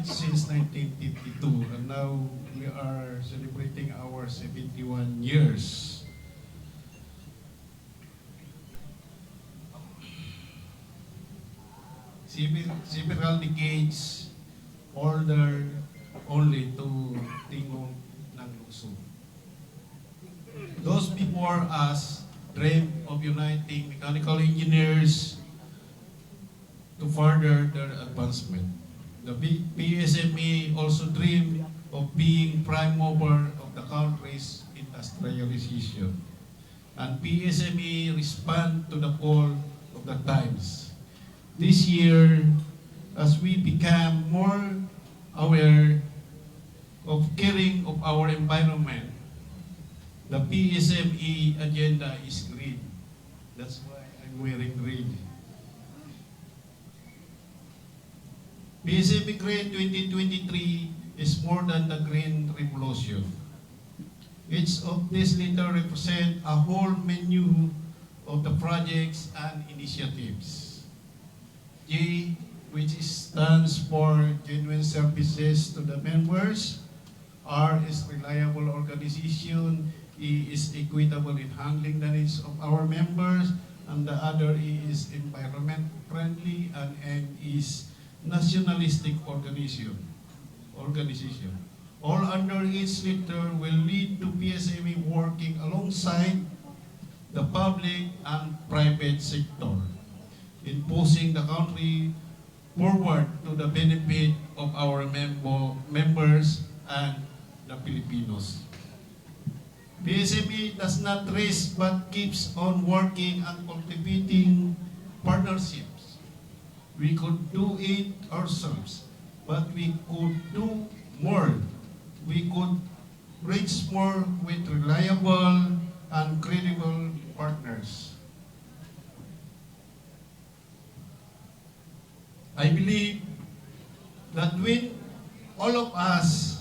since 1952, and now we are celebrating our 71 years. Several decades older only to Tingog ng Lungsod. Those before us dreamed of uniting mechanical engineers to further their advancement. The PSME also dreamed of being prime mover of the country's industrialization. And PSME respond to the call of the times. This year, as we become more aware of caring of our environment, the PSME agenda is green. That's why I'm wearing green. PSME Green 2023 is more than the Green Revolution. Each of these letters represent a whole menu of the projects and initiatives. G, which stands for Genuine Services to the Members. R is Reliable Organization. E is Equitable in Handling the Needs of our members. And the other E is Environment Friendly, and N is Nationalistic Organization. All under each letter will lead to PSME working alongside the public and private sector in pushing the country forward to the benefit of our members and the Filipinos. PSME does not rest but keeps on working and cultivating partnerships. We could do it ourselves, but we could do more. We could reach more with reliable and credible partners. I believe that when all of us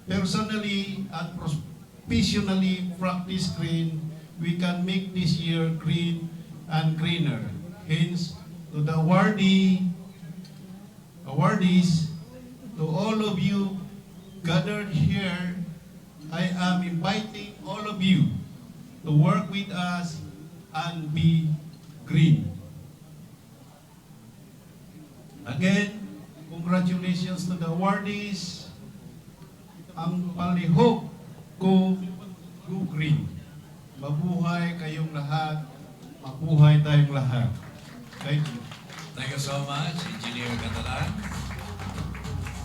personally and professionally practice green, we can make this year green and greener. Hence, to the awardees, to all of you gathered here, I am inviting all of you to work with us and be green. Again, congratulations to the awardees. Ang palihog ko, go green. Mabuhay kayong lahat. Mabuhay tayong lahat. Thank you. Thank you so much, Engineer Catalan.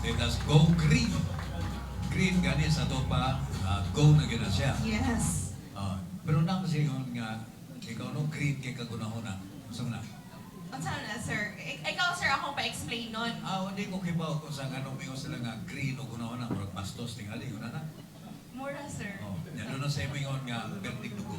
Let us go green. Green gani sa to pa, go na gina siya. Yes. Pero na kasi yun nga, ikaw no green kay kagunahon na. Unsa man na? Unsa na, sir? Ikaw, sir, akong pa-explain nun. Ah, hindi ko kibaw kung sa ganong mingon sila nga green o gunahon na, murag bastos tingali yun na na. Mura, sir. Oh, yan doon na sa ingon nga berdig dugo.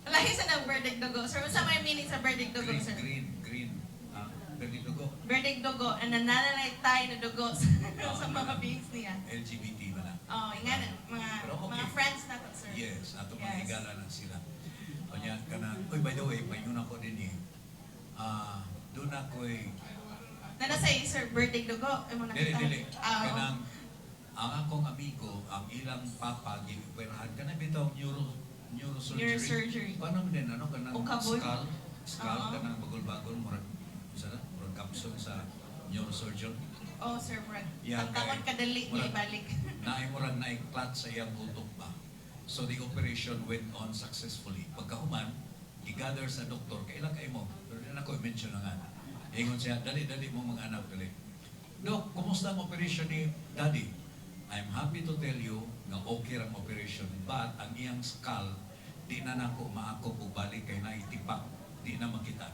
Lahi sa ng verdict dugo. Sir, unsa may meaning sa verdict dugo, Green, sir? green, green. Ah, berdig dugo. Verdict dugo, and nananalay tayo na dugo sa mga beings niya. LGBT ba na? Oh, nga na, mga Pero okay. mga friends na to, sir. Yes, ato mga Yes. higala na sila. O niya, kanang, uy, by the way, paingon ako din eh. Ah, doon ako'y, Nana say, sir, verdict dugo. Imo dili, nakita. dili, Ah, oo. kanang, ang akong amigo, ang ilang papa, gioperahan, kanang bitaw neurosurgery. Neurosurgery. Paano mo din, ano, kanang O kaboy. skull, skull, Oo. kanang bagol-bagol, murag, sana, murag capsule sa neurosurgeon. Oh, sir, murag. Yeah, Ang tawon kay- kadali niya murag- ibalik. Naay murag naiklat sa iyang utok ba. So the operation went on successfully. Pagkahuman, gigather sa doktor, kailan kay mo? Pero di na ko i-mention na nga. Ingon siya, dali-dali mo mga anak, dali. Dok, kumusta ang operation ni Daddy? I'm happy to tell you nga okay ang operation, but ang iyang skull, di na nako maakop og balik kay naitipak, di na makita.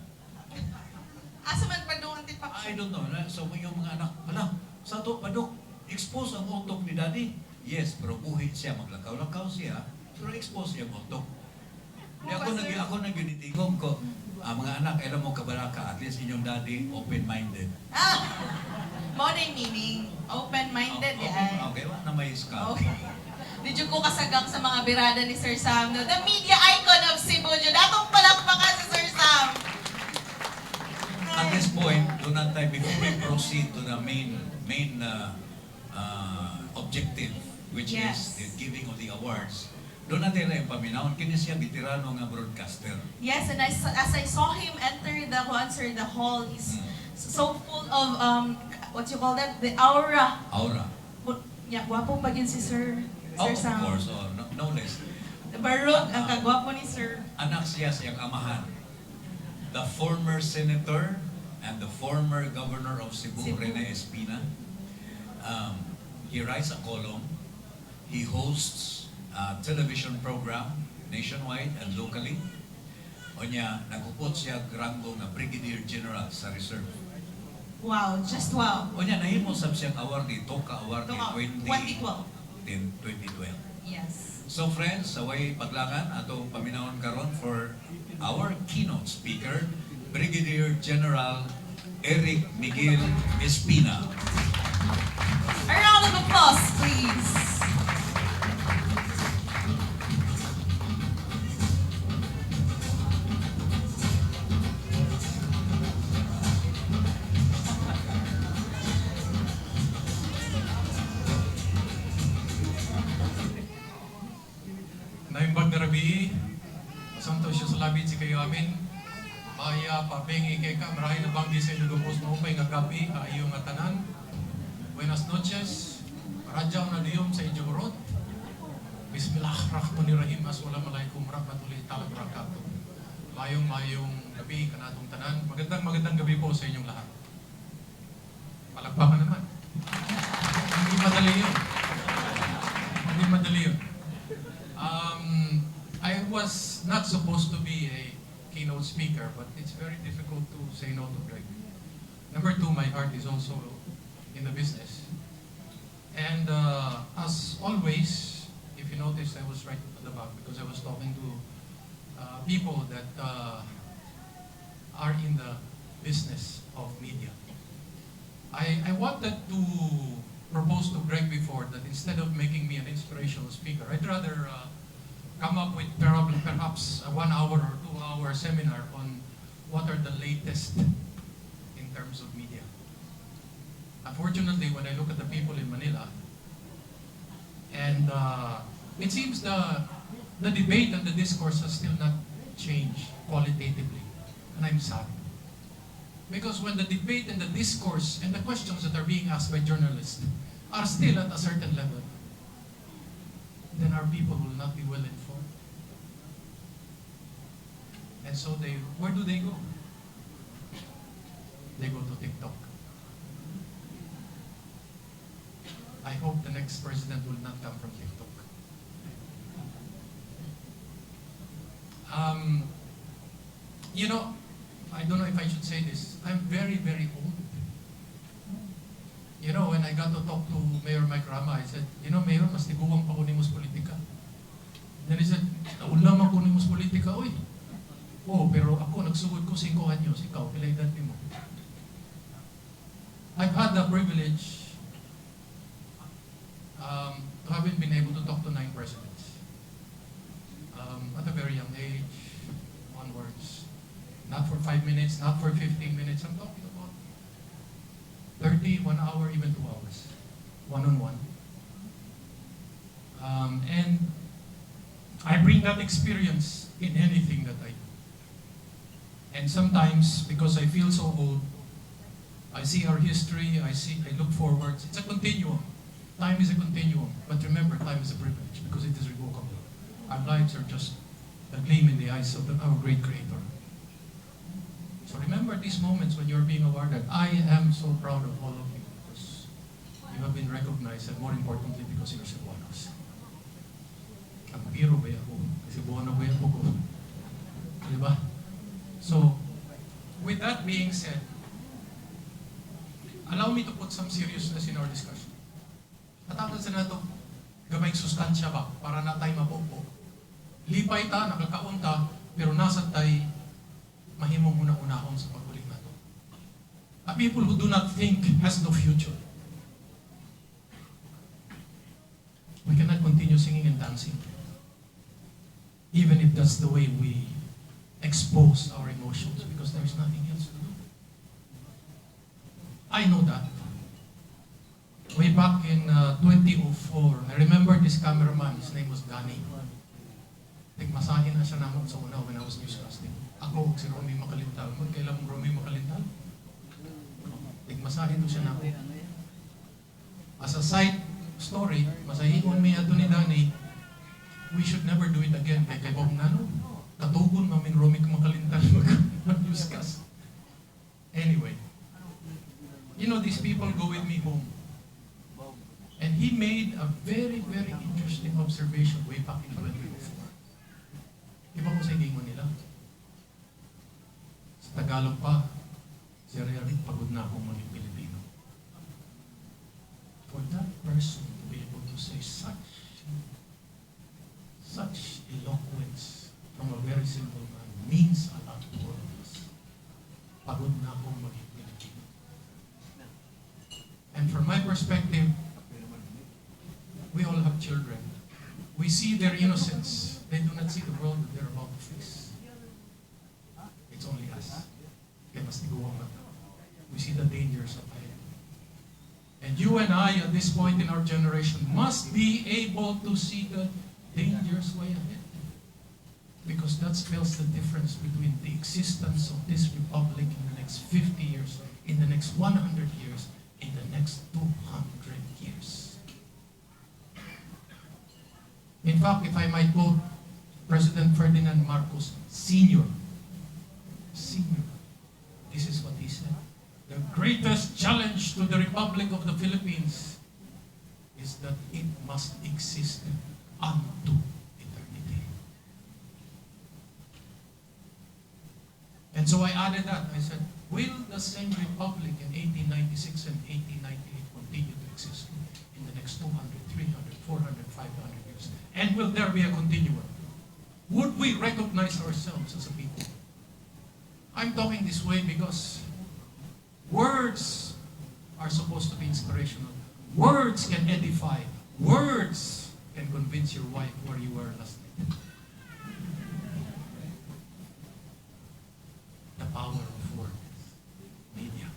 Asa man pa doon ang tipak, I sir? don't know. Na. So yung mga anak, hala, sa to, padok, expose ang utok ni Daddy. Yes, pero buhi siya, maglakaw-lakaw siya, pero expose siya ang utok. Di ako Bukas, nag sir. ako nagyunitigom ko, ang mga anak, alam mo kabalaka, at least inyong daddy, open-minded. Ah! Mao na yung meaning. Open-minded, Oh, eh. okay, wa na may skull. Okay. Did you ko kasagang sa mga birada ni Sir Sam, no? The media icon of Cebu, jud. Atong palakpakan si Sir Sam. At this point, do not tayo, before we proceed to the main objective, which is the giving of the awards, doon natin na yung paminawon. Kini siya veterano nga broadcaster. Yes, and as I saw him enter the sir, the hall, he's so full of, what you call that? The aura. Aura. Yeah, gwapo pa yun si Sir. Oh, Sir of Sam. course, oh, no, no less. Barog ang kagwapo ni Sir. Anak siya sa iyang amahan. The former senator and the former governor of Cebu, Cebu. Rene Espina. He writes a column. He hosts a television program nationwide and locally. Onya, nagupot siya ranggo nga Brigadier General sa Reserve. Wow, just wow. Onya, nahimo sab siyang awardee, Toka awardee, Toka, 20, 2012. 2012. Yes. So friends, saway paglangan atong paminawon karon for our keynote speaker, Brigadier General Eric Miguel Espina. A round of applause, please. Naimbag na rabii, Santo siya sa labi si kayo amin. Maya pabengi kay ka, marahin na banggi sa inyong lubos maupay nga gabi, ayo nga tanan. Buenas noches, radyaw na diyom sa inyong rot. Bismillahirrahmanirrahim, Assalamualaikum warahmatullahi taala wabarakatuh. Mayong mayong gabi kanatong tanan. Magandang magandang gabi po sa inyong lahat. Palakpakan naman. Hindi madali yun. Hindi madali yun. I was not supposed to be a keynote speaker, but it's very difficult to say no to Greg. Number two, my heart is also in the business. And as always, if you noticed, I was right at the back because I was talking to people that are in the business of media. I wanted to propose to Greg before that instead of making me an inspirational speaker, I'd rather come up with perhaps a 1 hour or 2 hour seminar on what are the latest in terms of media. Unfortunately, when I look at the people in Manila, and it seems the debate and the discourse has still not changed qualitatively, and I'm sad. Because when the debate and the discourse and the questions that are being asked by journalists are still at a certain level, then our people will not be well informed. And so where do they go? They go to TikTok. I hope the next president will not come from TikTok. I don't know if I should say this. I'm very, very old. When I got to talk to Mayor Mike Rama, I said, "Mayor, mas tiguang pa ko nimo sa politika." Then he said, "Naula man ko nimo sa politika, oy." "Oh, pero ako, nagsugod ko 5 anyos, ikaw, pila edad nimo?" I've had the privilege to having been able to talk to nine presidents. At a very young age, onwards. Not for 5 minutes, not for 15 minutes. I'm talking about 30, 1 hour, even 2 hours. One-on-one. And I bring that experience in anything that I do. And sometimes, because I feel so old, I see our history, I look forwards. It's a continuum. Time is a continuum. But remember, time is a privilege because it is revocable. Our lives are just a gleam in the eyes of our great Creator. So remember these moments when you're being awarded. I am so proud of all of you because you have been recognized, and more importantly, because you're Cebuanos. Ang biro ba ako? Kasi Cebuano ba ako ko? Di ba? So, with that being said, allow me to put some seriousness in our discussion. Hatagan sa nato, gamay sustansya ba para na tayo mabuo. Lipay ta, nakakaon ta, pero naa sad tay mahimong una-unahon sa pagbulig nato. A people who do not think has no future. We cannot continue singing and dancing, even if that's the way we expose our emotions, because there's nothing else to do. I know that. Way back in 2004, I remember this cameraman, his name was Danny. Tigmasahe na siya namo sa una when I was newscasting. Ako, si Romy Macalintal. Magkailan mo Romy Macalintal? Tigmasahe to siya namo. As a side story, masahihon mi ato ni Danny, we should never do it again. Kay kay Bob Nano, katugon mamin Romy Macalintal mag-newscast. Anyway, these people go with me home. And he made a very, very interesting observation way back in 2004. Iba ko sa ingon nila. Sa Tagalog pa, "Sir Eric, pagod na akong maging Pilipino." For that person to be able to say such eloquence from a very simple man means a lot to all of us. "Pagod na akong maging Pilipino." And from my perspective, we all have children. We see their innocence. They do not see the world that they're about to face. It's only us. Kaya mas tiguang na. We see the dangers up ahead. And you and I, at this point in our generation, must be able to see the dangers way ahead. Because that spells the difference between the existence of this republic in the next 50 years, in the next 100 years, in the next 200 years. In fact, if I might quote President Ferdinand Marcos Sr., Senior, this is what he said: "The greatest challenge to the Republic of the Philippines is that it must exist unto eternity." And so I added that. I said, "Will the same republic in 1896 and 1898 continue to exist in the next 200, 300, 400, 500 years? And will there be a continuum? Would we recognize ourselves as a people?" I'm talking this way because words are supposed to be inspirational. Words can edify. Words can convince your wife where you were last night. The power of words. Media.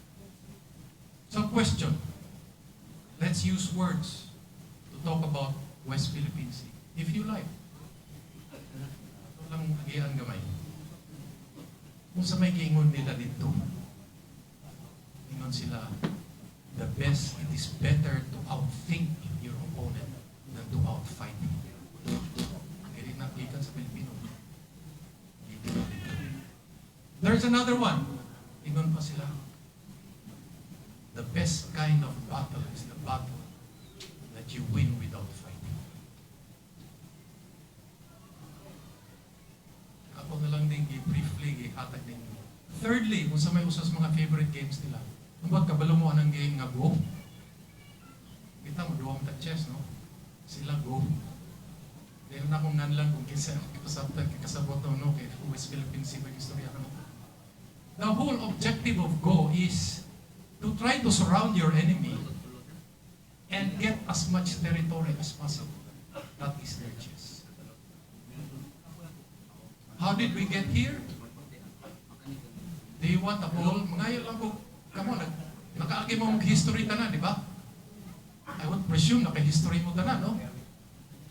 So question. Let's use words to talk about West Philippine Sea. If you like. Ato lang agian gamay. Kung unsa may giingon nila dito. Ingon sila, it is better to outthink your opponent than to outfight him. Dili na gikan sa Pilipino. There's another one. Ingon pa sila, the best kind of battle is the battle That you win without fighting. Ako na lang din gi-briefly gihatag ninyo. Thirdly, kung sa may usas mga favorite games nila. Ambot kabalo mo anang game nga Go. Kita mo duwa ta chess, no? Sila Go. Dahil na kung nanlan kung kinsa kasabot kasabot no, kay West Philippine Sea may istorya ka no. The whole objective of Go is to try to surround your enemy and get as much territory as possible. That is their chess. How did we get here? They want a whole, mangayo lang ko, kamo, nakaagi mo og history tanan, di ba? I would presume naka-history mo tanan, no?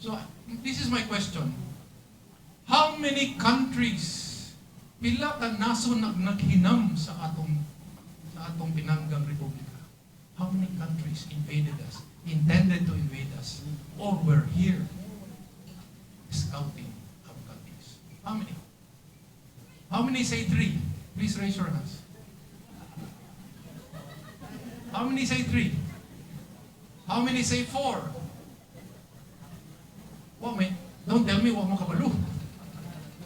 So, this is my question. How many countries, pila ka nason naghinam sa atong pinanggang republika? How many countries invaded us, intended to invade us, or were here scouting our countries? How many? How many say three? Please raise your hands. How many say three? How many say four? Well, may, don't tell me wa mo kabalo.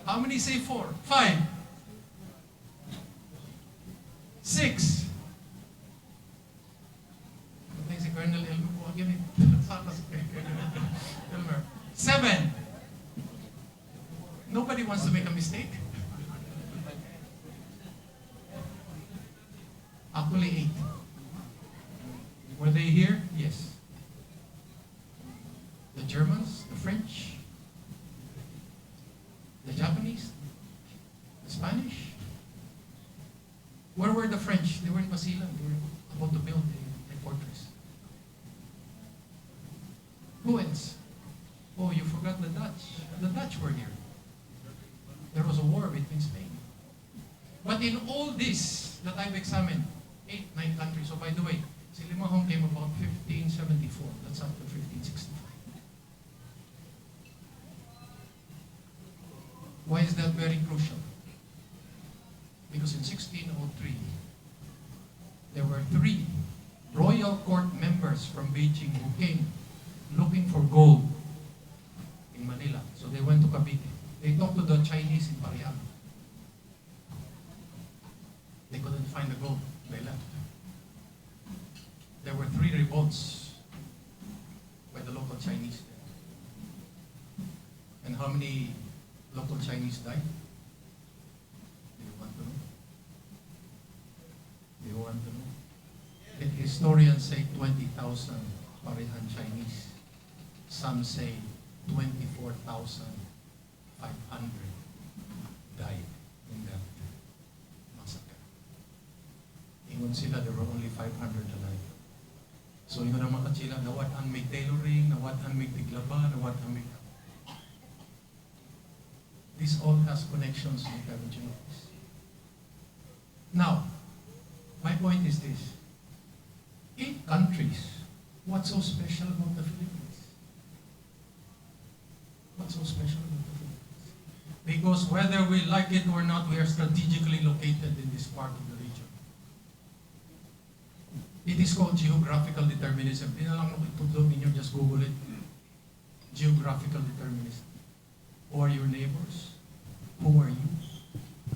How many say four? Five? Six? Patay si Colonel Elmer po again eh. Sana si Colonel Elmer. Seven? Nobody wants to make a mistake. Actually, eight. Were they here? Yes. The Germans, the French, the Japanese, the Spanish. Where were the French? They were in Basilan. They were about to build a fortress. Who else? Oh, you forgot the Dutch. The Dutch were here. There was a war between Spain. But in all this that I've examined, eight, nine countries. So by the way, si Limahong came about 1574. That's after 1565. Why is that very crucial? Because in 1603, there were three royal court members from Beijing who came looking for gold in Manila. So they went to Cavite. They talked to the Chinese in Parian. They couldn't find the gold. They left. There were three revolts by the local Chinese there. And how many local Chinese died? Do you want to know? Do you want to know? The historians say 20,000 Parihan Chinese. Some say 24,500 died in that massacre. Ingon sila, there were only 500 alive. So ingon ang mga Katsila, nawad-an may tailoring, nawad-an may tiglaba, nawad-an may. This all has connections with haven't you noticed? Now, my point is this. Eight countries, what's so special about the Philippines? What's so special about the Philippines? Because whether we like it or not, we are strategically located in this part of the region. It is called geographical determinism. Di na lang ako itudlo ninyo, just Google it. Geographical determinism. Who are your neighbors? Who are you?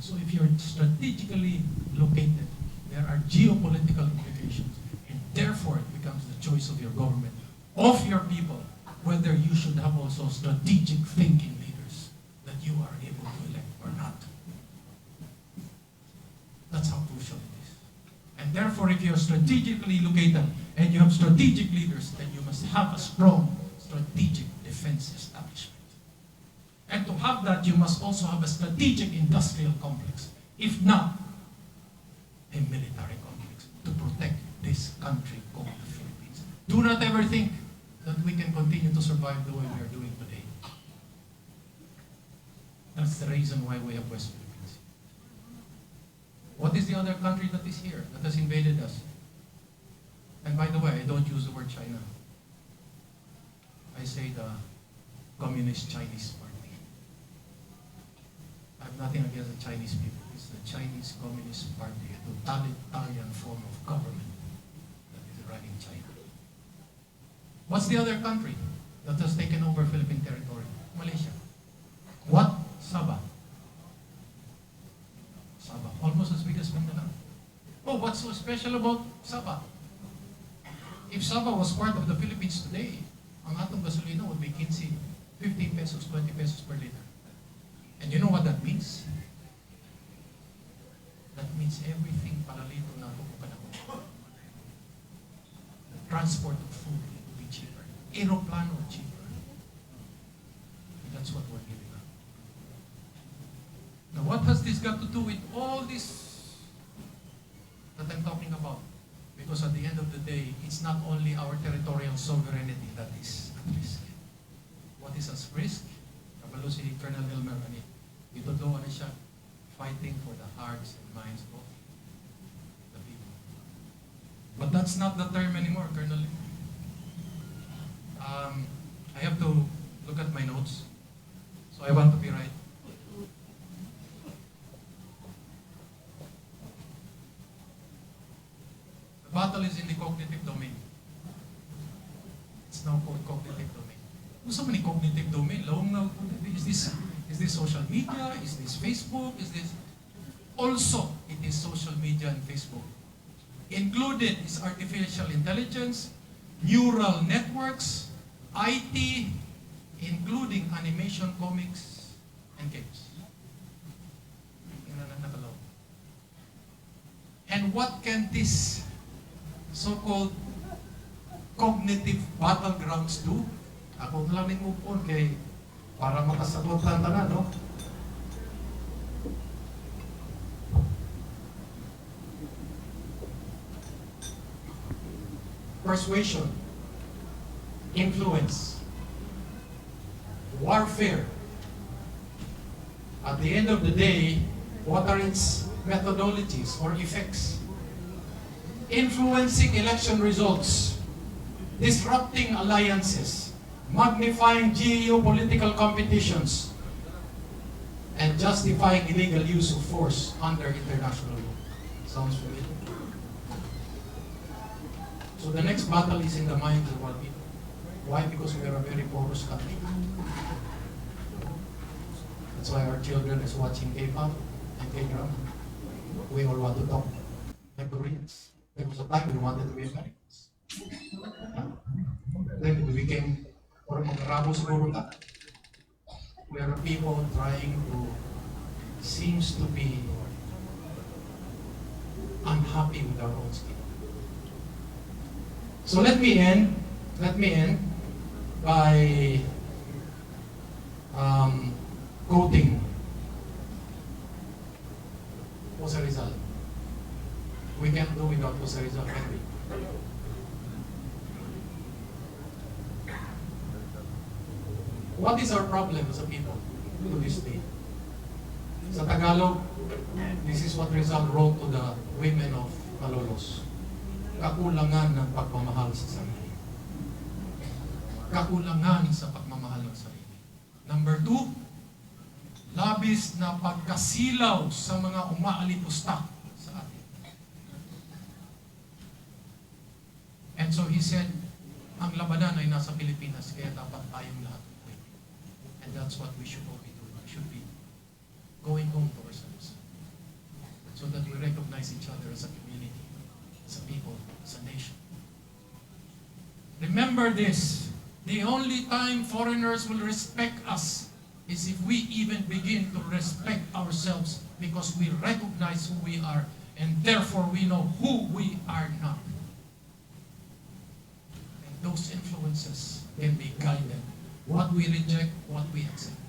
So if you're strategically located, there are geopolitical implications. And therefore, it becomes the choice of your government, of your people, whether you should have also strategic thinking leaders that you are able to elect or not. That's how crucial it is. And therefore, if you're strategically located and you have strategic leaders, then you must have a strong strategic defense establishment. And to have that, you must also have a strategic industrial complex. If not, a military complex to protect this country called the Philippines. Do not ever think that we can continue to survive the way we are doing today. That's the reason why we have West Philippines. What is the other country that is here, that has invaded us? And by the way, I don't use the word China. I say the Communist Chinese Party. I have nothing against the Chinese people. It's the Chinese Communist Party, a totalitarian form of government that is running China. What's the other country that has taken over Philippine territory? Malaysia. What? Sabah. Sabah. Almost as big as Mindanao. Oh, what's so special about Sabah? If Sabah was part of the Philippines today, ang atong gasolina would be 15, 15 pesos, 20 pesos per liter. And you know what that means? That means everything palalito nato kung panahon. The transport of food will be cheaper. Aeroplano cheaper. And that's what we're giving up. Now, what has this got to do with all this that I'm talking about? Because at the end of the day, it's not only our territorial sovereignty that is at risk. What is at risk? Kabalo si Colonel Elmer ani. Gitudloan na siya fighting for the hearts and minds of the people. But that's not the term anymore, Colonel. I have to look at my notes. So I want to be right. The battle is in the cognitive domain. It's now called cognitive domain. Unsa man ni cognitive domain? Lawom nga is this social media? Is this Facebook? Is this Also, it is social media and Facebook. Included is artificial intelligence, neural networks, IT, including animation, comics, and games. Tingnan na nakalaw. And what can this so-called cognitive battlegrounds do? Ako na lang move on kay para makasagot lang tanan, no? Persuasion, influence, warfare. At the end of the day, what are its methodologies or effects? Influencing election results, disrupting alliances, magnifying geopolitical competitions, and justifying illegal use of force under international law. Sounds familiar? So the next battle is in the minds of our people. Why? Because we are a very porous country. That's why our children is watching K-pop and K-drama. We all want to talk like Koreans. There was a time we wanted to be Americans. Then we became, or mga Arabo siguro ta. We are a people trying to, seems to be unhappy with our own skin. So let me end by quoting Jose Rizal. We can't do without Jose Rizal, can we? What is our problem as a people to this day? Sa Tagalog, this is what Rizal wrote to the women of Malolos. Kakulangan ng pagmamahal sa sarili. Kakulangan sa pagmamahal ng sarili. Number two, labis na pagkasilaw sa mga umaalipusta sa atin. And so he said, ang labanan ay nasa Pilipinas, kaya dapat tayong lahat umuwi. And that's what we should all be doing. We should be going home to ourselves so that we recognize each other as a community, as a people, as a nation. Remember this, the only time foreigners will respect us is if we even begin to respect ourselves because we recognize who we are and therefore we know who we are not. And those influences can be guided. What we reject, what we accept.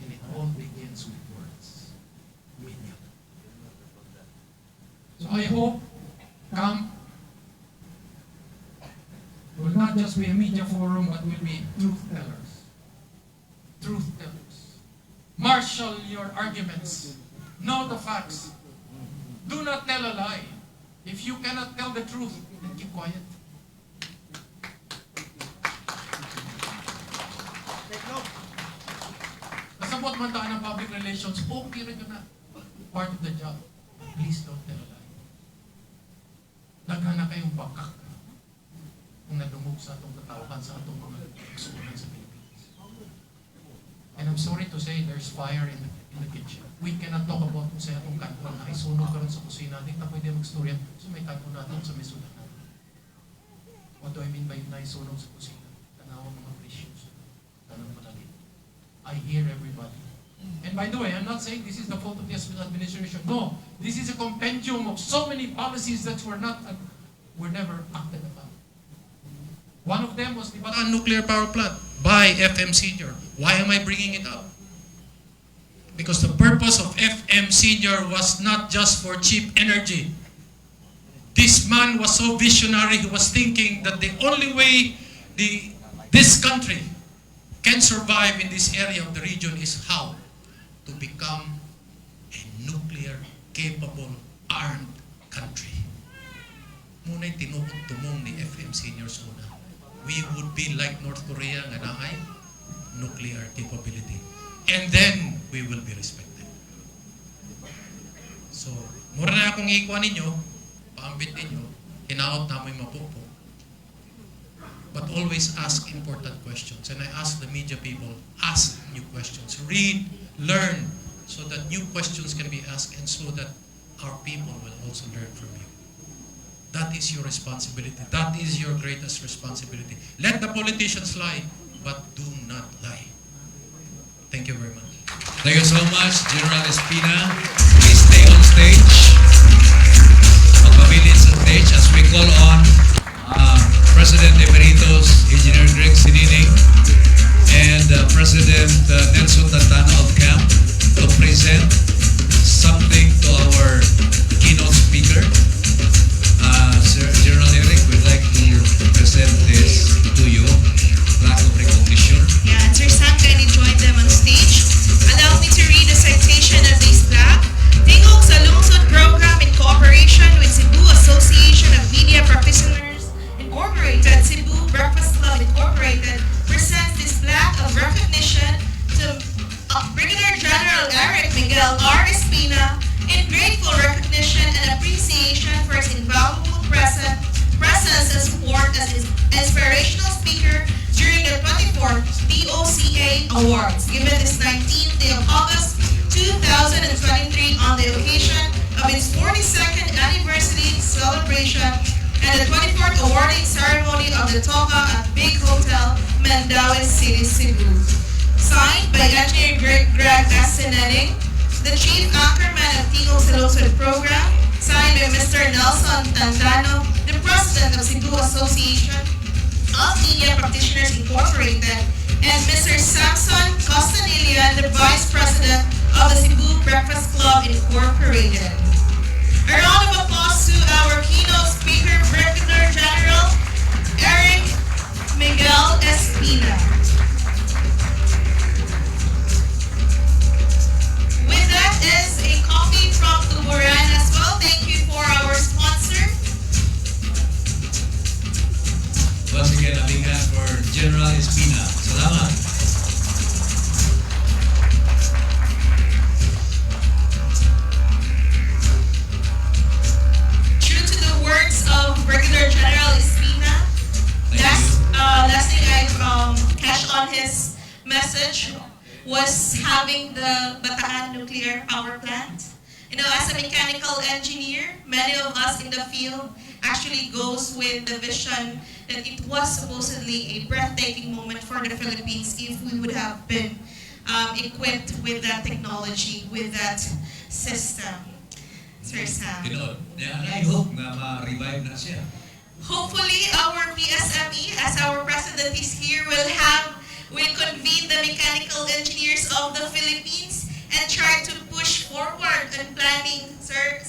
And it all begins with words. Media. So I hope CAMP will not just be a media forum, but will be truth tellers. Truth tellers. Marshal your arguments. Know the facts. Do not tell a lie. If you cannot tell the truth, then keep quiet. Kasabot man tayo ng public relations, okay rin yun na. Part of the job. Please don't tell a lie. Daghan na kayong bakak. Ang nadungog sa atong katawhan, sa atong mga igsuonan sa Pilipinas. And I'm sorry to say, there's fire in the kitchen. We cannot talk about kung sa atong kanon na isunog karon sa kusina. Di ta pwede magstorya. So may kanon natin sa may sudan natin. What do I mean by naisunog sa kusina? Tanawa mga precious. Tanang palagi. I hear everybody. And by the way, I'm not saying this is the fault of the administration. No, this is a compendium of so many policies that were not, were never acted upon. One of them was the Bataan Nuclear Power Plant by FM Senior. Why am I bringing it up? Because the purpose of FM Senior was not just for cheap energy. This man was so visionary, he was thinking that the only way this country can survive in this area of the region is how? To become a nuclear capable armed country. Mao na'y tinuod tumong ni FM Senior sa una. We would be like North Korea nga naay nuclear capability. And then we will be respected. So, mura na akong ikuha ninyo, paambit ninyo, hinaot na mo'y mapupo. But always ask important questions. And I ask the media people, ask new questions. Read, learn, so that new questions can be asked and so that our people will also learn from you. That is your responsibility. That is your greatest responsibility. Let the politicians lie, but do not lie. Thank you very much. Thank you so much, General Espina. Please stay on stage. Magpabilin sa stage as we call on President Emeritus Engineer Greg Sinining and President Nelson Tantano of CAMP to present something to our keynote speaker. Sir General Eric, we'd like to present this to you, plaque of recognition. Yeah, and Sir Sam kindly joined them on stage. Allow me to read the citation of this plaque. Tingog sa Lungsod Program in cooperation with Cebu Association of Media Practitioners Incorporated, Cebu Breakfast Club Incorporated, presents this plaque of recognition to Brigadier General Eric Miguel R. Espina in grateful recognition and appreciation for his invaluable presence and support as his inspirational speaker during the 24th TOCA Awards, given this 19th day of August 2023 on the occasion of its 42nd anniversary celebration and the 24th awarding ceremony of the TOCA at Big Hotel, Mandaue City, Cebu. Signed by Engineer Greg S. Sineneng, the Chief Anchorman of Tingog sa Lungsod Program, signed by Mr. Nelson Tandano, the President of Cebu Association of Media Practitioners Incorporated, and Mr. Samson Costanilla, the Vice President of the Cebu Breakfast Club Incorporated. A round of applause to our keynote speaker, Brigadier General Eric Miguel Espina. With that is a coffee from Tuburan as well. Thank you for our sponsor. Once again, a big hand for General Espina. Salamat. True to the words of Brigadier General Espina, last thing I catch on his message was having the Bataan nuclear power plant. As a mechanical engineer, many of us in the field actually goes with the vision that it was supposedly a breathtaking moment for the Philippines if we would have been equipped with that technology, with that system. Sir Sam. Tinuod. Yeah, and I hope na ma-revive na siya. Hopefully, our PSME, as our president is here, will convene the mechanical engineers of the Philippines and try to push forward on planning, Sir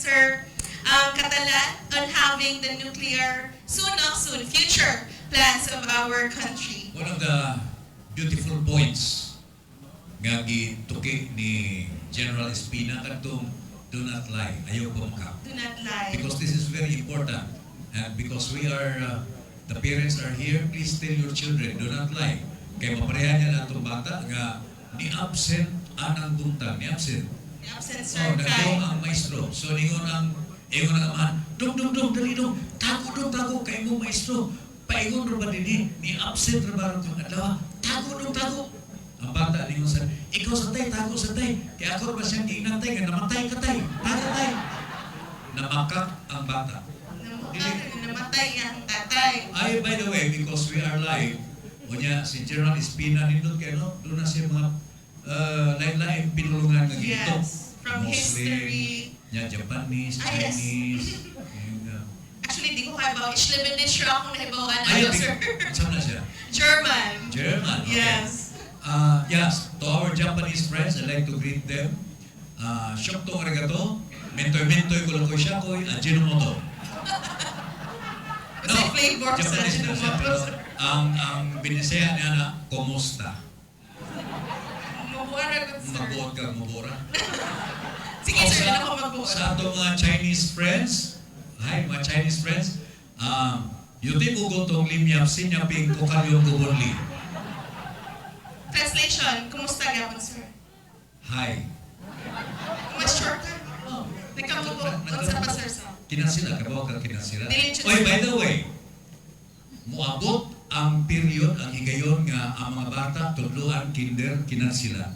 Catalan, on having the nuclear soon, not soon, future plans of our country. One of the beautiful points nga gituki ni General Espina kadtong do not lie, ayaw pumaka. Do not lie. Because this is very important. And because we are, the parents are here, please tell your children, do not lie. Kay mapareha niya na atong bata nga ni absent anang buntag, ni absent. Ni absent, sir. Oh, nagdong Kay. ang maestro. So ningon ang ingon ang amahan, dong dong dong dali dong, tago dong tago kay mo maestro. Paingon ra ba dinhi, ni absent ra ba ron kang adlaw? Tago nung tago. Ang bata ningon sa, ikaw sa tay, tago sa tay. Kaya ako ra ba siyang giingnan tay, nga namatay ka tay. Tago tay. Namakak ang bata. Namukha namatay nga ang tatay. Ay, by the way, because we are live, unya si General Espina nindot kayo, no? Doon na siya mga lain-lain pinulungan nga ginto. Yes. From Muslim, history. Nya Japanese, Ah, yes. Chinese, and, Actually, di ko kaya Ich liebe nicht akong nahibawan. ay, Ano, sir? saan na siya? German. German, okay. Yes. Yes, to our Japanese friends, I'd like to greet them. Shokto arigato, mentoy mentoy kulokoy shakoy, ajinomoto. Kasi flavor sa Japanese na siya, Ajinomoto, pero sir. ang binisaya niya na, kumusta? Mabuha na good, sir. Magbuot ka, mabura. Sige, sir, ano ko magbuot? Sa atong mga Chinese friends, hi mga Chinese friends, yuti ko tong limyap sinyaping ko kalyong gubonli. Translation, kumusta gapon, sir? Hi. Mas shorter? Oh. Nagkamubo. Unsa pa, sir? Sa? Kinasila, kabaw ka kinasila. Dili jud Oy, sir. by the way, muabot ang period, ang higayon nga ang mga bata tudloan kinder kinasila.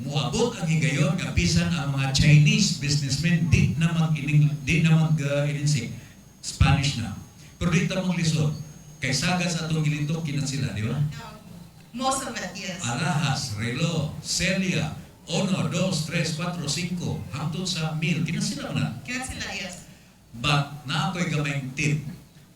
Muabot ang higayon nga bisan ang mga Chinese businessmen di na mag ining di na mag ininsik Spanish na. Pero di ta maglisod kay sagad sa atong gilintok kinasila, di ba? Most of it, yes. Alahas, relo, Celia, uno, dos, tres, cuatro, cinco, hangtod sa mil, kinasila na. Kinasila, yes. But naa ko'y gamayng tip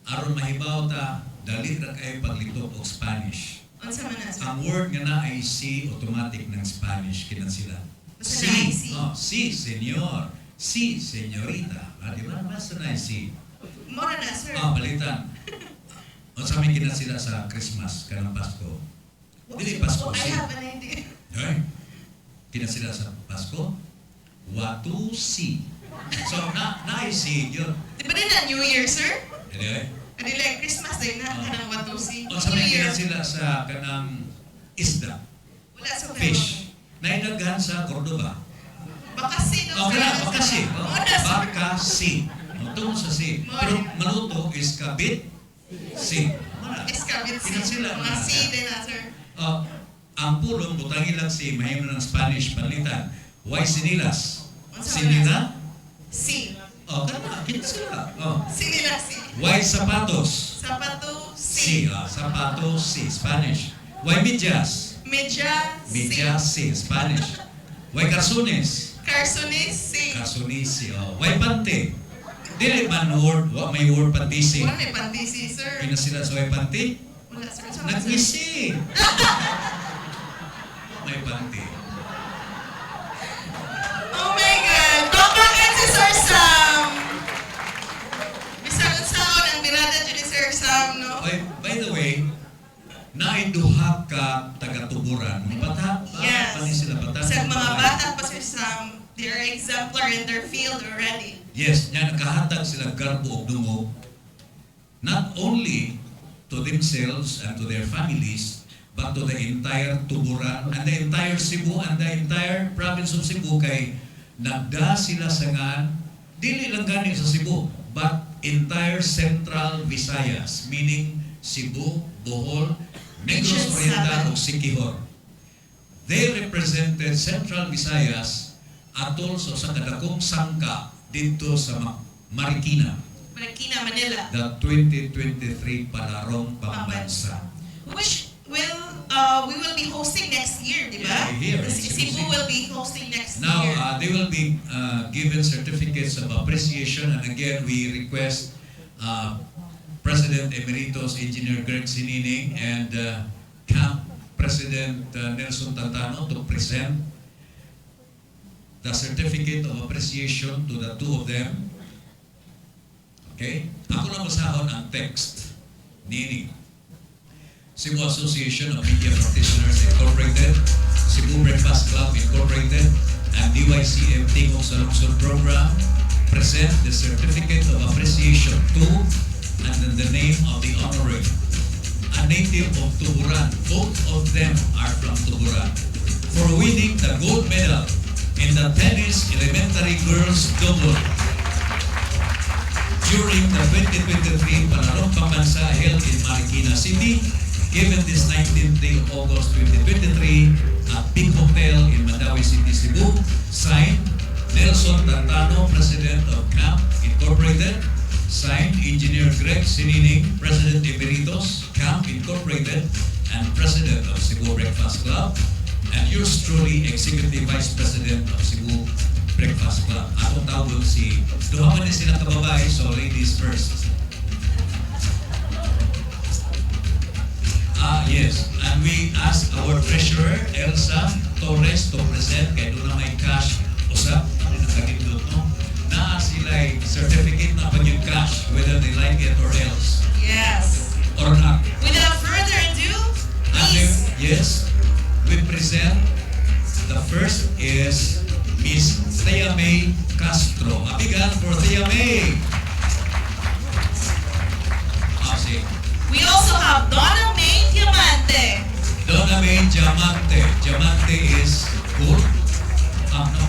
aron mahibaw ta dali ra kay paglitok og Spanish. Unsa man na, sir? Ang word nga na ay si automatic ng Spanish kinan sila. Basta naay si. Oh, si, señor. Si, señorita. Ah, di ba? Basta na si. Mora na, sir. Ah, palitan. Unsa may kinan sila sa Christmas kanang Pasko? Dili Pasko Oh, I si. have an idea. Okay. Kinan sila sa Pasko? Watu si. So na na si yun. Di ba din na New Year, sir? Anyway. Adi like Christmas day na, kanang watusi. Unsa New may Year. kinan sila sa kanang isda, Wala sa fish. Naidaghan sa Cordoba. Bakasi no, Oh, sir. kana, bakasi. Oh, Mora, sir. bakasi. Oh, tungod sa si. Pero maluto is kabit si. Mara. Iskabit si. Kinan sila. Mga si din na, sir. Oh, ang pulong butangi lang si mahimo ng Spanish panlitan. Why sinilas? Unsa Sinila? Si. Oh, kana, kita sila. Oh. Sinila si. Why sapatos? Sapato Si, si. ah, sapatos si Spanish. Why medyas? Medya si. Medyas si Spanish. Why karsunes? Carsones si. Karsunes si. Oh. Why pante? Dili man word, wa may word pantisi. Wala may pantisi, sir. Pina sila sa way panty? Wala, sir. Unsa man, sir? Nag-isi. May panty. Oh my God! Palakpakan si Sir Sam! Bisan unsaon ang birada dyan ni Sir Sam, no? Oy, by the way, naay duha ka taga-Tuburan. Mga bata, ba? Yes. Pani sila bata. Sa mga bata pa, Sir Sam, they are exemplar in their field already. Yes, nya nakahatag sila garbo og dungog not only to themselves and to their families, but to the entire Tuburan and the entire Cebu and the entire province of Cebu kay nagda sila sa ngan dili lang gani sa Cebu but entire Central Visayas, meaning Cebu, Bohol, Negros Region Oriental 7. ug Siquijor. They represented Central Visayas atol sa usa ka dakong sangka didto sa Marikina, Marikina, Manila. the 2023 Palarong Pambansa. Which will we will be hosting next year, di ba? Yeah, here in The Cebu Cebu City. will be hosting next Now, year. they will be given certificates of appreciation, and again, we request President Emeritus Engineer Greg Sinining and Camp President Nelson Tantano to present the certificate of appreciation to the two of them. Okay? Ako lang basahon ang text. Nini. Cebu Association of Media Practitioners Incorporated, Cebu Breakfast Club Incorporated, and DYCM Tingog sa Lungsod Program present the certificate of appreciation to and then the name of the honoree, a native of Tuburan. Both of them are from Tuburan. For winning the gold medal in the tennis elementary girls double. during the 2023 Palarong Pambansa held in Marikina City, given this 19th day of August 2023 at Big Hotel in Mandaue City, Cebu. Signed, Nelson Tantano, President of CAMP Incorporated. Signed, Engineer Greg Sinining, President Emeritus, CAMP Incorporated, and President of Cebu Breakfast Club. And yours truly, Executive Vice President of Cebu Breakfast Club. Atong tawag si, duha man ni sila kababae, so ladies first. Ah, yes. And we ask our treasurer, Elsa Torres, to present kay doon na may cash usap. Ano nakagindot, no? Naa sila certificate na pag yung cash, whether they like it or else. Yes. Or not. Without further ado, And then, yes, we present, the first is Miss Thea May Castro. A big hand for Thea May. Ah, sige. We also have Donna May Diamante. Donna May Diamante. Diamante is gold? Ah, no.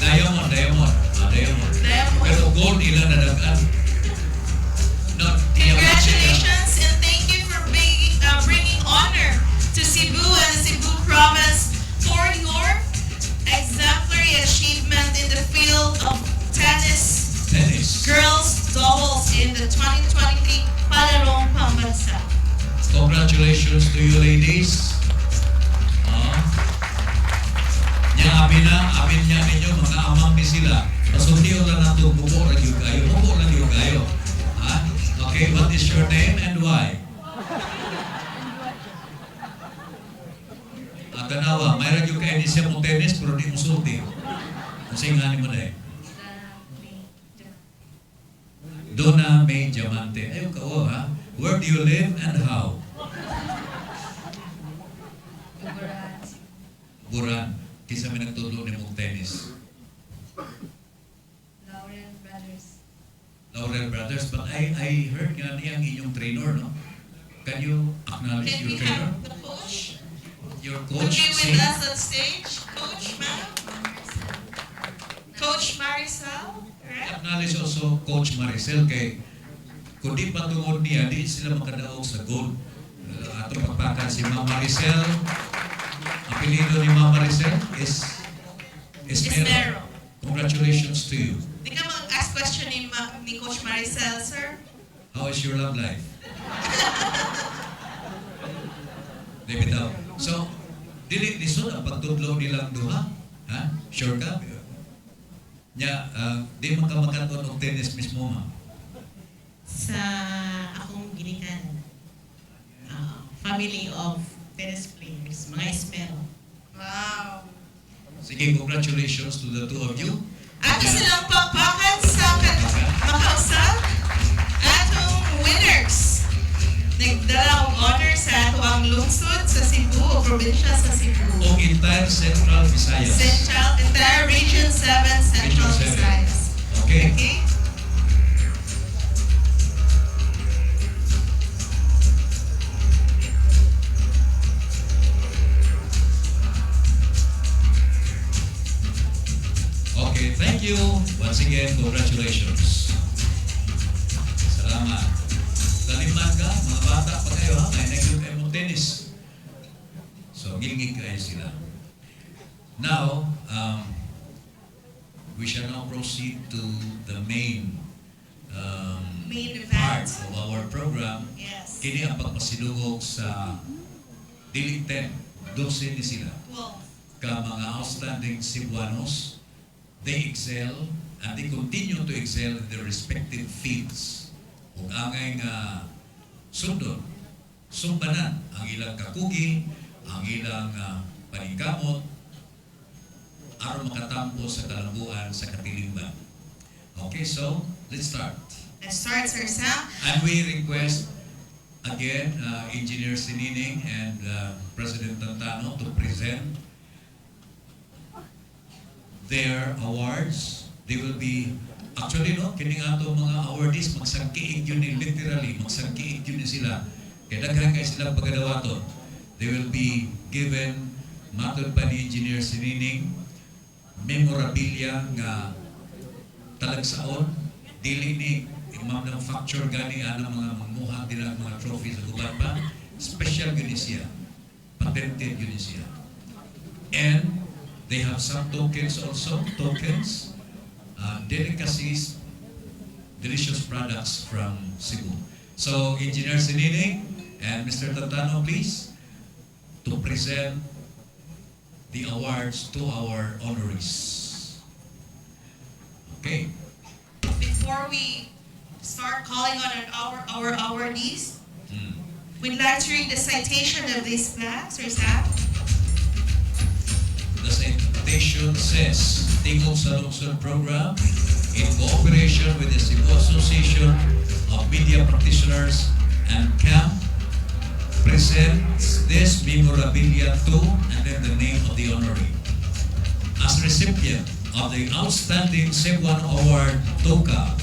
Diamond, diamond. Ah, diamond. Diamond. Pero gold ilan na dagan. No, diamante. Congratulations and thank you for bringing honor to Cebu and the Cebu province for your exemplary achievement in the field of tennis, Tennis. Girls doubles in the 2023 Palarong Pambansa. Congratulations to you, ladies. Ah. Nya abi na, amin niya ninyo, mga amang ni sila. Pasultiyon lang nato, bubo ra gyud kayo, bubo ra gyud kayo. Ha? Okay, what is your name and why? Ah, tanawa, may ra gyud kayo ni siya mo tennis pero di mo sulti. Unsay ngani mo dai? Donna May Diamante. Ayaw ka, oh, ha? Where do you live and how? Buran. Kinsa may nagtudlo nimo og tennis? Laurel Brothers. Laurel Brothers. But I heard nga niya ang inyong trainer, no? Can you acknowledge Can your we trainer? have the coach Your to coach, be si with us on stage? Coach, ma'am? Coach Maricel, correct? Acknowledge also Coach Maricel kay kung di pa tungod niya, di sila makadaog sa gold. Ato pagpakan si Ma'am Maricel. Apelyido ni Ma'am Maricel is Esmero. Esmero. Congratulations to you. Di ka mag-ask question ni Coach Maricel, sir? How is your love life? Di bitaw. So, dili lisod ang pagtudlo nilang duha. Ha? Sure ka? Nya, di man ka makaton og tennis mismo, ma'am. Sa akong ginikan, family of tennis players, mga Esmero. Wow. Sige, congratulations to the two of you. Ato silang pakpakan sa makausap atong winners. Nagdala og honor sa ato ang lungsod sa Cebu o probinsya sa Cebu. O entire Central Visayas. Central, entire Region 7 Central Region 7. Visayas. Okay. Okay? Okay, thank you. Once again, congratulations. Salamat. Taliman ka, mga bata pa kayo ha, may nagyod kayo mo tennis. So, ngilngig kayo sila. Now, we shall now proceed to the main Main event. part of our program. Yes. Kini ang pagpasilungog sa dili 10, 12 ni sila. 12. Ka mga outstanding Cebuanos, they excel and they continue to excel in their respective fields. Ug angay nga sundon, sumbanan ang ilang kakugi, ang ilang paningkamot, aron makatampo sa kalambuan sa katilingban. Okay, so let's start. Let's start, Sir Sam. And we request again Engineer Sinining and President Tantano to present their awards. They will be, actually no, kini nga ato mga awardees, magsangkiig yun ni, literally, magsangkiig yun ni sila. Kaya daghan kay sila pagkadawaton. They will be given, matod pa ni Engineer Sinining, memorabilia nga talagsaon, dili ni manufacture gani anang mga manguha dira ang mga trophies ug uban pa. Special gyud ni siya. Patented gyud ni siya. And they have some tokens also, tokens, delicacies, delicious products from Cebu. So, Engineer Sinining and Mr. Tantano, please, to present the awards to our honorees. Okay. Before we start calling on our awardees, we'd like to read the citation of this plaque, Sir Sam. The citation says, Tingog sa Lungsod Program, in cooperation with the Cebu Association of Media Practitioners and CAMP, presents this memorabilia to, and then the name of the honoree. As recipient of the Outstanding Cebuano Award, TOCA,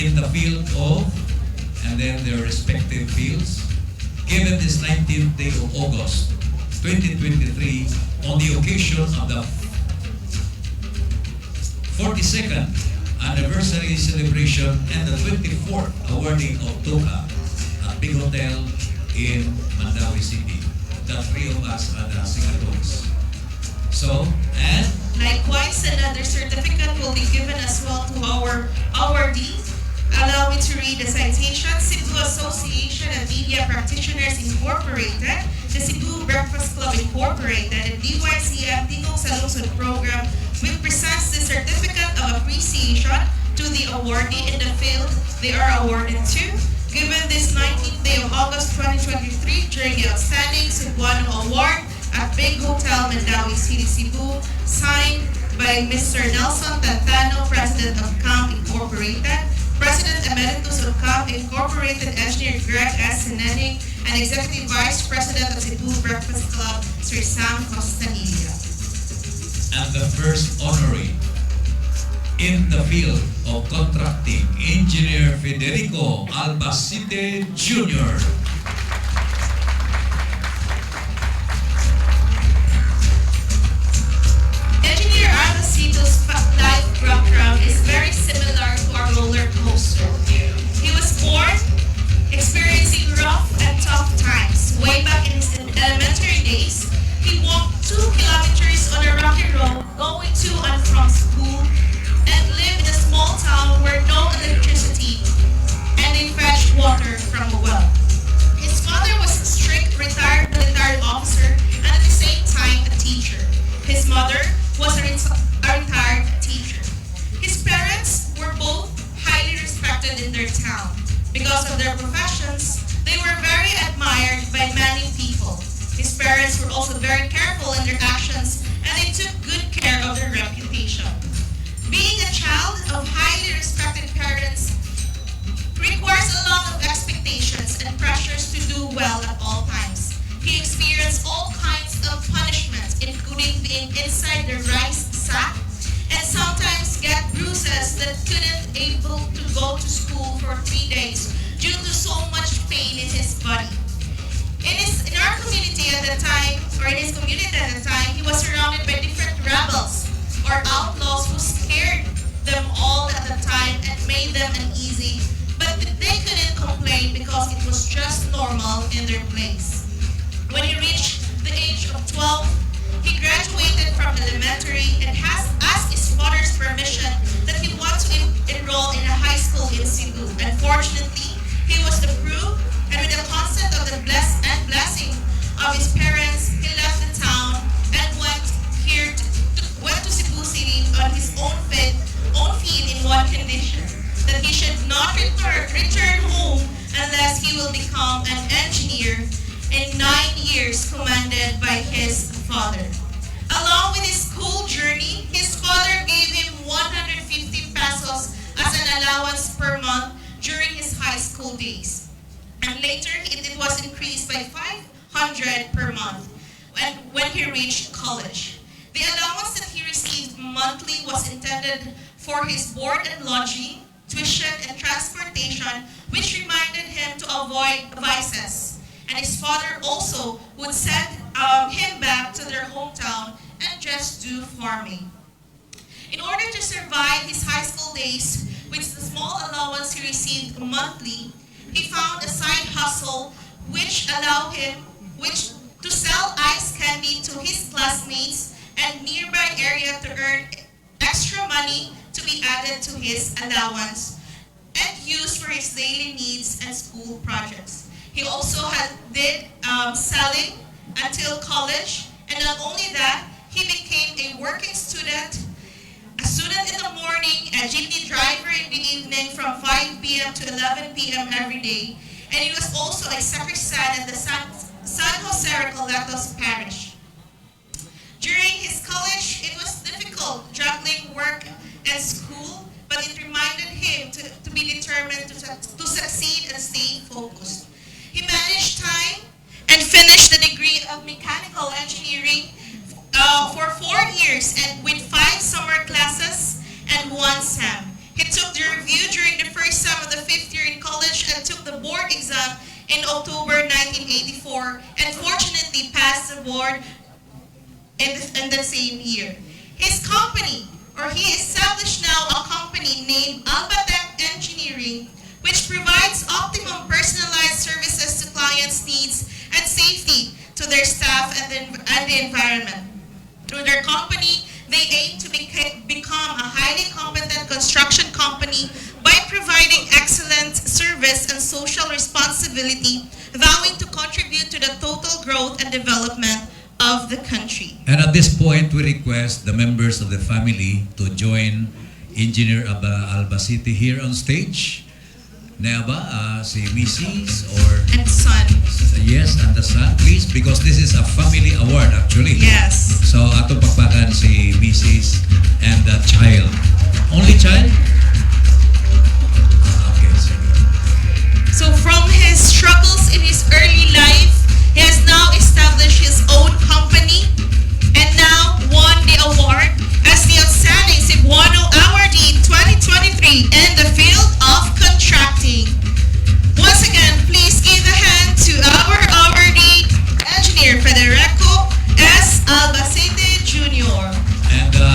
in the field of, and then their respective fields, given this 19th day of August, 2023, on the occasion of the 42nd anniversary celebration and the 24th awarding of TOCA at Big Hotel in Mandaue City. The three of us are the signatories. So, and Likewise, another certificate will be given as well to our awardees. Allow me to read the citation. Cebu Association of Media Practitioners Incorporated, the Cebu Breakfast Club Incorporated, and DYCM Tingog sa Lungsod Program will present the certificate of appreciation to the awardee in the field they are awarded to, given this 19th day of August 2023 during the Outstanding Cebuano Award at Big Hotel, Mandaue City, Cebu, signed by Mr. Nelson Tantano, President of CAMP Incorporated, President Emeritus of CAMP Incorporated, Engineer Greg S. Sineneng, and Executive Vice President of Cebu Breakfast Club, Sir Sam Costanilla. And the first honoree in the field of contracting, Engineer Federico Albacete Jr. Engineer Albacete's life background is very similar to our roller coaster. He was born experiencing rough and tough times. Way back in his elementary days, he walked 2 kilometers on a rocky road going to and from school and lived in a small town where no electricity and they fetched water from a well. His father was a strict retired military officer and at the same time a teacher. His mother was a retired teacher. His parents were both highly respected in their town. Because of their professions, they were very admired by many people. His parents were also very careful in their actions and they took good care of their reputation. Being a child of highly respected parents requires a lot of expectations and pressures to do well at all times. He experienced all kinds of punishments, including being inside the rice sack and sometimes get bruises that couldn't able to go to school for 3 days due to so much pain in his body. In our community at the time, or in his community at the time, he was surrounded by different rebels or outlaws who scared them all at the time and made them uneasy. But they couldn't complain because it was just normal in their place. When he reached the age of 12, he graduated from elementary and has asked his father's permission that he wants to enroll in a high school in Cebu. Unfortunately, he was approved, and with the consent of the bless and blessing of his parents, he left the town and went to Cebu City on his own feet in one condition: that he should not return home unless he will become an engineer in 9 years commanded by his father. Along with his school journey, his father gave him 150 pesos as an allowance per month during his high school days. And later, it was increased by 500 per month when he reached college. The allowance that he received monthly was intended for his board and lodging, tuition, and transportation, which reminded him to avoid vices. And his father also would send him back to their hometown and just do farming. In order to survive his high school days with the small allowance he received monthly, he found a side hustle which allowed him which to sell ice candy to his classmates and nearby area to earn extra money to be added to his allowance and used for his daily needs and school projects. He also did selling until college, and not only that, he became a working student, a student in the morning, a jeepney driver in the evening from 5 p.m. to 11 p.m. every day, and he was also a sacristan at the San Jose Recoletos Parish. During his college, it was difficult juggling work and school, but it reminded him to be determined to succeed and stay focused. He managed time and finished the degree of mechanical engineering for 4 years and with five summer classes and one sem. He took the review during the first sem of the fifth year in college and took the board exam in October 1984 and fortunately passed the board in the same year. His company, or he established now a company named Albatech Engineering, which provides optimum personalized services to clients' needs and safety to their staff and the environment. Through their company, they aim to become a highly competent construction company by providing excellent service and social responsibility, vowing to contribute to the total growth and development of the country. And at this point, we request the members of the family to join Engineer Aba Albacete here on stage. Naa ba, si Mrs. or And son. Yes, and the son, please, because this is a family award actually. Yes. So ato pakpakan si Mrs. and the child. Only child? Ah, okay, sige. So from his struggles in his early life, he has now established his own company and now won the award as the Outstanding Cebuano Awardee 2023 in the field of contracting. Once again, please give a hand to our awardee, Engineer Federico S. Albacete Jr. And the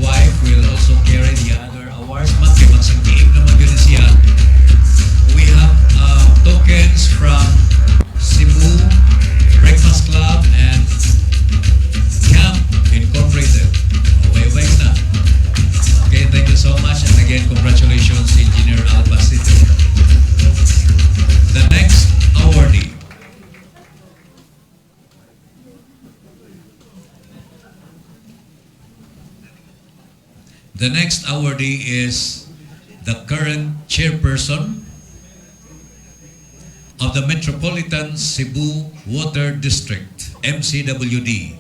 wife will also carry the other awards. Ma'am, kay magsangkiib naman gyud siya. We have tokens from Cebu Breakfast Club and Camp Incorporated. Okay, wait na. Okay, thank you so much. And again, congratulations, Engineer Albacete. The next awardee. The next awardee is the current chairperson of the Metropolitan Cebu Water District, MCWD,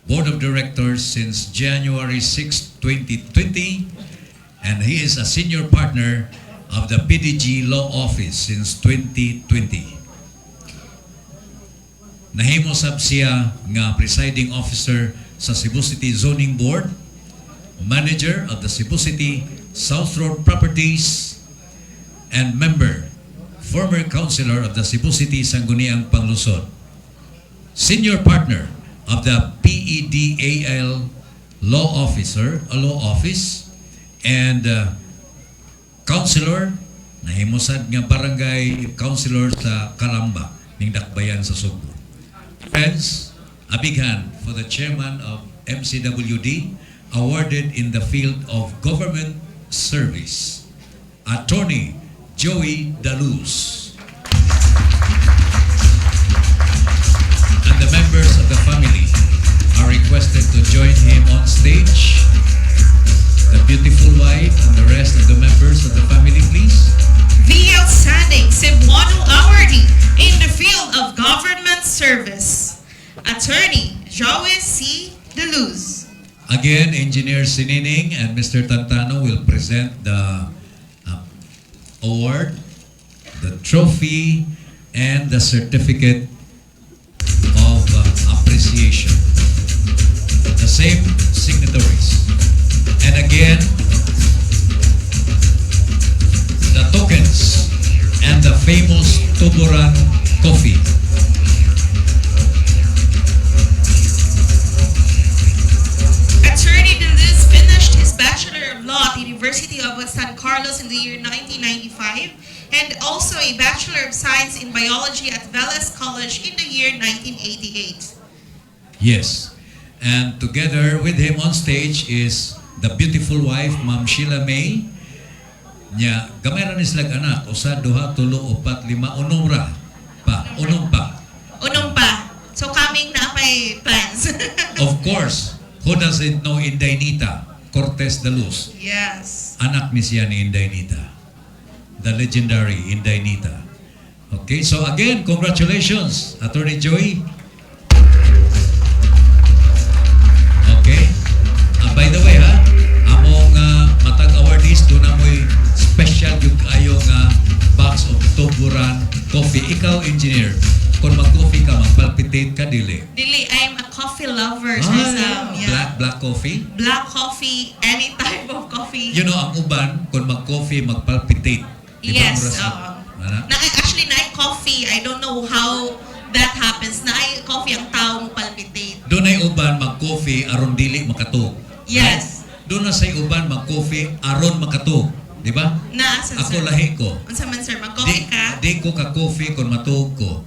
Board of Directors since January 6, 2020, and he is a senior partner of the PDG Law Office since 2020. Nahimo sab siya nga presiding officer sa Cebu City Zoning Board, manager of the Cebu City South Road Properties, and member, former councilor of the Cebu City Sangguniang Panglusod, senior partner of the PEDAL Law Office, and councilor, nahimo sad nga barangay councilor sa Calamba, ning Dakbayan sa Sugbo. Friends, a big hand for the chairman of MCWD, awarded in the field of government service, Attorney Joey Daluz. And the members of the family are requested to join him on stage. The beautiful wife and the rest of the members of the family, please. The Outstanding Cebuano Awardee in the field of government service, Attorney Joey C. Deluz. Again, Engineer Sinining and Mr. Tantano will present the award, the trophy, and the certificate of appreciation. The same signatories. And again, the tokens and the famous Tuburan coffee. Attorney Deluz finished University of San Carlos in the year 1995 and also a Bachelor of Science in Biology at Velez College in the year 1988. Yes. And together with him on stage is the beautiful wife, Ma'am Sheila May. Nya, gamay ra ni sila anak, usa, duha, tulo, upat, lima, unom ra. Pa, unom pa. Unom pa. So coming naa pay plans. Of course, who doesn't know Inday Nita Cortez de Luz? Yes. Anak ni siya ni Inday Nita. The legendary Inday Nita. Okay, so again, congratulations, Attorney Joey. Okay. By the way, ha, among matag awardees, duna mo'y special gyud kaayo nga box of Tuburan coffee. Ikaw, engineer, kung mag-coffee ka, magpalpitate ka, dili? Dili, I'm a coffee lover, Sir Sam. Yeah. Black coffee? Black coffee, any type of coffee. Ang uban, kung mag-coffee, magpalpitate. Di ba, Yes, mura sa- oo. Ana? Na, actually, na coffee, I don't know how that happens. Na coffee ang tao mo palpitate. Dunay uban mag-coffee aron dili makatug. Yes. Right? Duna say uban mag-coffee aron makatug, di ba? Na, sa Ako sir. lahi ko. Unsa man, sir, mag-coffee Di, ka? di ko ka-coffee kung matuog ko.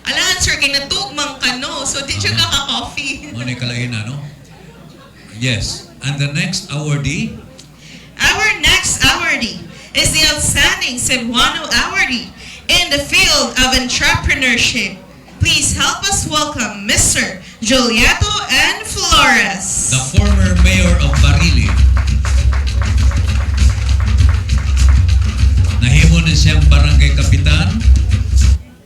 Alaan, sir, kay natug man ka, no? So, di siya ka-coffee. Mao ni kalain no? Yes. And the next awardee? Our next awardee is the outstanding Cebuano awardee in the field of entrepreneurship. Please help us welcome Mr. Julieto N. Flores. The former mayor of Barili. Nahimo ni siyang barangay kapitan.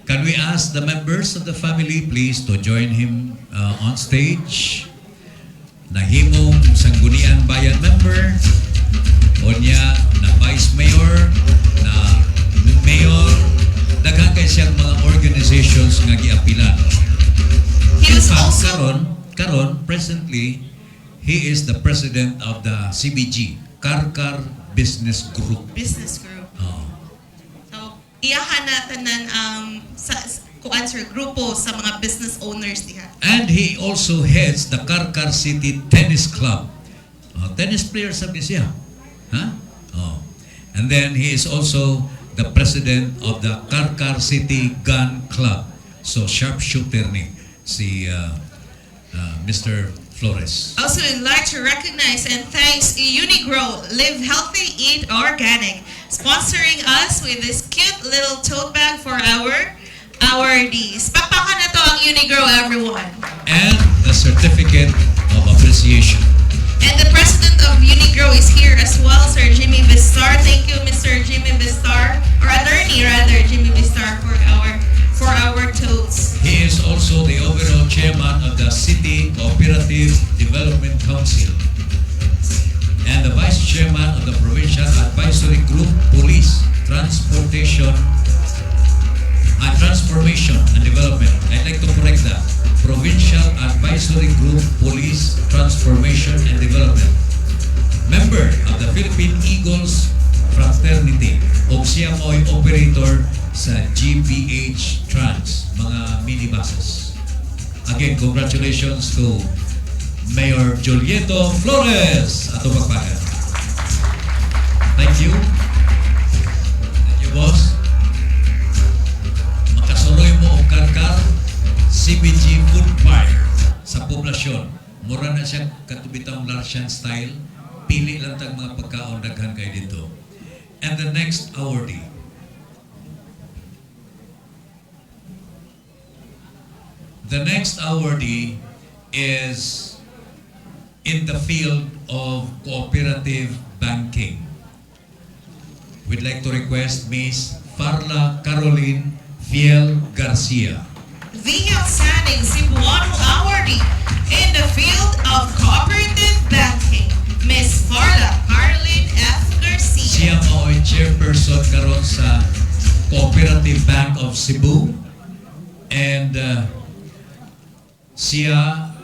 Can we ask the members of the family please to join him on stage? Nahimong Sangguniang Bayan member, onya na vice mayor, na mayor, daghan kay siyang mga organizations nga giapilan. He In was fact, also karon, presently, he is the president of the CBG, Carcar Business Group. Business Group. Oh. So, iyahan na tanan sa kuan, sir, grupo sa mga business owners diha. And he also heads the Carcar City Tennis Club. Tennis player sabi siya. Huh? Oh. And then he is also the president of the Carcar City Gun Club. So sharpshooter ni si Mr. Flores. Also, we'd like to recognize and thanks Unigrow, Live Healthy, Eat Organic, sponsoring us with this cute little tote bag for our awardees. Pakpakan nato ang Unigrow, everyone. And the certificate of appreciation. And the president of Unigrow is here as well, Sir Jimmy Vistar. Thank you, Mr. Jimmy Vistar, or attorney rather, Jimmy Vistar, for our totes. He is also the overall chairman of the City Cooperative Development Council and the vice chairman of the Provincial Advisory Group Police Transportation and Transformation and Development. I'd like to correct that. Provincial Advisory Group Police Transformation and Development. Member of the Philippine Eagles Fraternity o siya mo'y operator sa GPH Trans, mga minibuses. Again, congratulations to Mayor Julieto Flores. Ato pagpagan. Thank you. Thank you, boss. Makasuroy mo og Carcar CBG Food Park sa poblasyon. Mura na siya kato bitang Larsian style. Pili lang tag mga pagkaon, daghan kay dito. And the next awardee. The next awardee is in the field of cooperative banking. We'd like to request Miss Farla Caroline Fiel Garcia. The outstanding Cebuano awardee in the field of cooperative banking, Miss Farla Caroline F. Garcia. Siya mao'y chairperson karon sa Cooperative Bank of Cebu, and siya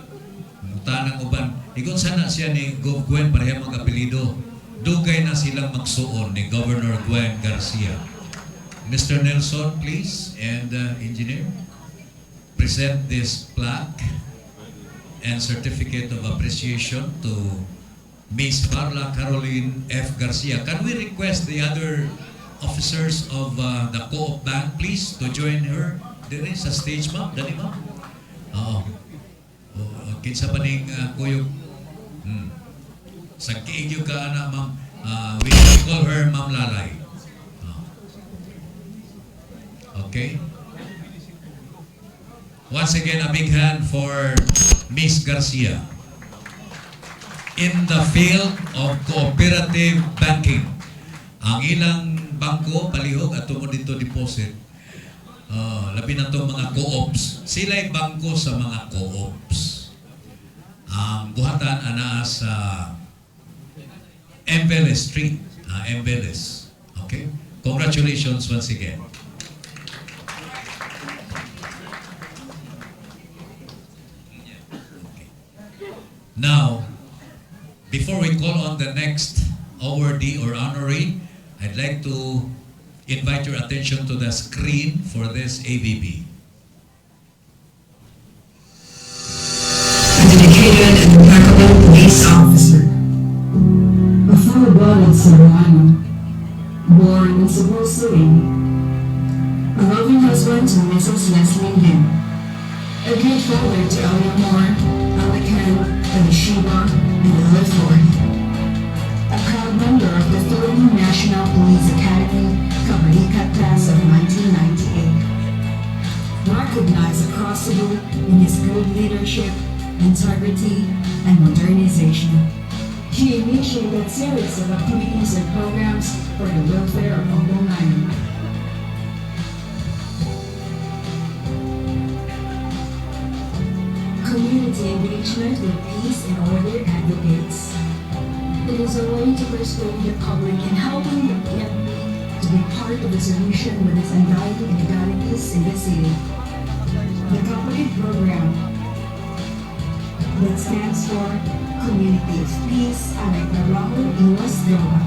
tanang uban ingon sana siya ni Gov Gwen, pareha mga apelyido. Dugay na silang magsuon ni Governor Gwen Garcia. Mr. Nelson, please, and engineer, present this plaque and certificate of appreciation to Miss Marla Caroline F. Garcia. Can we request the other officers of the Co-op Bank, please, to join her dire sa stage, ma'am? Dali, ma'am. Oo. Oh, kinsa pa ning kuyog? Sa kiigyo ka, ana, ma'am. We call her Ma'am Lalay. Oh. Okay? Once again, a big hand for Miss Garcia in the field of cooperative banking. Ang ilang bangko, palihog, at mo dito deposit. Labi na to mga co-ops. Sila'y bangko sa mga co-ops. Ang buhatan anaa sa M. Velez Street. M. Velez. Okay? Congratulations once again. Okay. Now, before we call on the next awardee or honoree, I'd like to invite your attention to the screen for this AVP. A dedicated and impeccable police officer. A full-blooded Cebuano, born in Cebu City. A loving husband to Mrs. Leslie Lim. A good father to Eleanor, Alican, Elisheba, and Eliford. A proud member of the Philippine National Police Academy, Kabalikat class of 1998. Recognized across Cebu in his good leadership, integrity, and modernization. He initiated series of activities and programs for the welfare of Ambonganan. Community engagement with peace and order advocates. It is a way to persuade the public in helping the PNP to be part of the solution with its undying inequalities in the city. The Kapatid program that stands for Community of Peace, Alay Trabaho, Iwas Droga.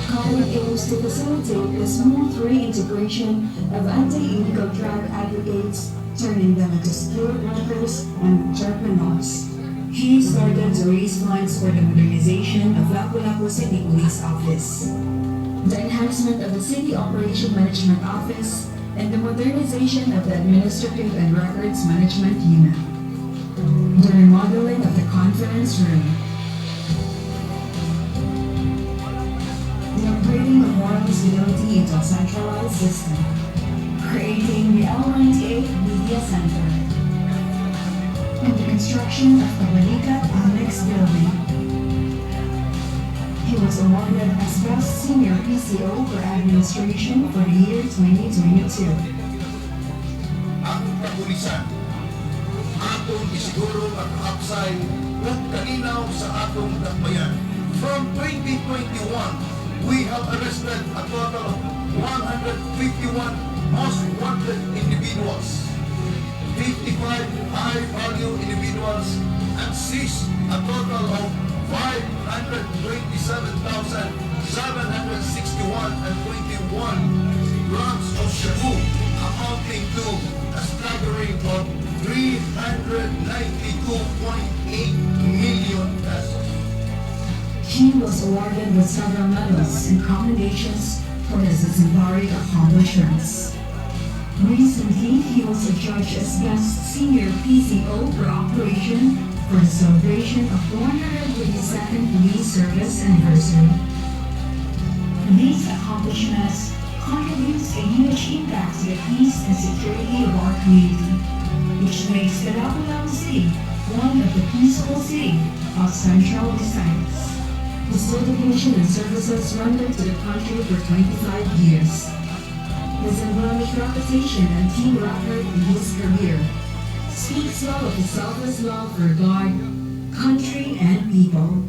Kapatid aims to facilitate the smooth reintegration of anti-illegal drug advocates, turning them into skilled workers and entrepreneurs. He started to raise funds for the modernization of Lapu-Lapu City Police Office, the enhancement of the City Operation Management Office, and the modernization of the Administrative and Records Management Unit, the remodeling of the conference room, the upgrading of wireless fidelity into a centralized system, creating the L98 Media Center, and the construction of the Kabalikat Annex Building. He was awarded as Best Senior PCO for Administration for the year 2022. Ang kapulisan atong isiguro ang hapsay ug kalinaw sa atong dakbayan. From 2021, we have arrested a total of 151 most wanted individuals, 55 high-value individuals, and seized a total of 527,761 and 21 grams of shabu, amounting to a staggering of 392.8 million pesos. He was awarded with several medals and commendations for his exemplary accomplishments. Recently, he was adjudged as Best Senior PCO for Operation for the celebration of 122nd Police Service Anniversary. These accomplishments contributes a huge impact to the peace and security of our community, which makes the Lapu-Lapu City one of the peaceful city of Central Visayas. His dedication and services rendered to the country for 25 years. His unblemished reputation and team record in his career speaks well of his selfless love for God, country, and people.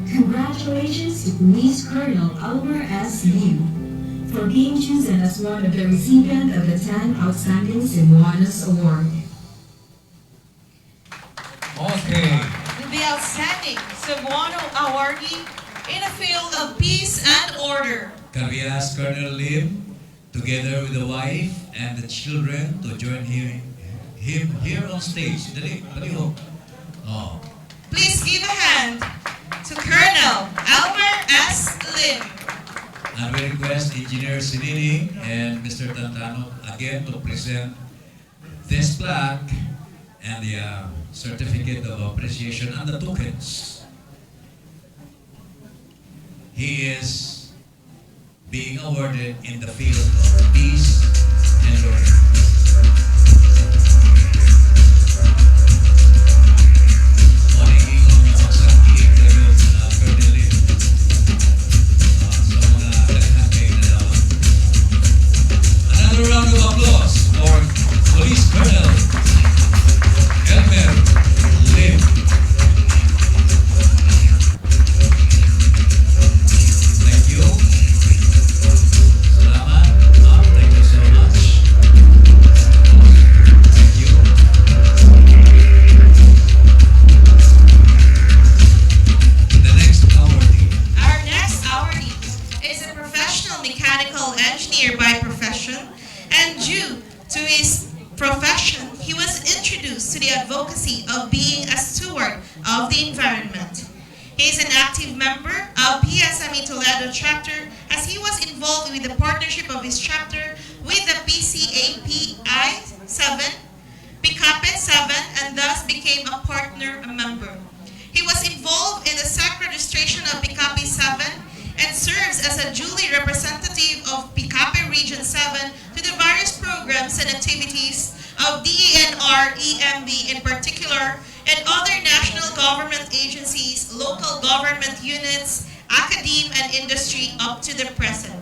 Congratulations to Police Colonel Elmer S. Lim for being chosen as one of the recipient of the 10 Outstanding Cebuanos Award. Okay. The Outstanding Cebuano Awardee in the field of peace and order. Can we ask Colonel Lim, together with the wife and the children, to join him here on stage? Dali, dali ho. Oh. Please give a hand. to Colonel Elmer S. Lim. And we request Engineer Sinini and Mr. Tantano again to present this plaque and the certificate of appreciation and the tokens. He is being awarded in the field of peace and learning. Morning ingon nga magsakit kayo, Colonel Lim. Sa mga daghan kay nadawat. Another round of applause for Police Colonel Elmer Lim. Thank you. Salamat. Ma'am, thank you so much. Thank you. The next awardee. Our next awardee is a professional mechanical engineer by profession, and due to his profession, he was introduced to the advocacy of being a steward of the environment. He is an active member of PSME Toledo chapter, as he was involved with the partnership of his chapter with the PCAPI 7, PICAPE 7, and thus became a partner member. He was involved in the SEC registration of PICAPE 7 and serves as a duly representative of PICAPE Region 7 to the various programs and activities of DENR, EMB in particular, and other national government agencies, local government units, academe, and industry up to the present.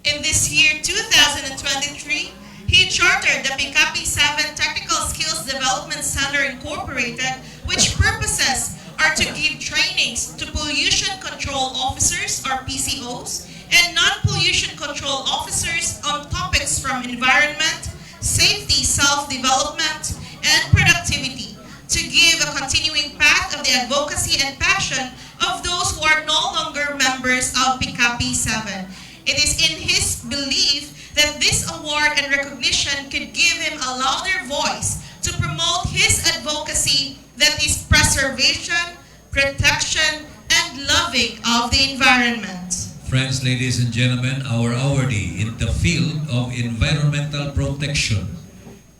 In this year 2023, he chartered the PICAPE 7 Technical Skills Development Center Incorporated, which purposes are to give trainings to pollution control officers, or PCOs, and non-pollution control officers on topics from environment, safety, self-development, and productivity, to give a continuing path of the advocacy and passion of those who are no longer members of PICAPE 7. It is in his belief that this award and recognition could give him a louder voice to promote his advocacy, that is preservation, protection, and loving of the environment. Friends, ladies and gentlemen, our awardee in the field of environmental protection,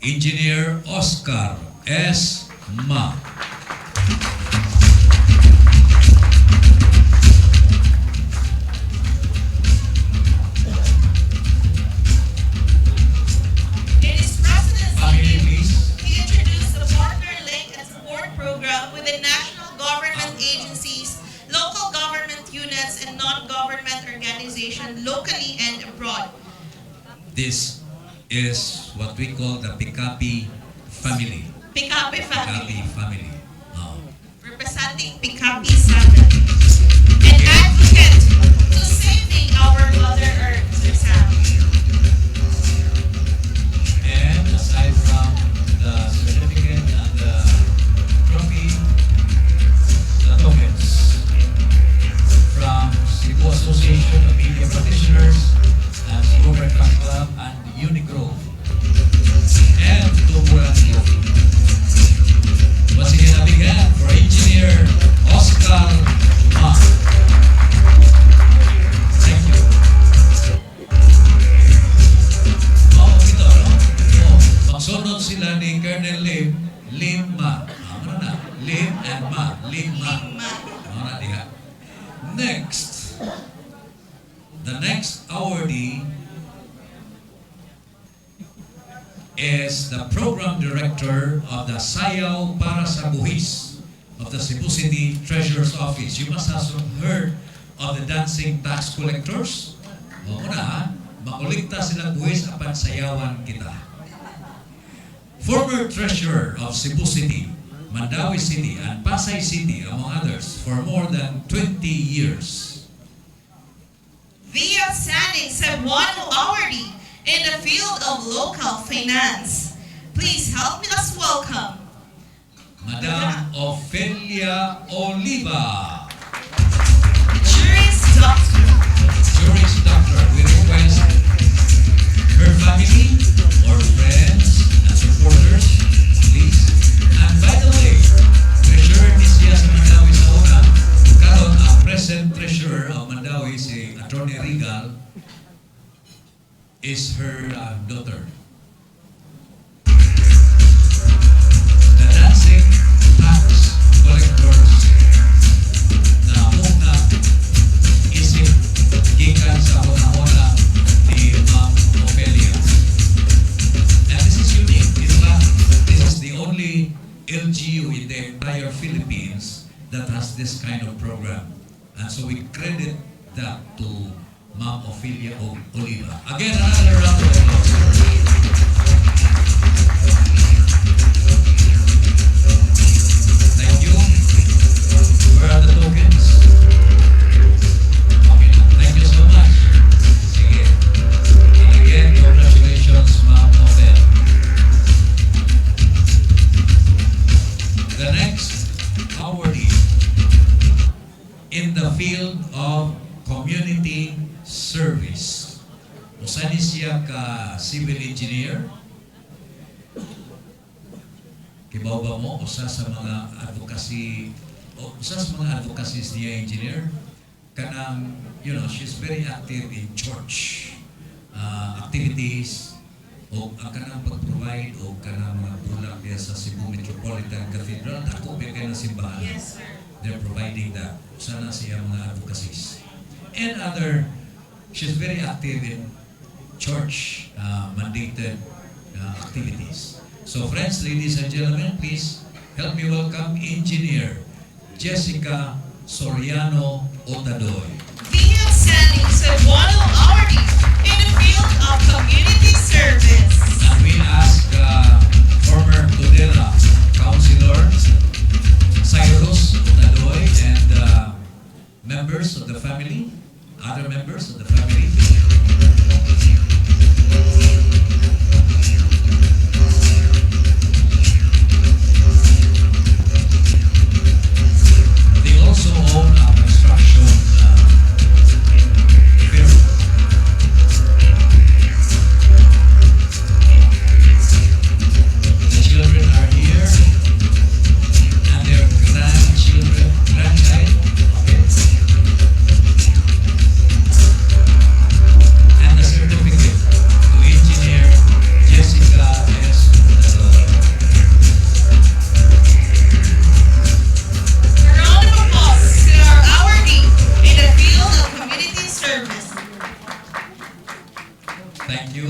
Engineer Oscar S. Ma. In his presidency, Family, please. he introduced the Partner Link and Support Program with the national government agencies, local government units, and non-government organizations locally and abroad. This is what we call the PICAPE family. PICAPE family. PICAPE family. Oh. Representing PICAPE 7. An advocate to saving our Mother Earth, Sir Sam. And aside from the certificate and the trophy, the tokens from Cebu Association of Media Practitioners and Cebu Breakfast Club and Unigrove and Tuburan Coffee. Once again, a big hand for Engineer Oscar Ma. Thank you. Oh, ito, no? Oh, magsunod sila ni Colonel Lim, Lim Ma. Ah, ano na? Lim and Ma. Lim Ma. Ano na diha. Next, the next awardee is the program director of the Sayaw para sa Buhis of the Cebu City Treasurer's Office. You must have heard of the dancing tax collectors. O na ha, makolekta silang buwis apan sayawan kita. Former treasurer of Cebu City, Mandaue City, and Pasay City, among others, for more than 20 years. The outstanding Cebuano awardee in the field of local finance. Please help us welcome Madam Ofelia Oliva, Juris Doctor. Juris Doctor. We request her family or friends and supporters, please. And by the way, there present treasurer of Mandaue, si Attorney Regal, is her daughter. The dancing tax collectors na mugna isip gikan sa huna-huna ni Ma'am Ofelia. And this is unique. In fact, this is the only LGU in the entire Philippines that has this kind of program. And so we credit that to Ma'am Ophelia Oliva. Again, another round of applause. Thank you. Where are the tokens? Okay na. Thank you so much. Sige. And again, congratulations, Ma'am Ophel. The next awardee in the field of community service. Usa ni siya ka civil engineer. Kibaw ba mo usa sa mga advocacy o usa sa mga advocacies niya, engineer, kanang she's very active in church activities o ang kanang pag-provide o kanang mga bulak diya sa Cebu Metropolitan Cathedral. Dako ba kaayo ng simbahan? Yes, sir. They're providing that. Usa na siya mga advocacies and other. She's very active in church mandated activities. So friends, ladies and gentlemen, please help me welcome Engineer Jessica Soriano Otadoy. The outstanding Cebuano awardee in the field of community service. And we ask former Tudela Councilor Cyrus Otadoy and members of the family, other members of the family. They also own a construction firm. The children are here and their grandchildren, grandchild, okay? And the certificate to Engineer Jessica S. Otadoy. A round of applause to our awardee in the field of community service. Thank you.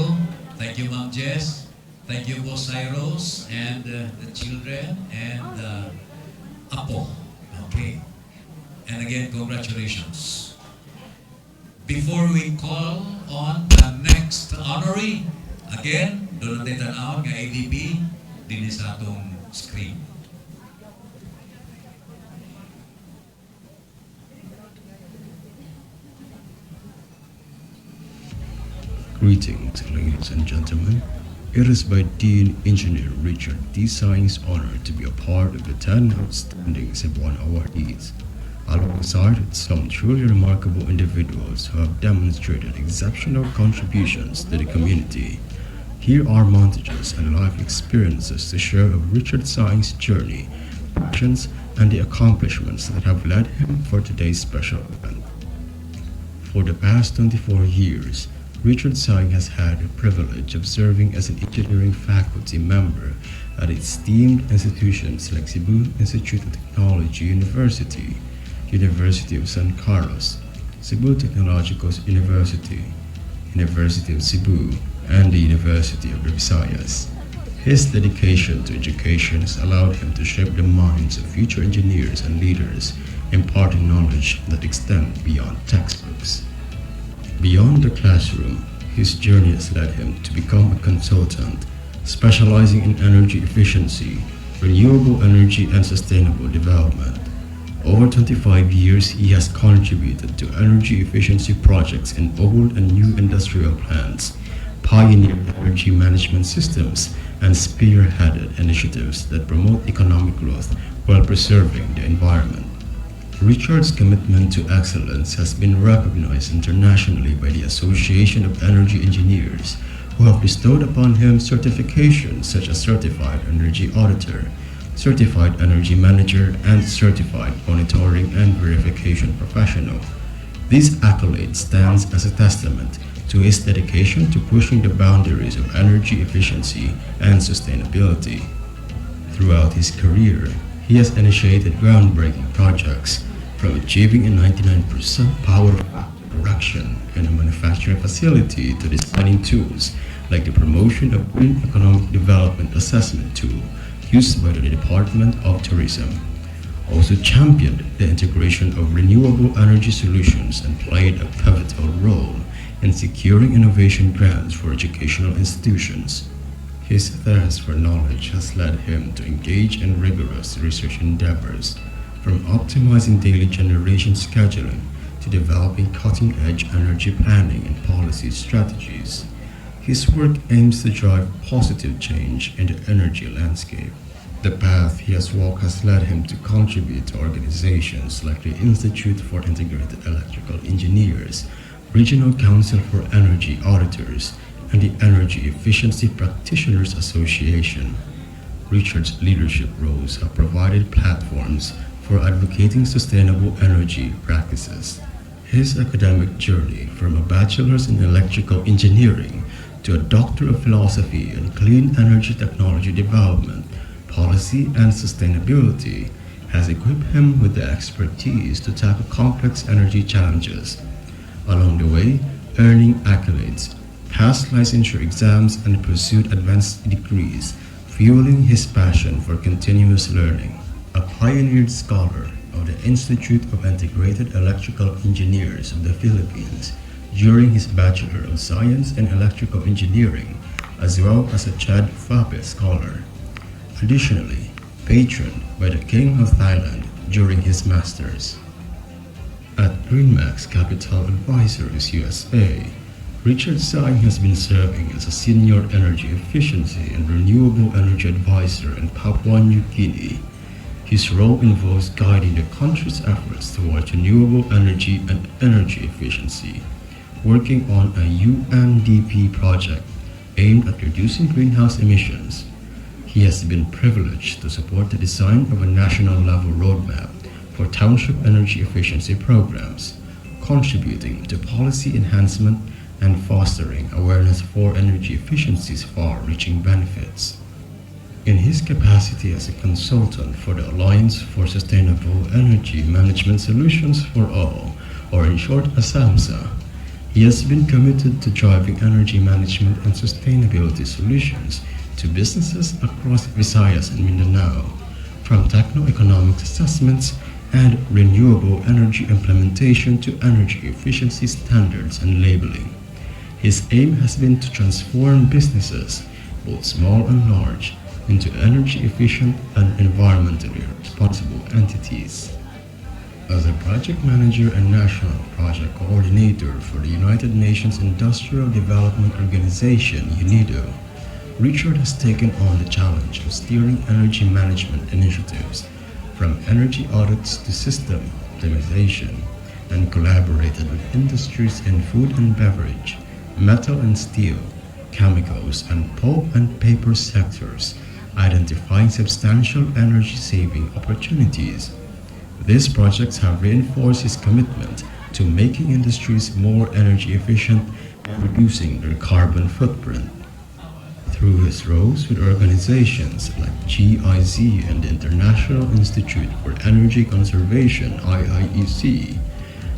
Thank you, Ma'am Jess. Thank you, Boss Cyrus, and the children, and Apo. Okay. And again, congratulations. Before we call on the next honoree, again, duna tay tan-awon nga ADB dinhi sa atong screen. Greetings, ladies and gentlemen. It is by Dean Engineer Richard D. Saing's honor to be a part of the 10 outstanding Cebuano awardees, alongside some truly remarkable individuals who have demonstrated exceptional contributions to the community. Here are montages and life experiences to share of Richard Saing's journey, passions, and the accomplishments that have led him for today's special event. For the past 24 years, Richard Saing has had the privilege of serving as an engineering faculty member at esteemed institutions like Cebu Institute of Technology University, University of San Carlos, Cebu Technological University, University of Cebu, and the University of the Visayas. His dedication to education has allowed him to shape the minds of future engineers and leaders, imparting knowledge that extend beyond textbooks. Beyond the classroom, his journey has led him to become a consultant, specializing in energy efficiency, renewable energy, and sustainable development. Over 25 years, he has contributed to energy efficiency projects in old and new industrial plants, pioneered energy management systems, and spearheaded initiatives that promote economic growth while preserving the environment. Richard's commitment to excellence has been recognized internationally by the Association of Energy Engineers, who have bestowed upon him certifications such as Certified Energy Auditor, Certified Energy Manager, and Certified Monitoring and Verification Professional. This accolade stands as a testament to his dedication to pushing the boundaries of energy efficiency and sustainability. Throughout his career, he has initiated groundbreaking projects, from achieving a 99% power factor correction in a manufacturing facility to designing tools like the Promotion of Green Economic Development Assessment Tool used by the Department of Tourism. Also championed the integration of renewable energy solutions and played a pivotal role in securing innovation grants for educational institutions. His thirst for knowledge has led him to engage in rigorous research endeavors, from optimizing daily generation scheduling to developing cutting edge energy planning and policy strategies. His work aims to drive positive change in the energy landscape. The path he has walked has led him to contribute to organizations like the Institute for Integrated Electrical Engineers, Regional Council for Energy Auditors, and the Energy Efficiency Practitioners Association. Richard's leadership roles have provided platforms for advocating sustainable energy practices. His academic journey from a bachelor's in electrical engineering to a doctor of philosophy in clean energy technology development, policy, and sustainability has equipped him with the expertise to tackle complex energy challenges. Along the way, earning accolades, passed licensure exams, and pursued advanced degrees, fueling his passion for continuous learning. A pioneered scholar of the Institute of Integrated Electrical Engineers of the Philippines during his Bachelor of Science in Electrical Engineering, as well as a Chad Fape Scholar. Additionally, patroned by the King of Thailand during his master's. At GreenMax Capital Advisors USA, Richard Saing has been serving as a senior energy efficiency and renewable energy advisor in Papua New Guinea. His role involves guiding the country's efforts towards renewable energy and energy efficiency, working on a UNDP project aimed at reducing greenhouse emissions. He has been privileged to support the design of a national level roadmap for township energy efficiency programs, contributing to policy enhancement and fostering awareness for energy efficiency's far reaching benefits. In his capacity as a consultant for the Alliance for Sustainable Energy Management Solutions for All, or in short ASAMSA, he has been committed to driving energy management and sustainability solutions to businesses across Visayas and Mindanao, from techno-economic assessments and renewable energy implementation to energy efficiency standards and labeling. His aim has been to transform businesses, both small and large, into energy efficient and environmentally responsible entities. As a project manager and national project coordinator for the United Nations Industrial Development Organization, UNIDO, Richard has taken on the challenge of steering energy management initiatives from energy audits to system optimization and collaborated with industries in food and beverage, metal and steel, chemicals, and pulp and paper sectors, identifying substantial energy saving opportunities. These projects have reinforced his commitment to making industries more energy efficient and reducing their carbon footprint. Through his roles with organizations like GIZ and the International Institute for Energy Conservation IIEC,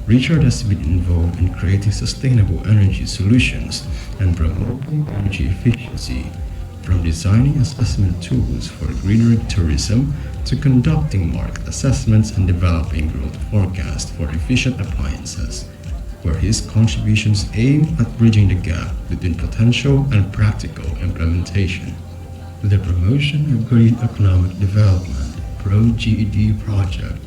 Richard has been involved in creating sustainable energy solutions and promoting energy efficiency, from designing assessment tools for greener tourism to conducting market assessments and developing growth forecasts for efficient appliances, where his contributions aim at bridging the gap between potential and practical implementation. The Promotion of Green Economic Development ProGED project,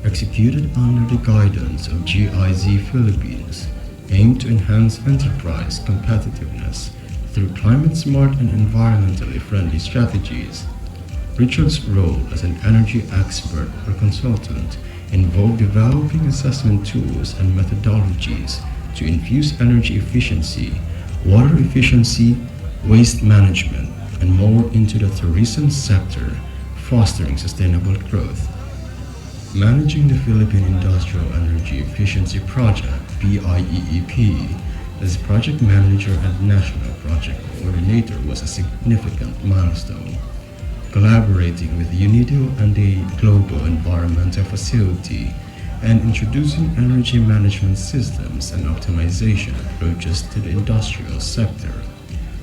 executed under the guidance of GIZ Philippines, aimed to enhance enterprise competitiveness through climate-smart and environmentally friendly strategies. Richard's role as an energy expert or consultant involved developing assessment tools and methodologies to infuse energy efficiency, water efficiency, waste management, and more into the tourism sector, fostering sustainable growth. Managing the Philippine Industrial Energy Efficiency Project, PIEEP, as project manager and national project coordinator was a significant milestone. Collaborating with UNIDO and the Global Environmental Facility and introducing energy management systems and optimization approaches to the industrial sector,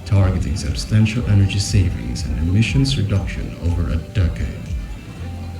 targeting substantial energy savings and emissions reduction over a decade.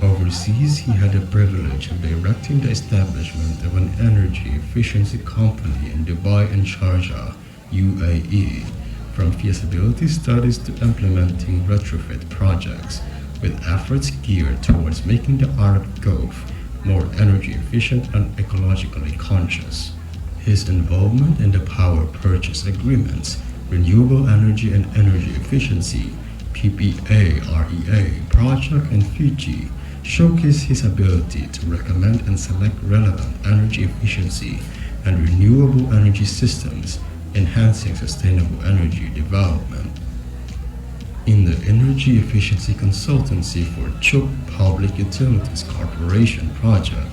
Overseas, he had the privilege of directing the establishment of an energy efficiency company in Dubai and Sharjah, UAE, from feasibility studies to implementing retrofit projects, with efforts geared towards making the Arab Gulf more energy efficient and ecologically conscious. His involvement in the power purchase agreements, renewable energy and energy efficiency, PPA REA project in Fiji showcased his ability to recommend and select relevant energy efficiency and renewable energy systems, enhancing sustainable energy development. In the Energy Efficiency Consultancy for Chuuk Public Utilities Corporation project,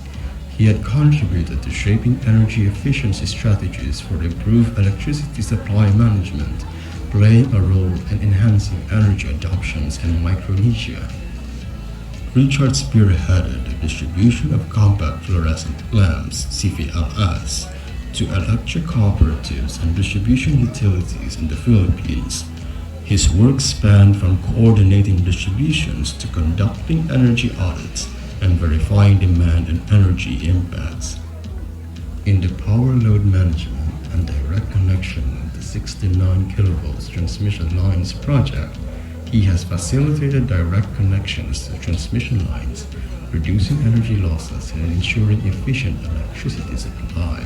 he had contributed to shaping energy efficiency strategies for improved electricity supply management, playing a role in enhancing energy adoptions in Micronesia. Richard spearheaded the distribution of compact fluorescent lamps, CFLS, to electric cooperatives and distribution utilities in the Philippines. His work spanned from coordinating distributions to conducting energy audits and verifying demand and energy impacts. In the power load management and direct connection of the 69 kilovolts transmission lines project, he has facilitated direct connections to transmission lines, reducing energy losses and ensuring efficient electricity supply.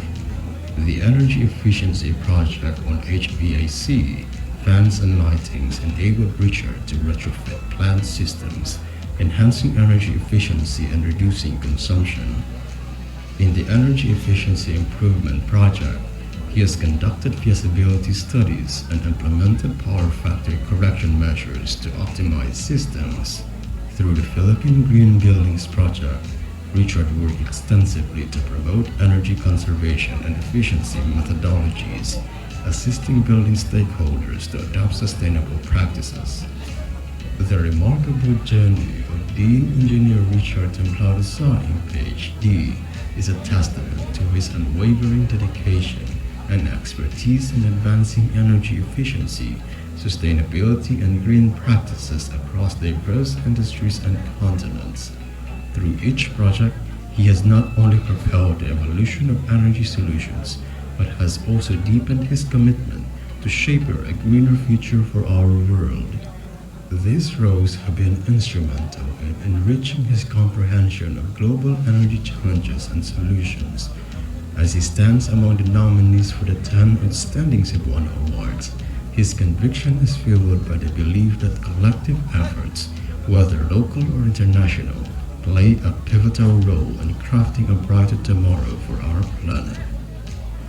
The energy efficiency project on HVAC, fans and lightings enabled Richard to retrofit plant systems, enhancing energy efficiency and reducing consumption. In the Energy Efficiency Improvement Project, he has conducted feasibility studies and implemented power factor correction measures to optimize systems. Through the Philippine Green Buildings Project, Richard worked extensively to promote energy conservation and efficiency methodologies, assisting building stakeholders to adopt sustainable practices. The remarkable journey of Dean Engineer Richard Templado Saing, PhD, is a testament to his unwavering dedication and expertise in advancing energy efficiency, sustainability, and green practices across diverse industries and continents. Through each project, he has not only propelled the evolution of energy solutions, but has also deepened his commitment to shape a greener future for our world. These roles have been instrumental in enriching his comprehension of global energy challenges and solutions. As he stands among the nominees for the 10 Outstanding Cebuano Awards, his conviction is fueled by the belief that collective efforts, whether local or international, play a pivotal role in crafting a brighter tomorrow for our planet.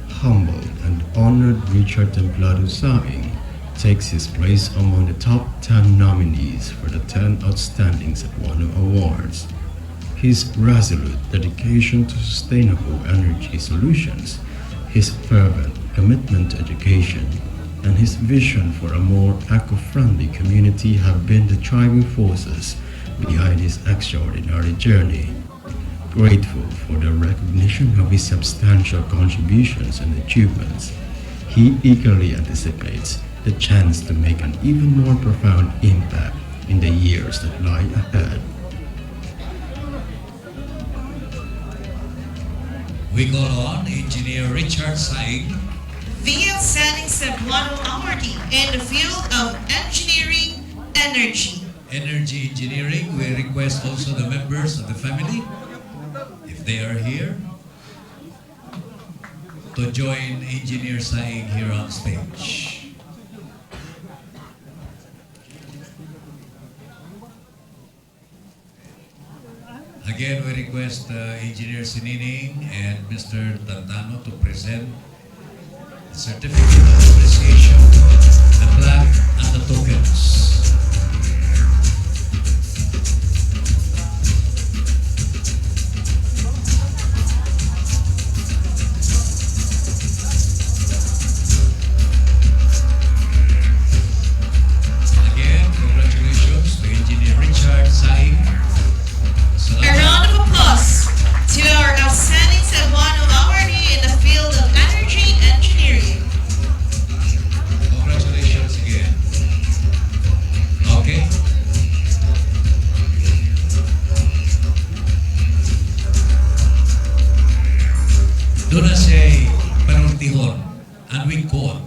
Humbled and honored, Richard Templado Saing takes his place among the top 10 nominees for the 10 Outstanding Cebuano Awards. His resolute dedication to sustainable energy solutions, his fervent commitment to education, and his vision for a more eco-friendly community have been the driving forces behind his extraordinary journey. Grateful for the recognition of his substantial contributions and achievements, he eagerly anticipates the chance to make an even more profound impact in the years that lie ahead. We call on Engineer Richard Saing. The Outstanding Cebuano Awardee in the field of Engineering Energy. Energy Engineering, we request also the members of the family, if they are here, to join Engineer Saing here on stage. Again, we request Engineer Sinining and Mr. Tantano to present the certificate of appreciation, the plaque, and the tokens. Doon na siya panultihon, and we quote,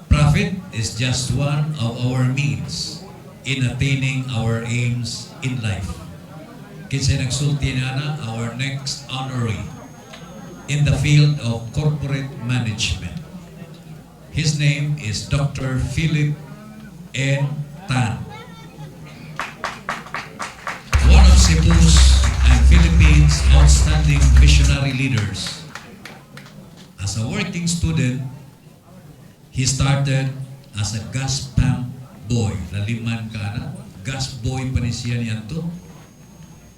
"Profit is just one of our means in attaining our aims in life." Kinsa nagsulti na na our next honoree in the field of corporate management. His name is Dr. Philip N. Tan. One of Cebu's and Philippines' outstanding visionary leaders. As a working student, he started as a gas pump boy. Laliman ka na. Gas boy pa ni siya niyanto.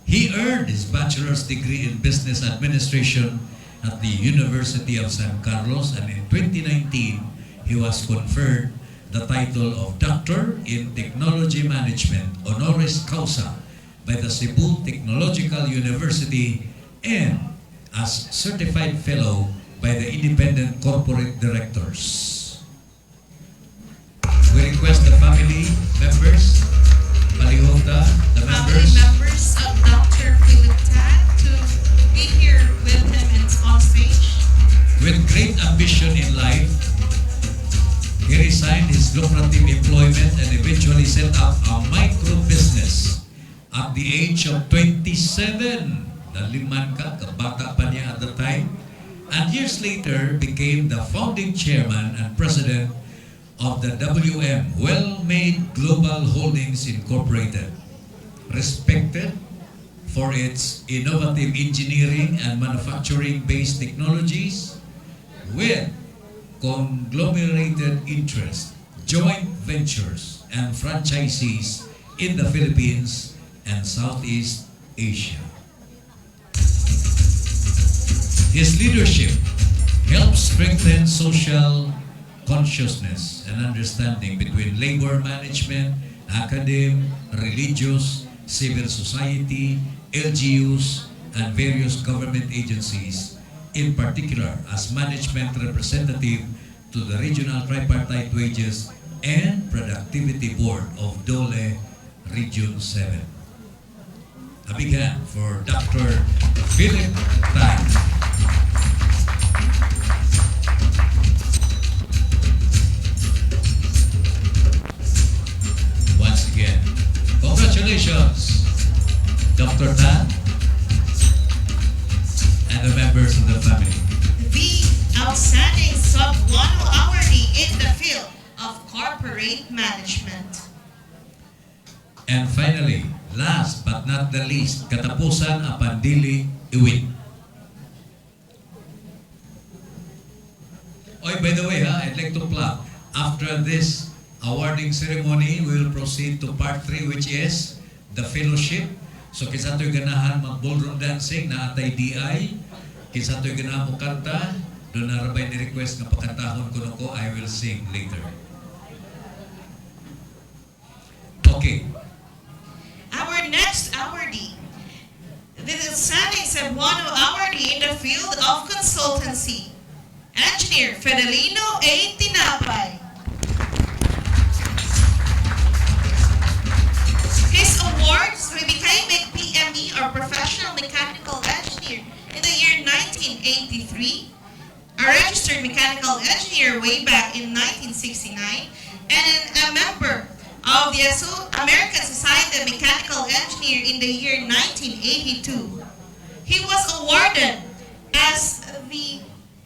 He earned his bachelor's degree in business administration at the University of San Carlos, and in 2019, he was conferred the title of Doctor in Technology Management honoris causa by the Cebu Technological University and as Certified Fellow by the Independent Corporate Directors. We request the family members, palihota, the Family members. Members of Dr. Philip Tan to be here with him and on stage. With great ambition in life, he resigned his lucrative employment and eventually set up a micro business at the age of 27. Laliman ka, kabata pa niya at the time. And years later, became the founding chairman and president of the WM, Well Made Global Holdings Incorporated. Respected for its innovative engineering and manufacturing-based technologies with conglomerated interests, joint ventures, and franchisees in the Philippines and Southeast Asia. His leadership helps strengthen social consciousness and understanding between labor management, academe, religious, civil society, LGUs, and various government agencies, in particular as management representative to the Regional Tripartite Wages and Productivity Board of DOLE Region 7. A big hand for Dr. Philip Tan. Once again, congratulations, Dr. Tan and the members of the family. The outstanding Cebuano awardee in the field of corporate management. And finally, last but not the least, katapusan apan dili iwit. Oy, by the way, ha, I'd like to plug. After this awarding ceremony, we will proceed to part 3, which is the fellowship. So, kinsa to'y ganahan mag-ballroom dancing naa tay DI. Kinsa to'y ganahan mo kanta, duna ra bay ni request nga pakantahon kuno ko, I will sing later. Okay. Our next awardee, the outstanding Cebuano awardee in the field of consultancy, Engineer Fedelino A. Tinapay. His awards, he became a PME or Professional Mechanical Engineer in the year 1983, a registered mechanical engineer way back in 1969, and a member of the American Society of Mechanical Engineer in the year 1982. He was awarded as the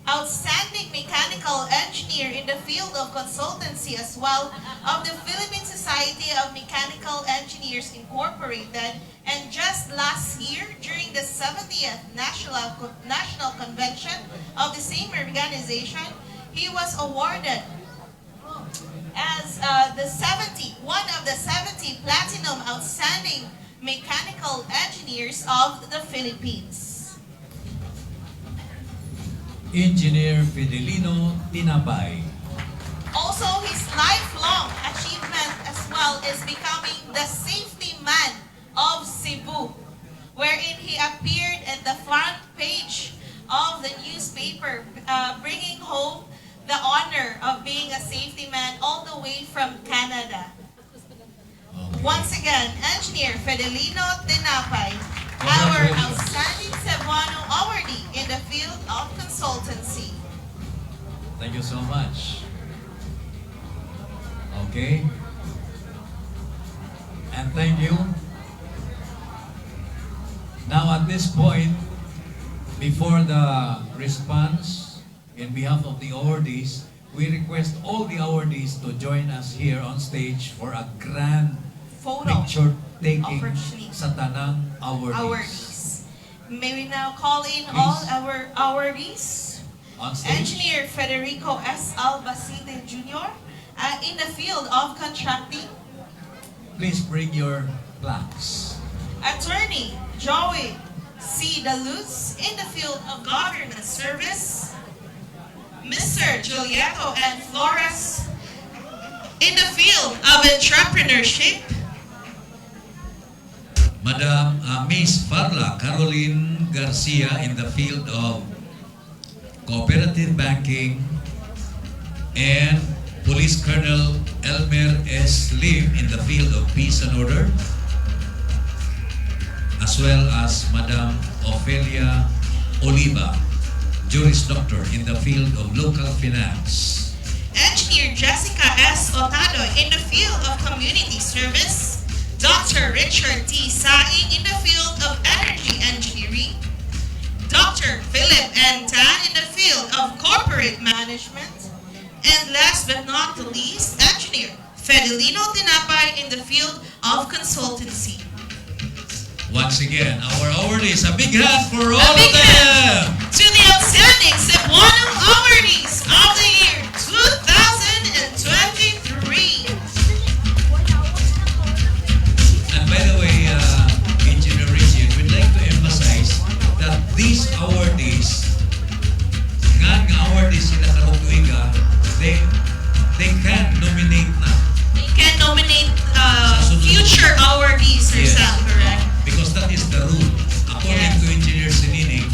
outstanding mechanical engineer in the field of consultancy as well of the Philippine Society of Mechanical Engineers Incorporated, and just last year during the 70th National Convention of the same organization, he was awarded as one of the 70 Platinum Outstanding Mechanical Engineers of the Philippines. Engineer Fidelino Tinapay. Also, his lifelong achievement as well is becoming the safety man of Cebu, wherein he appeared at the front page of the newspaper, bringing home the honor of being a safety man all the way from Canada. Once again, Engineer Fidelino Tinapay. Our Congratulations. Outstanding Cebuano awardee in the field of consultancy. Thank you so much. Okay. And thank you. Now at this point, before the response in behalf of the awardees, we request all the awardees to join us here on stage for a grand Photo picture taking opportunity. Sa tanang awardees. Awardees. May we now call in all Please. Our awardees? On stage. Engineer Federico S. Albacete Jr. In the field of contracting. Please bring your plaques. Attorney Joey C. Daluz in the field of government service. Mr. Julietto N. Flores in the field of entrepreneurship. Madam Miss Farla Caroline Garcia in the field of cooperative banking and Police Colonel Elmer S. Lim in the field of peace and order, as well as Madam Ophelia Oliva, Juris Doctor in the field of local finance. Engineer Jessica S. Otado in the field of community service. Dr. Richard T. Saing in the field of energy engineering. Dr. Philip N. Tan in the field of corporate management. And last but not the least, Engineer Fedelino Tinapay in the field of consultancy. Once again, our awardees, a big hand for all A of big them! Hand to the outstanding Cebuano awardees of the year 2023. And by the way, Engineer Richard, we'd like to emphasize that these awardees, nga awardees sila karong tuiga, they can nominate na. They can nominate future awardees, Sir Sam, correct? Because that is the rule. According to Engineer Sinining,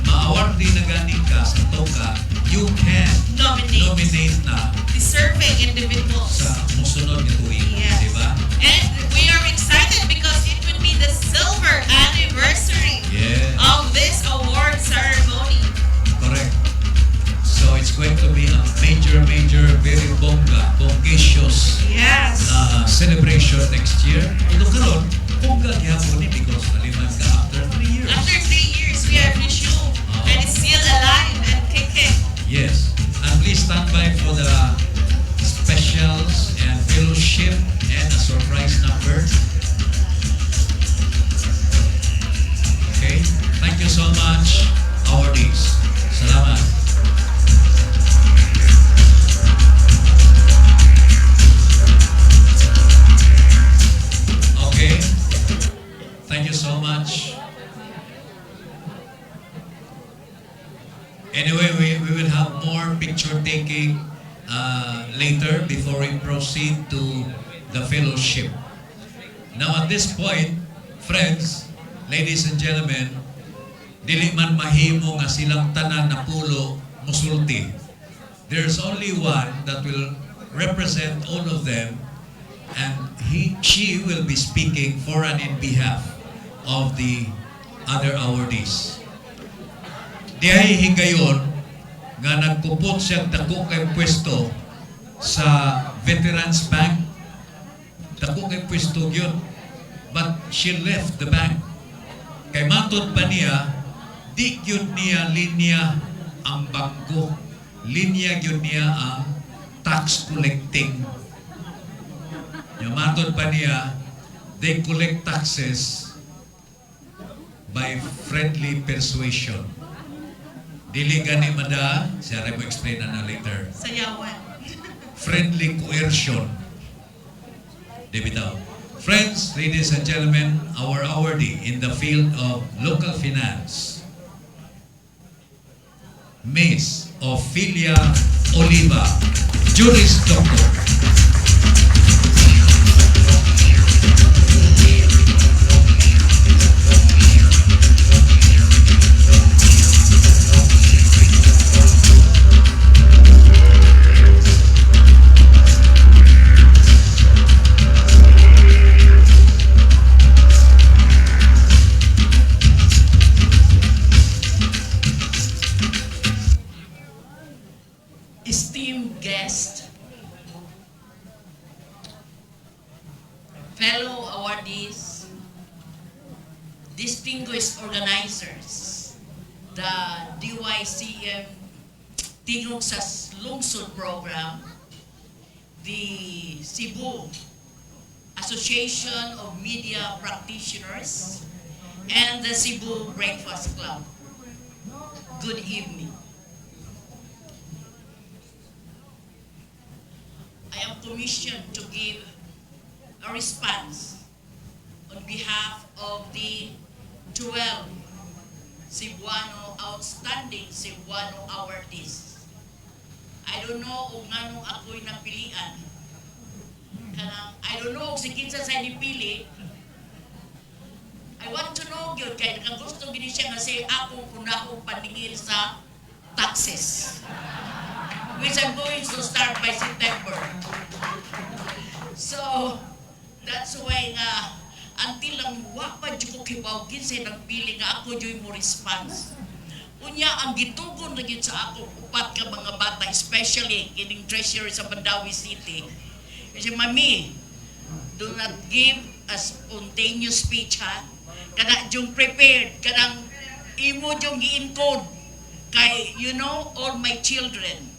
ma-awardee na gani ka sa TOCA, you can nominate, nominate na deserving individuals. Sa musunod nga tuig. Yes. Di ba? And we are excited because it would be the silver anniversary of this award ceremony. Correct. So it's going to be a major, major, very bongga, bongacious celebration next year. Although karon, bongga gyapon ni because naliman ka after 3 years. After 3 years, we have resumed and it's still alive and kicking. Yes. And please stand by for the specials and fellowship and a surprise number. Okay? Thank you so much, awardees. Salamat. Okay? Thank you so much. Anyway, we will have more picture taking later before we proceed to the fellowship. Now at this point, friends, ladies and gentlemen, dili man mahimo nga silang tanan na pulo musulti. There's only one that will represent all of them, and she will be speaking for and in behalf of the other awardees. Dihay higayon nga nagkupot siya dako kay pwesto sa Veterans Bank. Dako kay pwesto yun. But she left the bank. Kay matod pa niya, di gyud niya linya ang bangko. Linya gyud niya ang tax collecting. Yung matod pa niya, they collect taxes by friendly persuasion. Dili gani mada, siya rin mo explain na na later. Sayawan. Friendly coercion. Di bitaw. Friends, ladies and gentlemen, our awardee in the field of local finance, Miss Ophelia Oliva, Juris Doctor. Esteemed guest, fellow awardees, distinguished organizers, the DYCM Tingog sa Lungsod Program, the Cebu Association of Media Practitioners, and the Cebu Breakfast Club. Good evening. I am commissioned to give a response on behalf of the 12 Cebuano, outstanding Cebuano awardees. I don't know kung nganong ako'y napilian. Kanang, I don't know kung si kinsa sa nipili. I want to know gyud kay nakagusto gini siya nga say akong unahong paningil sa taxes, which I'm going to start by September. So, that's why nga until lang wa pa jud ko kibaw kinsay nagpili nga ako juy mo response. Unya ang gitugon na gyud sa ako upat ka mga bata, especially kining treasurer sa Mandaue City. Kasi, "Mami, do not give a spontaneous speech ha. Kana jung prepared, kanang imo jung gi-encode." Kay all my children,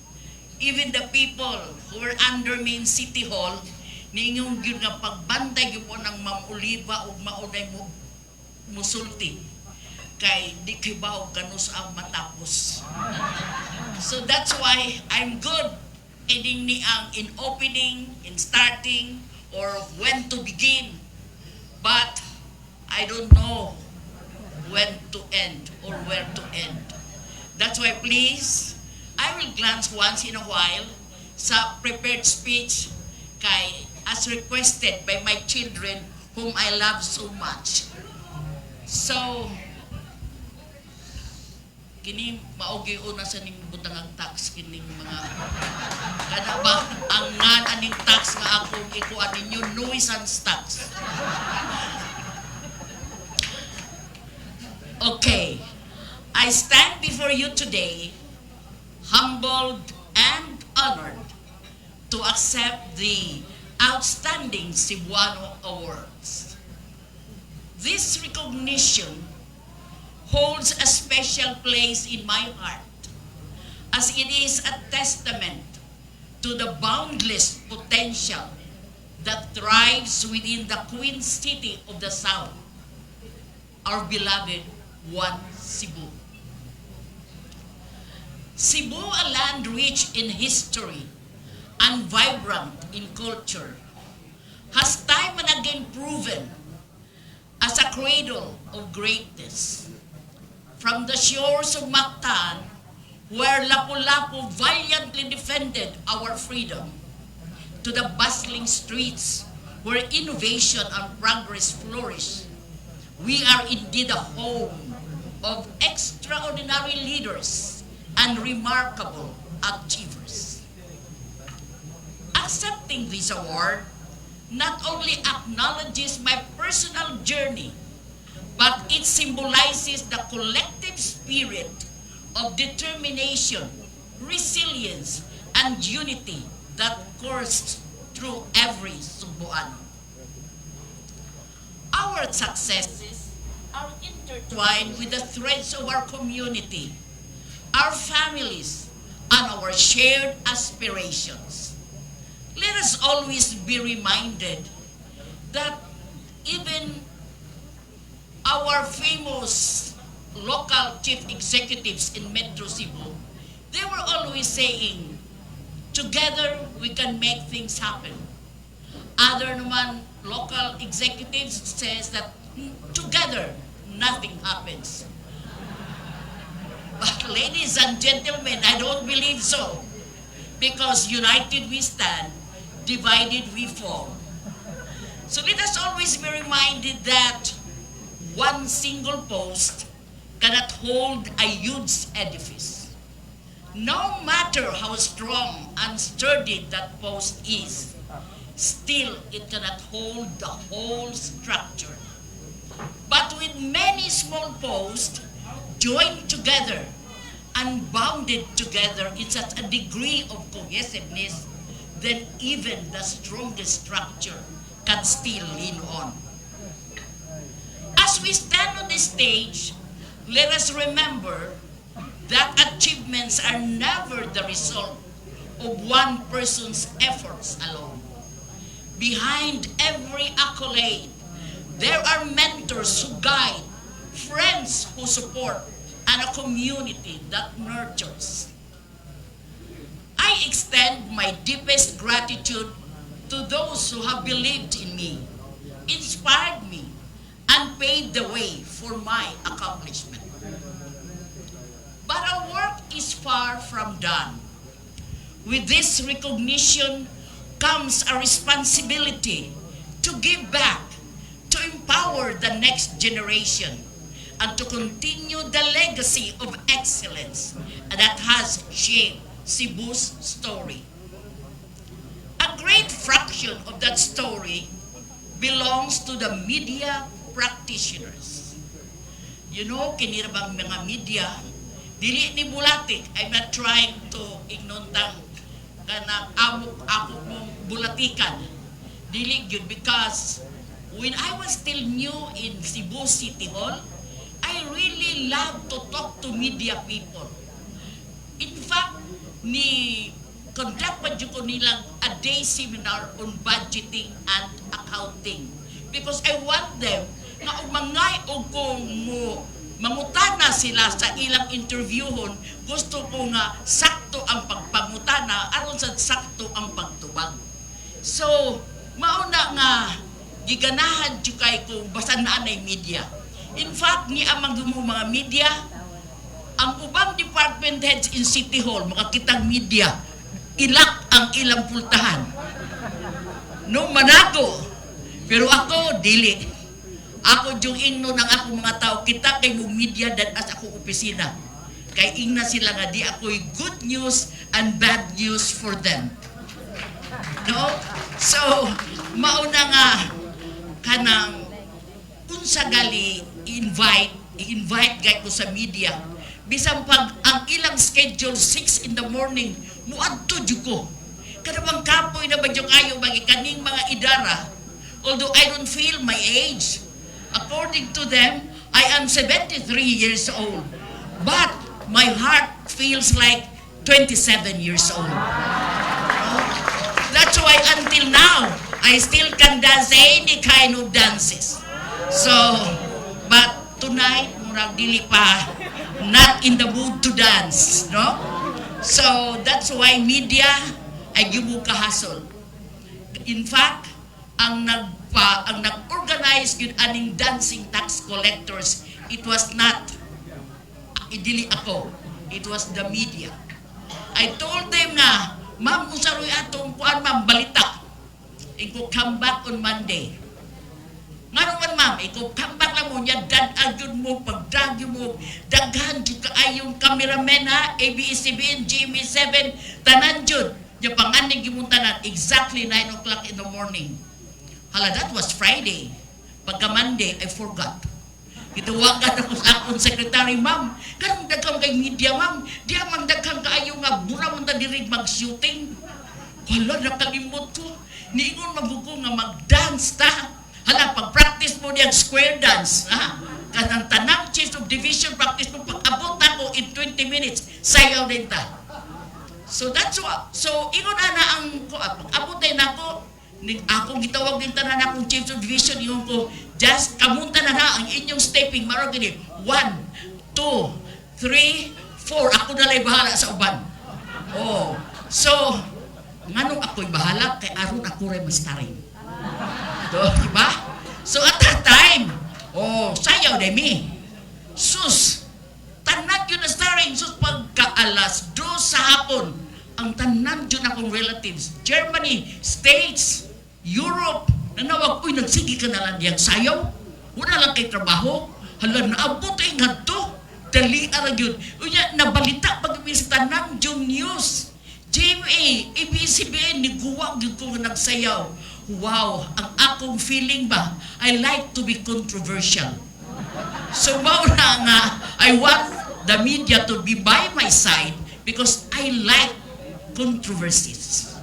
even the people who were under me in City Hall, niingon gyud nga pagbantay gyud mo ng Ma'am Oliva ug maunay mo musulti kay di kibaw kanus ang matapos. So that's why I'm good kining ni ang in opening, in starting, or when to begin. But I don't know when to end or where to end. That's why please, I will glance once in a while sa prepared speech kay as requested by my children whom I love so much. So, kini mao gyud una sa ning butang ang tax kining mga kana ba ang ngan aning tax nga akong ikuan ninyo, nuisance tax. Okay. I stand before you today humbled and honored to accept the Outstanding Cebuano Awards. This recognition holds a special place in my heart as it is a testament to the boundless potential that thrives within the Queen City of the South, our beloved One Cebu. Cebu, a land rich in history and vibrant in culture, has time and again proven as a cradle of greatness. From the shores of Mactan, where Lapu-Lapu valiantly defended our freedom, to the bustling streets where innovation and progress flourish, we are indeed a home of extraordinary leaders and remarkable achievers. Accepting this award not only acknowledges my personal journey, but it symbolizes the collective spirit of determination, resilience, and unity that coursed through every Sugbuanon. Our successes are intertwined with the threads of our community, our families, and our shared aspirations. Let us always be reminded that even our famous local chief executives in Metro Cebu, they were always saying, "Together we can make things happen." Other naman local executives says that together nothing happens. But ladies and gentlemen, I don't believe so. Because united we stand, divided we fall. So let us always be reminded that one single post cannot hold a huge edifice. No matter how strong and sturdy that post is, still it cannot hold the whole structure. But with many small posts joined together, and bounded together in such a degree of cohesiveness, then even the strongest structure can still lean on. As we stand on the stage, let us remember that achievements are never the result of one person's efforts alone. Behind every accolade, there are mentors who guide, friends who support, and a community that nurtures. I extend my deepest gratitude to those who have believed in me, inspired me, and paved the way for my accomplishment. But our work is far from done. With this recognition comes a responsibility to give back, to empower the next generation, and to continue the legacy of excellence that has shaped Cebu's story. A great fraction of that story belongs to the media practitioners. Kini ra bang mga media, dili ni bulatik. I'm not trying to ingnon tang kanang amok ako mong bulatikan. Dili gyud, because when I was still new in Cebu City Hall, I really love to talk to media people. In fact, ni conduct pa jud ko nilang a day seminar on budgeting and accounting because I want them nga og mangay og kung mo mangutana sila sa ilang interviewhon, gusto ko nga sakto ang pagpangutana aron sa sakto ang pagtubag. So mao na nga giganahan jud kay ko basta naa nay media. In fact, ni amang mo mga media, ang ubang department heads in City Hall, makakitang media, ilak ang ilang pultahan. No, manago. Pero ako, dili. Ako yung ingno ng akong mga tao, kita kay mo media dan as akong opisina. Kay ingna sila nga di ako'y good news and bad news for them. No? So, mauna nga kanang unsa gali invite i-invite gay ko sa media, bisan pag ang ilang schedule 6 in the morning, muadto jud ko. Kada bang kapoy na ba jud kayo bagi kaning mga idara. Although I don't feel my age, according to them I am 73 years old, but my heart feels like 27 years old. That's why until now, I still can dance any kind of dances. So, but tonight, murag dili pa, not in the mood to dance, no? So, that's why media ay gibo kahasol. In fact, ang nag-organize gyud aning dancing tax collectors, it was not idili ako. It was the media. I told them nga, "Ma'am, unsa ro'y atong kuan, ma'am, balita?" Iko, "Come back on Monday." "Ngano man, ma'am?" Iko, "Come back lang mo niya, dad gyud mo, pagdag mo, daghan jud kaayong cameraman ha, ABS-CBN, GMA7, tanan jud." Nya panganing gimong tanan, exactly 9 o'clock in the morning. Hala, that was Friday. Pagka Monday, I forgot. Gitawagan ako sa akong secretary, "Ma'am, kanang daghang kay media, ma'am, di man daghang kaayo nga bura man ta diri mag-shooting." Hala, nakalimot ko. Niingon man ko nga mag-dance ta. Hala, pag-practice mo niyang square dance, ha? Kanang tanang chiefs of division practice mo, pag abot ako in 20 minutes, sayaw din ta. So that's what, so ingon ana ang ko, pag abot din ako, ning akong gitawag din tanan akong chiefs of division, ingon ko, "Just kamunta na na ang inyong stepping, maro gini, one, two, three, four, ako na lay bahala sa uban." Oh, so, nganong ako'y bahala, kay aron ako ray mastaring. So, di ba? So at that time, oh, sayaw de mi. Sus, tanan yun na starring. Sus, pagka alas 2 sa hapon, ang tanan yun akong relatives, Germany, States, Europe, nanawag, "Uy, nagsige ka na lang diyang sayaw. Wala lang kay trabaho. Hala, naabot ay ngadto. Dali ara yun." Unya, nabalita pag sa tanan yung news. GMA, ABS-CBN, niguwa gyud ko nga nagsayaw. Wow, ang akong feeling ba, I like to be controversial. So mao na nga, I want the the media to be by my side because I like controversies.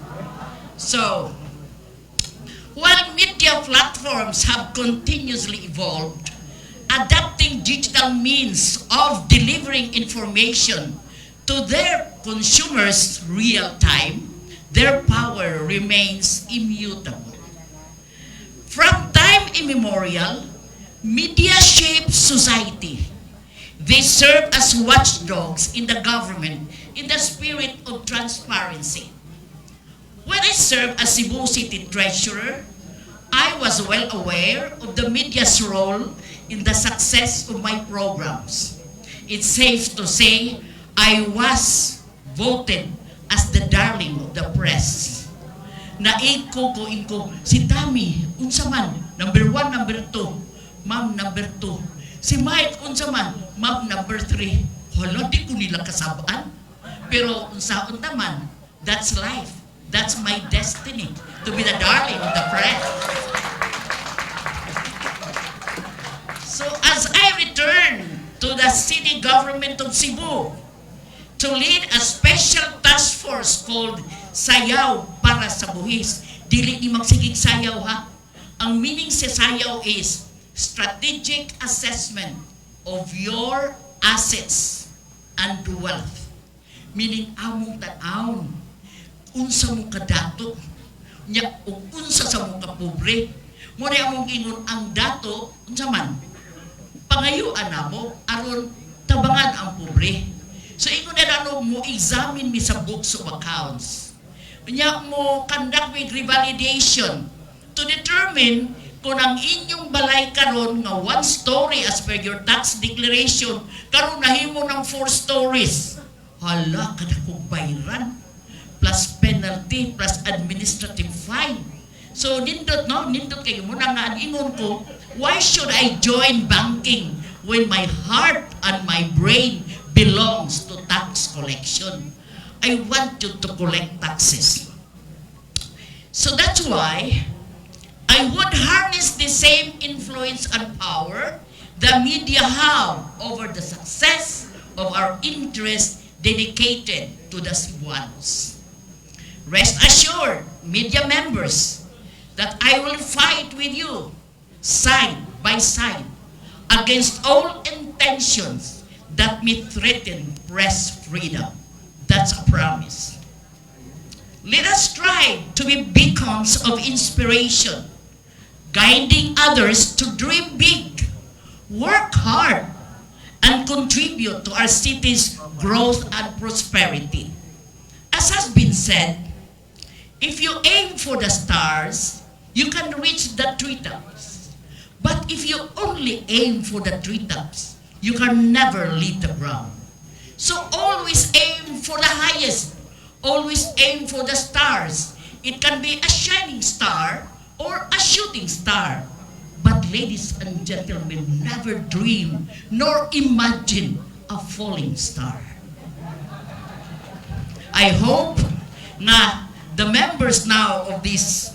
So, while media platforms have continuously evolved, adapting digital means of delivering information to their consumers real time, their power remains immutable. From time immemorial, media shapes society. They serve as watchdogs in the government in the spirit of transparency. When I served as Cebu City Treasurer, I was well aware of the media's role in the success of my programs. It's safe to say I was voted as the darling of the press. Naig ko ko inko, si Tammy, unsa man, number one, number two, ma'am, number two. Si Mike, unsa man, ma'am, number three. Hala, di ko nila kasabaan. Pero unsa unta man, that's life. That's my destiny, to be the darling of the press. So as I return to the city government of Cebu to lead a special task force called Sayaw para sa Buhis. Dili ni magsigig sayaw ha. Ang meaning sa sayaw is strategic assessment of your assets and wealth. Meaning among tan-awon unsa mo kadato nya ug unsa sa mo kapobre. Mo na among ingon ang dato unsa man pangayuan namo aron tabangan ang pobre. So ingon na ano mo examine mi sa books of accounts. Nya mo conduct with revalidation to determine kung ang inyong balay karon nga one story as per your tax declaration karon nahimo ng four stories. Hala, kadakong bayran plus penalty plus administrative fine. So nindot no, nindot kayo mo na nga ang ingon ko, why should I join banking when my heart and my brain belongs to tax collection? I want you to collect taxes. So that's why I would harness the same influence and power the media have over the success of our interest dedicated to the Cebuanos. Rest assured, media members, that I will fight with you side by side against all intentions that may threaten press freedom. That's a promise. Let us strive to be beacons of inspiration, guiding others to dream big, work hard, and contribute to our city's growth and prosperity. As has been said, if you aim for the stars, you can reach the treetops. But if you only aim for the treetops, you can never leave the ground. So always aim for the highest. Always aim for the stars. It can be a shining star or a shooting star. But ladies and gentlemen, never dream nor imagine a falling star. I hope na the members now of this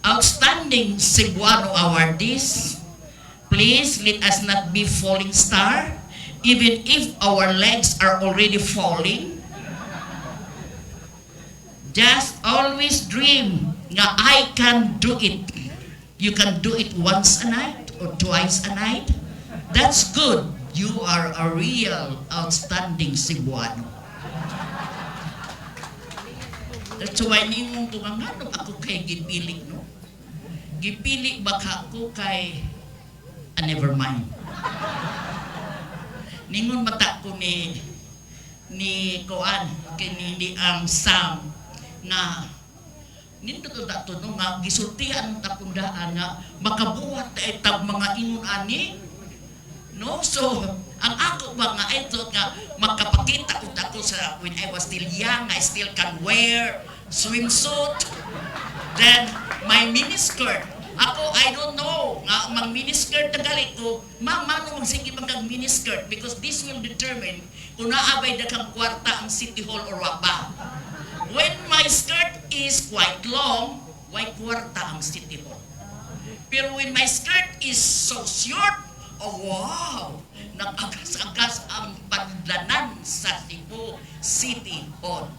outstanding Cebuano awardees, please let us not be falling star, even if our legs are already falling. Just always dream nga I can do it. You can do it once a night or twice a night. That's good. You are a real outstanding Cebuano. That's why ningon ko nga nganong ako kay gipili, no? Gipili baka ako kay ah, never mind. Ningon mata ko ni kuan kini ni ang Sam nga nindot ta to no nga gisultihan ta kundaan nga makabuhat ta itab mga ingon ani, no? So ang ako ba nga I thought nga makapakita ko ako sa when I was still young, I still can wear swimsuit, then my miniskirt. Ako, I don't know nga mang miniskirt na gali ko, ma'am, mano magsige man kag miniskirt because this will determine kung naabay daghang kwarta ang City Hall or wa pa. When my skirt is quite long, why kwarta ang City Hall. Pero when my skirt is so short Oh, wow! Nag-agas-agas ang panlanan sa Cebu City Hall.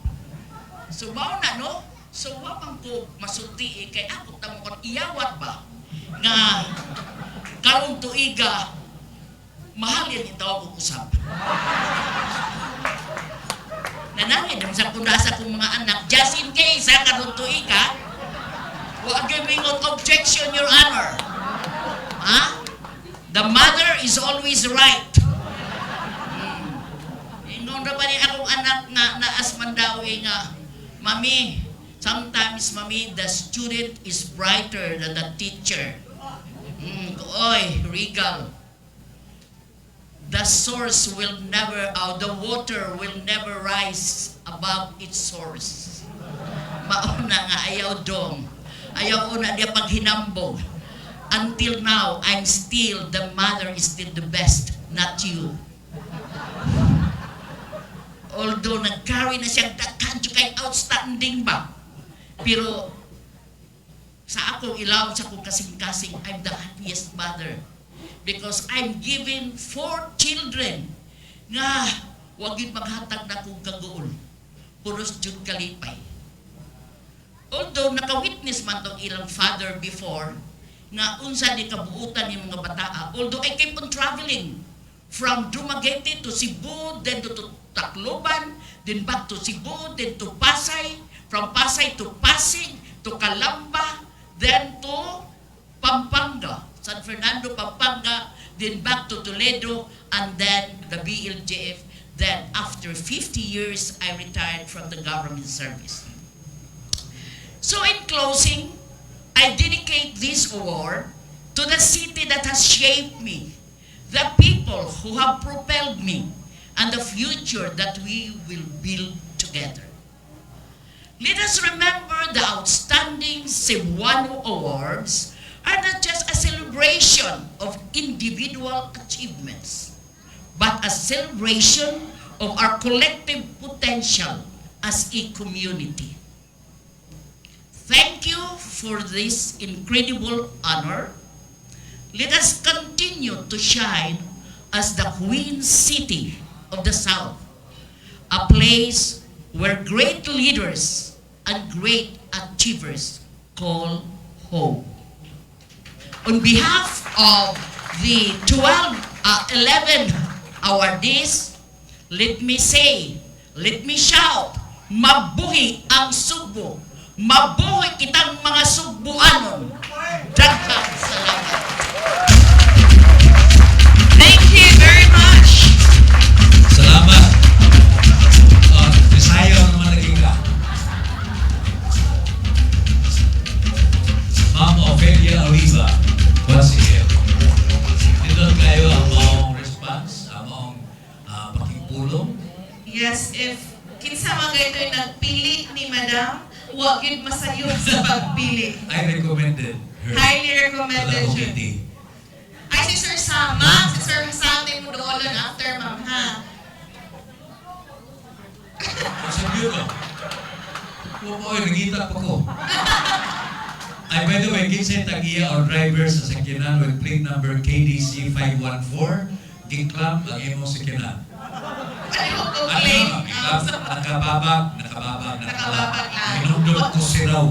So, mao na, no? So, wa man ko masulti eh, kay ako tamo kon iyawat ba nga karong tuiga mahal yan itawag og usab. Nanangin naman sa kundasa kong mga anak, just in case ha, karong tuiga, wa gyud mingon objection, Your Honor. Ha? The mother is always right. Ingon ra ba ni akong anak nga naas Mandaue nga, "Mami, sometimes, Mami, the student is brighter than the teacher." Oy, Regal. The source will never, the water will never rise above its source. Mauna nga, ayaw dong. Ayaw una diya paghinambog. Until now, I'm still, the mother is still the best, not you. Although nag-carry na siyang daghan kay outstanding ba. Pero sa ako ilaw sa akong kasing-kasing, I'm the happiest mother. Because I'm giving four children nga wag yun maghatag na kong kaguol. Puros jud kalipay. Although naka-witness man tong ilang father before nga unsa ni kabuutan ni mga bataa. Although I keep on traveling from Dumaguete to Cebu, then to Tacloban, then back to Cebu, then to Pasay, from Pasay to Pasig, to Calamba, then to Pampanga, San Fernando, Pampanga, then back to Toledo, and then the BLGF. Then after 50 years, I retired from the government service. So in closing, I dedicate this award to the city that has shaped me, the people who have propelled me, and the future that we will build together. Let us remember the outstanding Cebuano Awards are not just a celebration of individual achievements, but a celebration of our collective potential as a community. Thank you for this incredible honor. Let us continue to shine as the Queen City of the South, a place where great leaders and great achievers call home. On behalf of the 12, 11 awardees, let me say, let me shout, mabuhi ang Sugbo. Mabuhi kitang mga Sugbuanon. Daghang salamat. Thank you very much. Salamat. Bisayo naman lagi ka. Ma'am Ophelia Oliva, once again. Dito kayo ang maong response, ang maong pakipulong. Yes, if kinsa man gaytoy nagpili ni Madam, wa gyud masayod sa pagpili. I recommended her Highly to the recommended siya. Committee. Ay, si Sir Sam, ma'am. Si Sir Sam din mo doolon after, ma'am, ha? Sabi ko, oo, nangita pa ko. Ay, by the way, kinsay tag-iya or driver sa sakyanan with plate number KDC 514, giklam ang imong sakyanan. Ano ko Ano, claim? giklam, nakababag, nakababag, Nakababag lang. Hinumdum ko siraw.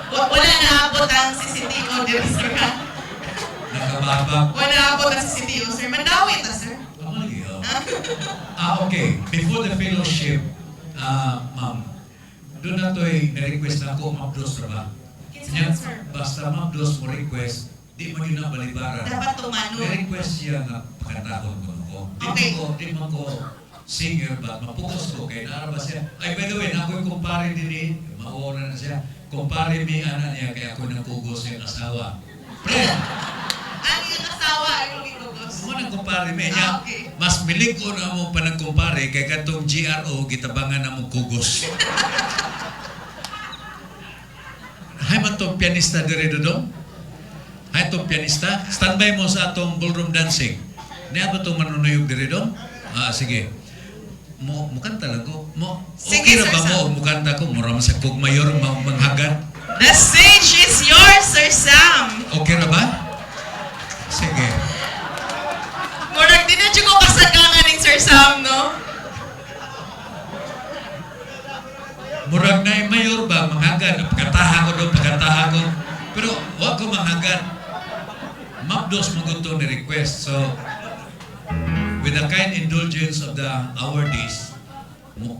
Wala naabot ang CCTV, di ba, sir? Nakababag. Wala naabot ang CCTV, sir. Mandawi ta, sir. Tama lagi, oh. Ah, okay. Before the fellowship, ma'am, doon na to'y na-request na ako, mabdos ra ba? Kinsa Nya, man, sir? basta mabdos mo request, di man yun na balibaran. Dapat tumano. Na-request siya nga pakantahon ko ko. Di Okay. man ko, di man ko singer, but mapukus ko kay naara ba siya. Ay, by the way, na ako'y kumpare din eh. Mauuna na siya. Kumpare mi ana niya kay ako nagkugos yung asawa. Pre! Ang iyong asawa ay gigugos. Mo nang kumpare mi niya. Ah, okay. Mas milig ko na mo pa nagkumpare kay katong GRO gitabangan na mo kugos. Hay man tong pianista dire dodong. Hay tong pianista, standby mo sa atong ballroom dancing. Niya ba tong manunuyog dire dong? Ah, sige. Mo mukanta lang ko. Mo Sige, okay ra Sir ba mo Sam. mukanta ko mura man sa kog mayor manghagad. The stage is yours, Sir Sam. Okay ra ba? Sige. Murag na mayor ba, manghagad. Pagkataha ko doon, pagkataha ko. Pero wa ko manghagad. Mapdos mo to ni request. So, with the kind indulgence of the awardees, mo,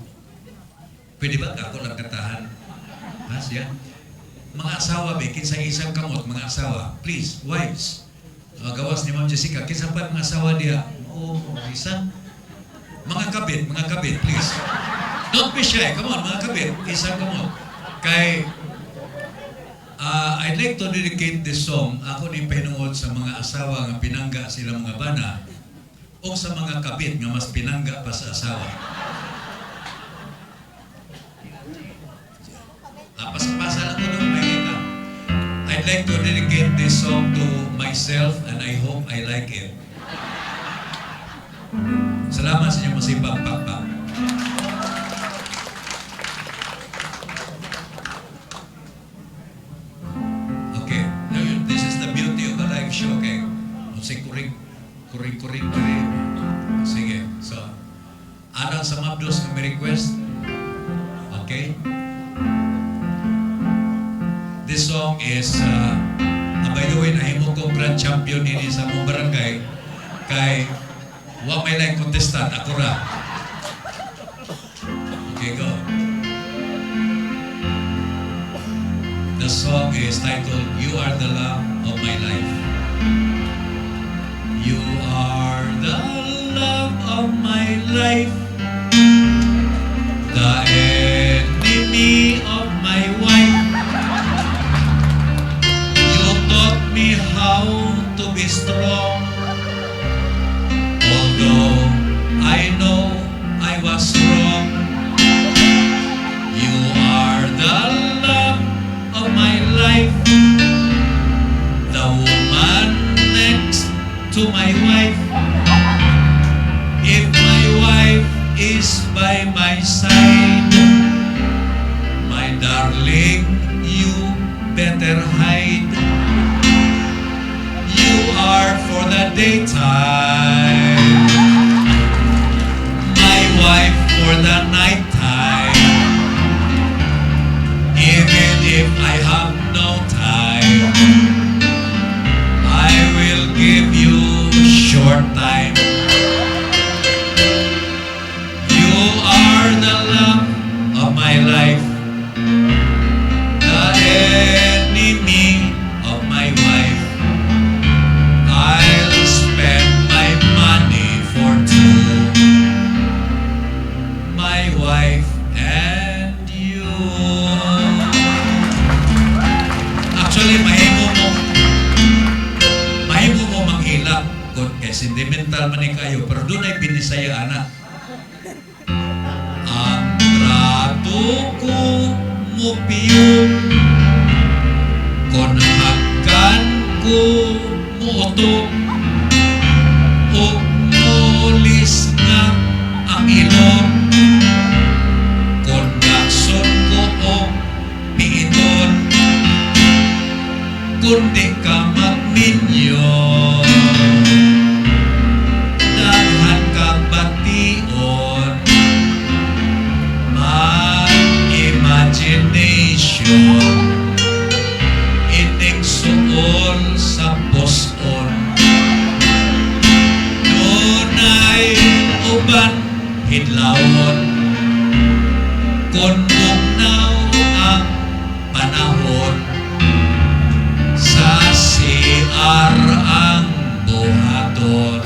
pwede ba ako lang katahan? Ha, siya? Mga asawa, be, kinsa isang kamot, mga asawa, please, wives, gawas ni Ma'am Jessica, kinsa pa mga asawa diha? Oo, oh, isa. Mga kabit, please. Don't be shy. Come on, mga kabit. Isang kamot. Kay, I'd like to dedicate this song, ako ni pahinungod sa mga asawa nga pinangga sila mga bana, o sa mga kabit nga mas pinangga pa sa asawa. Pasa-pasa lang ko doon, may ka. I'd like to dedicate this song to myself and I hope I like it. Salamat sa inyong masipag pakpak. Okay. Now, this is the beauty of a live show, okay? Unsay kuring, kuring, kuring, kuring. Sige. So, anang sa Mabdos nga may request? Okay? This song is, by the way, nahimo kong grand champion ini sa among barangay kay wa may laing contestant, ako ra. Okay, go. The song is titled, You Are the Love of My Life. You are the love of my life, the enemy of my wife. You taught me how to be strong, although I know I was wrong. You are the love of my life, the woman next to my wife. If my wife is by my side, my darling, you better hide. You are for the daytime, my wife for the nighttime. Even if I have no time, I will give you short time. You are the love of my life, the enemy of my wife. I'll spend my money for two, my wife and you. Actually, mahimo mo manghilak kung kay sentimental man ni kayo, pero dunay binisaya ana. Ang trato ko mupiyong, kon hagkan ko muutong, ug mulis nga ang ilong, kon gakson ko og piiton, kundi ka magminyo, daghan kang bation, my imagination, ining suol sa puson, dunay uban hidlawon, kon bugnaw ang panahon, sa CR ang buhaton.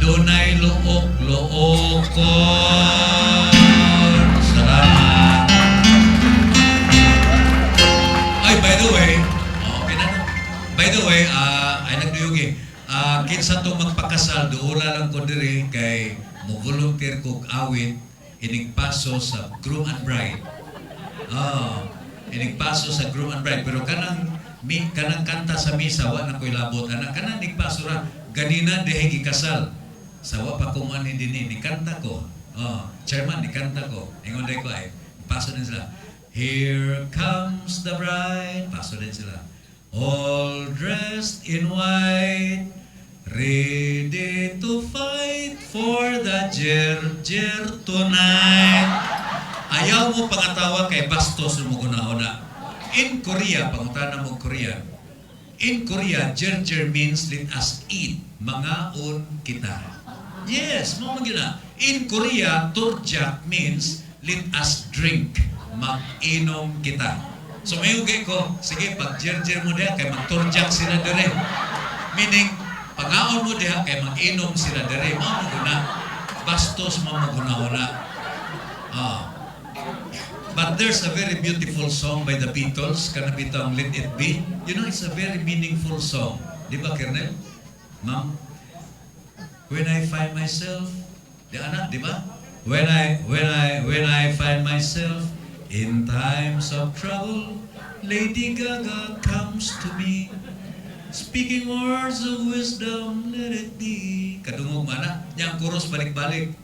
Dunay luok-luokon. Salamat. Ay, by the way, okay na, no? By the way, ay nagduyog eh. Kinsa to magpakasal, duula lang ko diri kay mo volunteer kog awit inig paso sa groom and bride. Oh, inig paso sa groom and bride, pero kanang mi, kanang kanta sa misa wa na ko'y labot ana, kanang nigpaso ra ganina dihay gikasal. Sa wa pa ko man dinhi ni kanta ko. Oh, chairman ni kanta ko. Ingon day ko ay paso din sila. Here comes the bride. Paso din sila. All dressed in white. Ready to fight for the jer jer tonight. Ayaw mo pangatawa kay bastos mo guna-una. In Korea, pangutana mo Korean. In Korea, jer jer means let us eat. Mangaon kita. Yes, mao man gyud na. In Korea, turjak means let us drink. Mag-inom kita. So may ko, sige, pag jer-jer mo diha, kay mag-turjak sila dire. Meaning, pangaon mo diha, kay mag-inom sila dire. Mao mo guna. Bastos mao mo guna-una. Ah. But there's a very beautiful song by the Beatles, kana bitang Let It Be. You know, it's a very meaningful song. Di ba, Kernel? Ma'am? When I find myself, di ana, di ba? When I find myself in times of trouble, Lady Gaga comes to me, speaking words of wisdom, let it be. Kadungog man na, nya ang chorus balik-balik.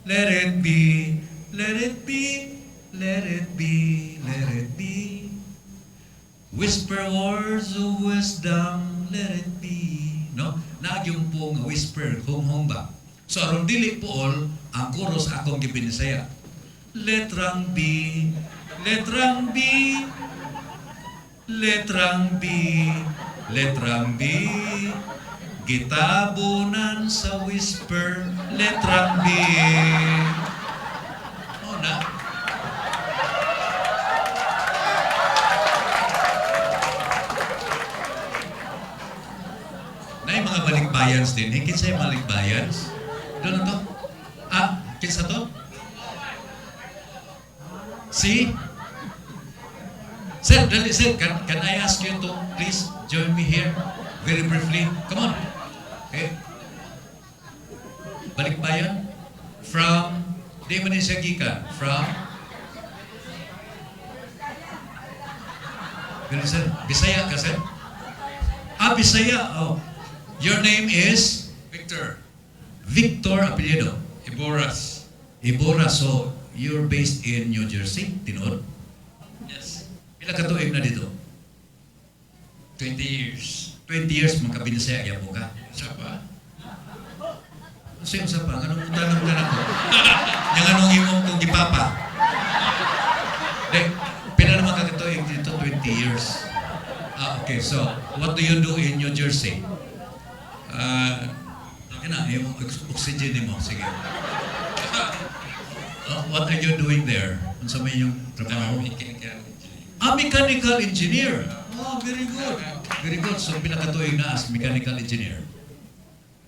Let it be, let it be, let it be, let it be. Whisper words of wisdom, let it be. No? Nagyong po nga whisper, hunghong ba? So aron dili puol, ang chorus akong gibinisaya. Letrang B, letrang B, letrang B, letrang B. Gitabunan sa whisper, letrang B. Oh na. Nay mga balikbayans din. Hey, kinsa yung balikbayans? Doon na to? Ah, kinsa to? Si? Sir, dali, sir, can I ask you to please join me here very briefly? Come on. Okay. Balikbayan? From, di man ni siya gikan. From? Dali, sir. Bisaya ka, sir? Ah, Bisaya. Oh. Your name is? Victor. Victor apelyido. Iboras. Iboras. So, you're based in New Jersey, tinuod? Yes. Pila ka tuig na dito? 20 years. 20 years, magkabinisaya gyapon ka? Sa pa? Ano yung sa pa? Anong tanong ka na ko? Yang anong imong kong gipapa? De, pila naman ka katuig dito? 20 years. Ah, okay. So, what do you do in New Jersey? Okay na, yung oxygen mo. Sige. What are you doing there? Unsa may inyong trabaho? Mechanical engineer. Ah, mechanical engineer. Oh, very good. Very good. So, pila ka tuig na as mechanical engineer?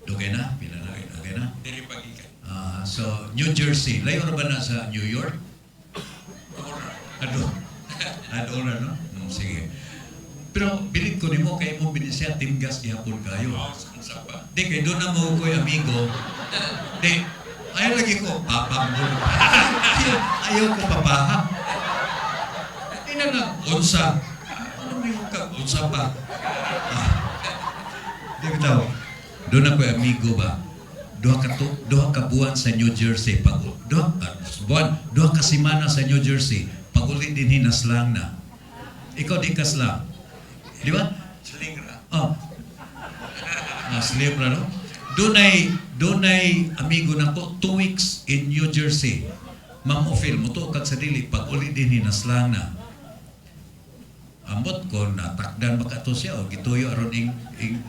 Dugay na? Pila na? Okay na? Diri pa gikan. Ah, so, New Jersey. Layo ra ba na sa New York? Ado. Ado na, no? Sige. Pero bilib ko nimo kay imong binisaya timgas gihapon kayo. Oh, sa pa. Di kay doon na mo ko'y amigo. Di, ayaw lagi ko, papa mo. Ayaw ko papaha. Di na na, unsa. Ano may ka, unsa pa? Ah. Di bitaw. Doon na ko'y amigo ba? Duha ka buwan sa New Jersey. Pag, duha, buwan, duha ka semana sa New Jersey. Pag uli din hinaslang na. Ikaw di ka slang. Di ba? Sling ra. Oh. Ah, slim ra, no? Dunay amigo nako 2 weeks in New Jersey. Ma'am Ophel, mutuo kag sa dili pag uli din hinaslang na. Ambot ko natakdan ba kato siya o gituyo aron ing, ing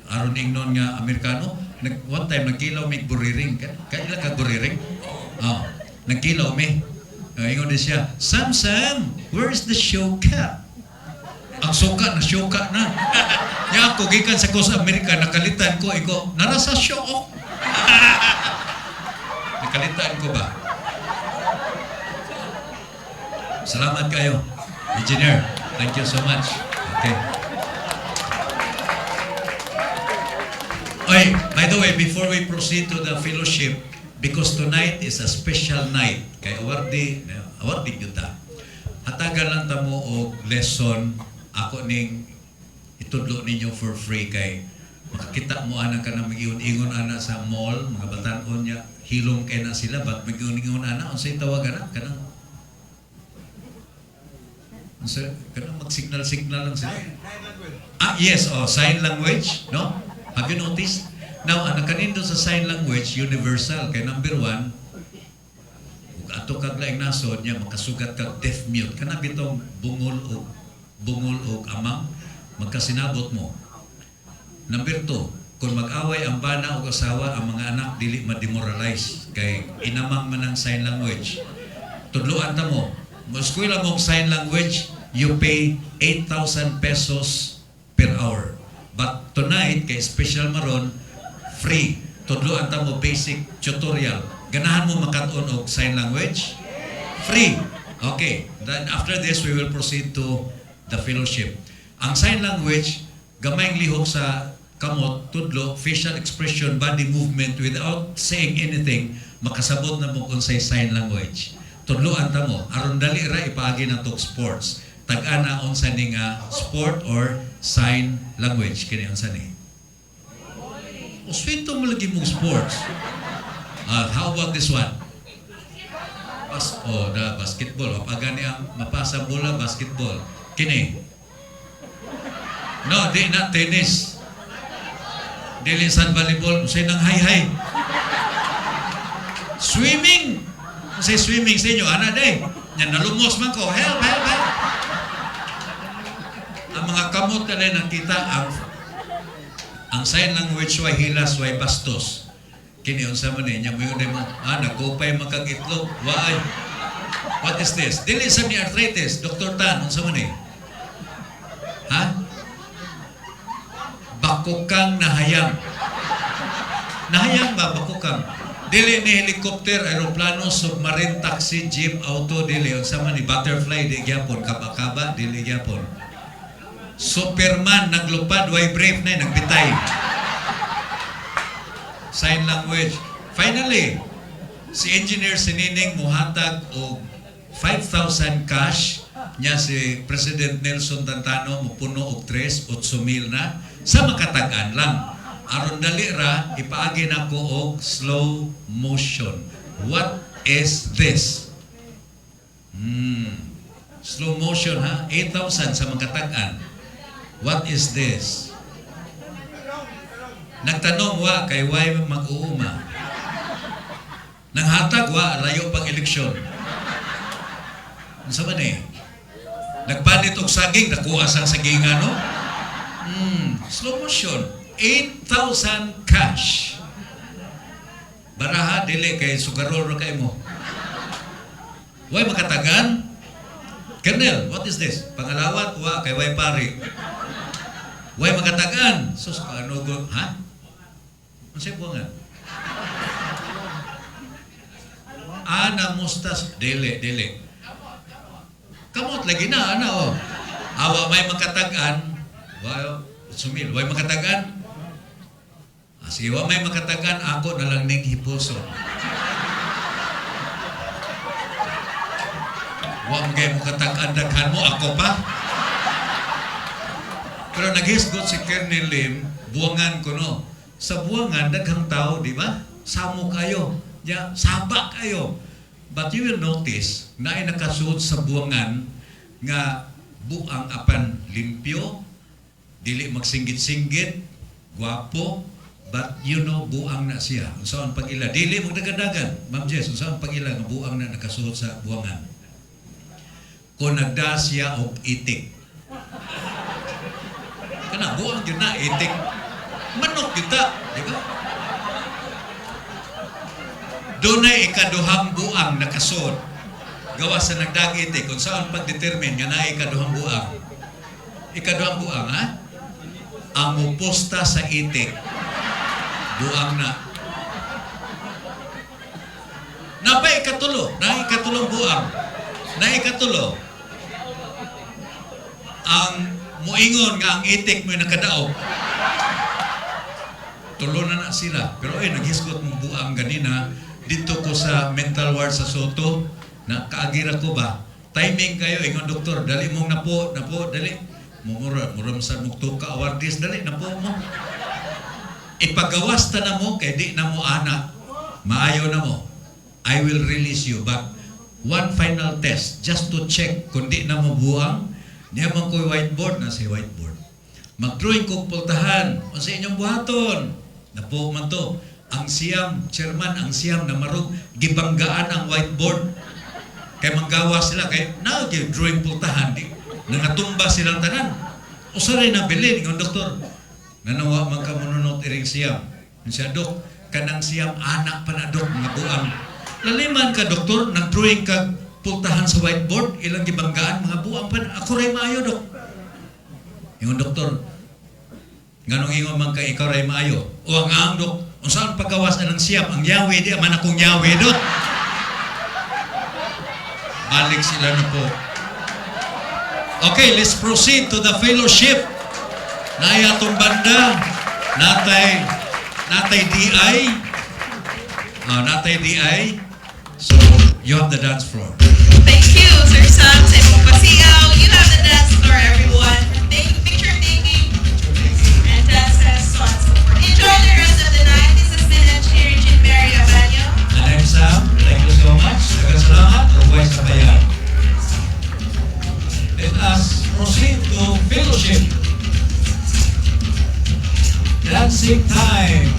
aron ingnon nga Amerikano. Nag, one time nagkilaw mi buriring. Kaila ka buriring? Oh, nagkilaw mi. Ingon din siya, "Sam Sam, where's the show cat?" Ang suka na suka na. Nya ako gikan sa ko sa Amerika nakalitan ko iko nara sa show. Oh. Nakalitan ko ba? Salamat kayo, engineer. Thank you so much. Okay. Oy, by the way, before we proceed to the fellowship, because tonight is a special night, kay awardee, awardee gyud ta. Hatagan lang ta mo og lesson ako ning itudlo ninyo for free kay makakita mo ana ka na mag-ingon ana sa mall, mga batan-on niya, hilom kay na sila, but mag-ingon ana, unsay tawag ana kanang unsa kanang mag-signal-signal lang sila. Ah, yes, oh, sign language, no? Have you noticed? Now, ang nakanindo sa sign language, universal. Kay number one, ug ato kag laing nasod niya makasugat kag deaf mute. Kana bitong bungol og amang, magkasinabot mo. Number two, kung mag-away ang bana o asawa, ang mga anak dili ma-demoralize kay inamang man ang sign language. Tudloan ta mo. Mo eskwela mo og sign language, you pay 8,000 pesos per hour. But tonight, kay special maron, free. Tudloan ta mo basic tutorial. Ganahan mo makat-on og sign language? Free. Okay. Then after this, we will proceed to the fellowship. Ang sign language, gamayng lihok sa kamot, tudlo, facial expression, body movement without saying anything, makasabot na mo unsay sign language. Tudloan ta mo, aron dali ra ipaagi na og sports. Tag-ana unsa ni nga sport or sign language, kini unsa ni? Uswito mo lagi mong sports. How about this one? Oh, the basketball. Mapaga ni ang mapasa bola, basketball. Kini. No, di na tennis. Dili sa volleyball, unsay nang hay-hay. Swimming. Unsay swimming sa inyo, ana day. Nya nalumos man ko. Help, help, help. Ang mga kamot na nakita ang sign language, way hilas, way bastos. Kini unsa man ni nya mo yun mo, nagupay man kag itlog. Waay. What is this? Dili sa ni arthritis, Dr. Tan, unsa man ni? Ha? Bakukang nahayang. Nahayang ba bakukang? Dili ni helicopter, aeroplano, submarine, taxi, jeep, auto, dili unsa man ni? Butterfly di gyapon, kaba-kaba dili gyapon. Superman naglupad way brief na nagbitay. Sign language. Finally, si Engineer Sinining muhatag og 5,000 cash niya, si President Nelson Tantano mupuno og 3, 8,000 na sa makatag-an lang. Aron dali ra, ipaagi nako og slow motion. What is this? Slow motion ha, 8,000 sa makatag-an. What is this? Nagtanong wa kay way mag-uuma. Nanghatag wa, layo pang eleksyon. Unsa man eh? Nagpanit og saging, nakuha sang sagingan, no? Slow motion. 8,000 cash. Baraha, dili, kay sugarol ra kay mo. Way makatagan? Colonel, what is this? Pangalawat, wa, kay way pari. Way makatagan? Sus, paano ko, ha? Unsay buwangan? Ana mustas, dili, dili. Kamot lagi na, ana oh. Awa may makatagan, wa sumil, way makatagan. Ah, sige, wa may makatagan, ako na lang ning hipuso. Wa mo kay makatagan daghan mo, ako pa. Pero naghisgot si Colonel Lim, buwangan ko no. Sa buwangan, daghang tao, di ba? Samo kayo. Ya, saba kayo. But you will notice na ay nakasuot sa buwangan nga buang apan limpyo, dili magsinggit-singgit, gwapo, but you know, buang na siya. Unsa ang pag-ila? Dili magdagadagan. Ma'am Jess, unsa ang pag-ila nga buang na nakasuot sa buwangan? Kung nagda siya og itik. Kana buang gyud na itik. Manok kita, di ba? Dunay ikaduhang buang nakasuot. Gawa sa nagdag itik, kung saan pagdetermine nga naay ikaduhang buang. Ikaduhang buang, ha? Ang muposta sa itik, buang na. Napay ikatulo, na ikatulong buang. Na ikatulo. Ang muingon nga ang itik mo'y nakadaog. Tulo na na sila. Pero ay, naghisgot mong buang ganina. Dito ko sa mental ward sa Soto, na kaagira ko ba? Timing kayo, ingon doktor, dali mong napo, napo, dali. Mumura, mura sa mugtuka awardis, dali, napo mo. Ipagawas ta na mo, kay di na mo ana. Maayo na mo. I will release you. But one final test, just to check kung di na mo buang, niya man ko'y whiteboard, nasa whiteboard. Mag-drawing kong pultahan, unsa inyong buhaton. Napo man to. Ang siyam, chairman, ang siyam na marog, gibanggaan ang whiteboard. Kay manggawa sila, kay na drawing pultahan, di, nangatumba silang tanan. Usa rin nabilin, ingon doktor. Nanawa man ka mununot iring siyam. Siya, dok, kanang siyam, anak pa na, dok, mga buang. Laliman ka, doktor, nag-drawing ka pultahan sa whiteboard, ilang gibanggaan, mga buang pa na. Ako ray maayo, dok. Ingon doktor, nganong ingon man ka, ikaw ray maayo. O ang dok, unsaan paggawas anang siyam, ang yawi, di man akong yawi, dok. Balik sila na po. Okay, let's proceed to the fellowship. Naay atong banda, natay DI, natay DI. So, you have the dance floor. Thank you, Sir Sam. Sa imong pasigaw. You have the dance floor, everyone. Thank picture taking and dances, so on and so forth. Enjoy the rest of the night. This has been Engineer Jean Mary Abanyo. And I'm Sam. Thank you so much. Daghang salamat. Uway sa bayan. Let us proceed to fellowship. Dancing time.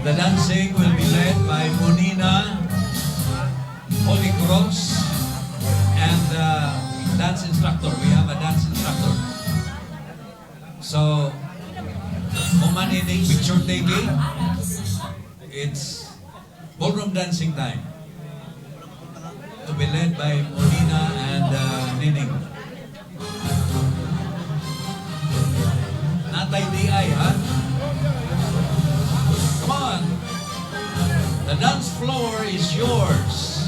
The dancing will be led by Monina, Holy Cross, and the dance instructor. We have a dance instructor. So, kung manining picture taking, it's ballroom dancing time. To be led by Monina and Nining. Natay DI, ha? Come on. The dance floor is yours.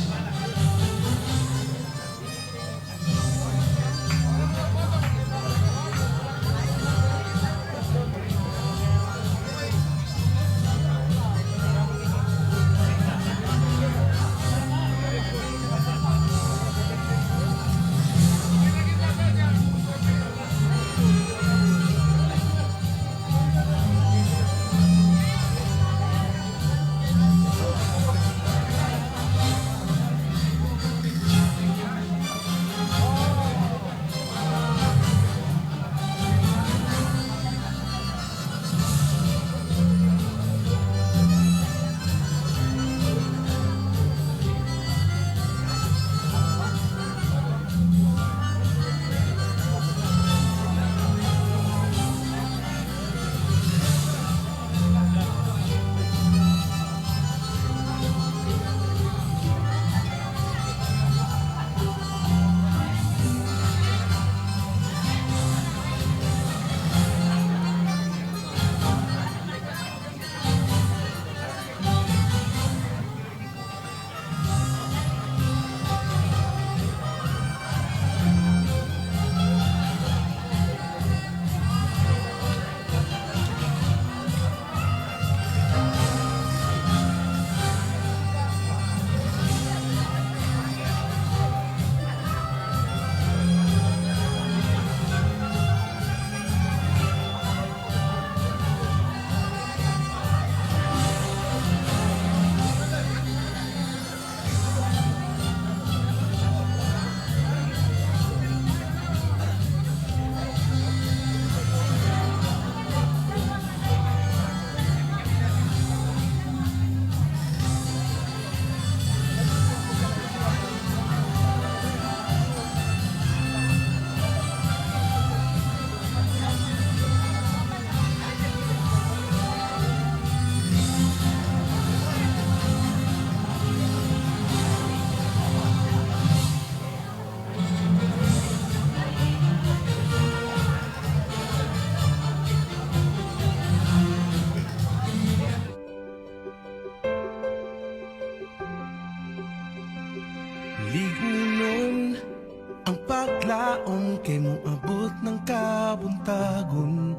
Kay moabot ng kabuntagon.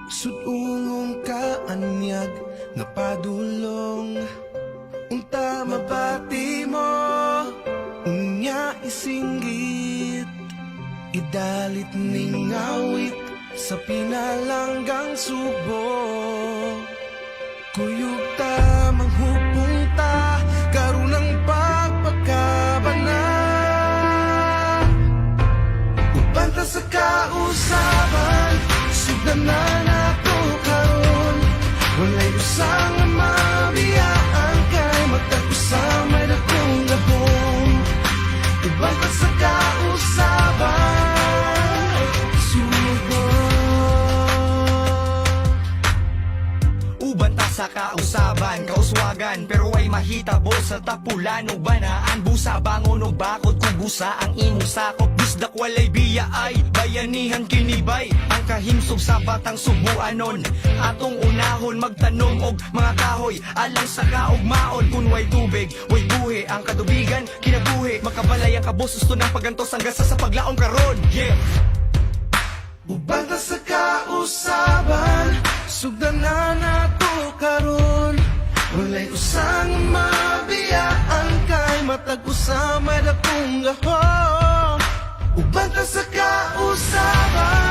Sudungong kaanyag nga padulong. Unta mabati mo, unya isinggit. Idalit ning awit sa pinalanggang subo. Kuyog ta, manghupong ta, karon ang pagpagkabana. Uban ta sa kausaban, sugdan na nato karon. Walay usa nga mabiyaan kay matag usa may dakong gahom. Uban ta sa kausaban, sugod. Uban ta sa kausaban, kauswagan, pero ay mahitabo sa tapulan ug banaan. Busa bangon og bakod kung busa ang imong sakop. Bisdak walay biya ay bayanihan kinibay. Ang kahimsog sa batang subuanon, atong unahon magtanom og mga kahoy alang sa kaugmaon. Kun way tubig, way buhi. Ang katubigan kinabuhi. Makabalay ang kabos, gusto ng pagantos ang gasa sa paglaom karon. Yeah. Uban ta sa kausaban, sugdan na nato karon. Walay usang mabiyaan kay matag usa may dakong gahom. Uban ta sa kausaban.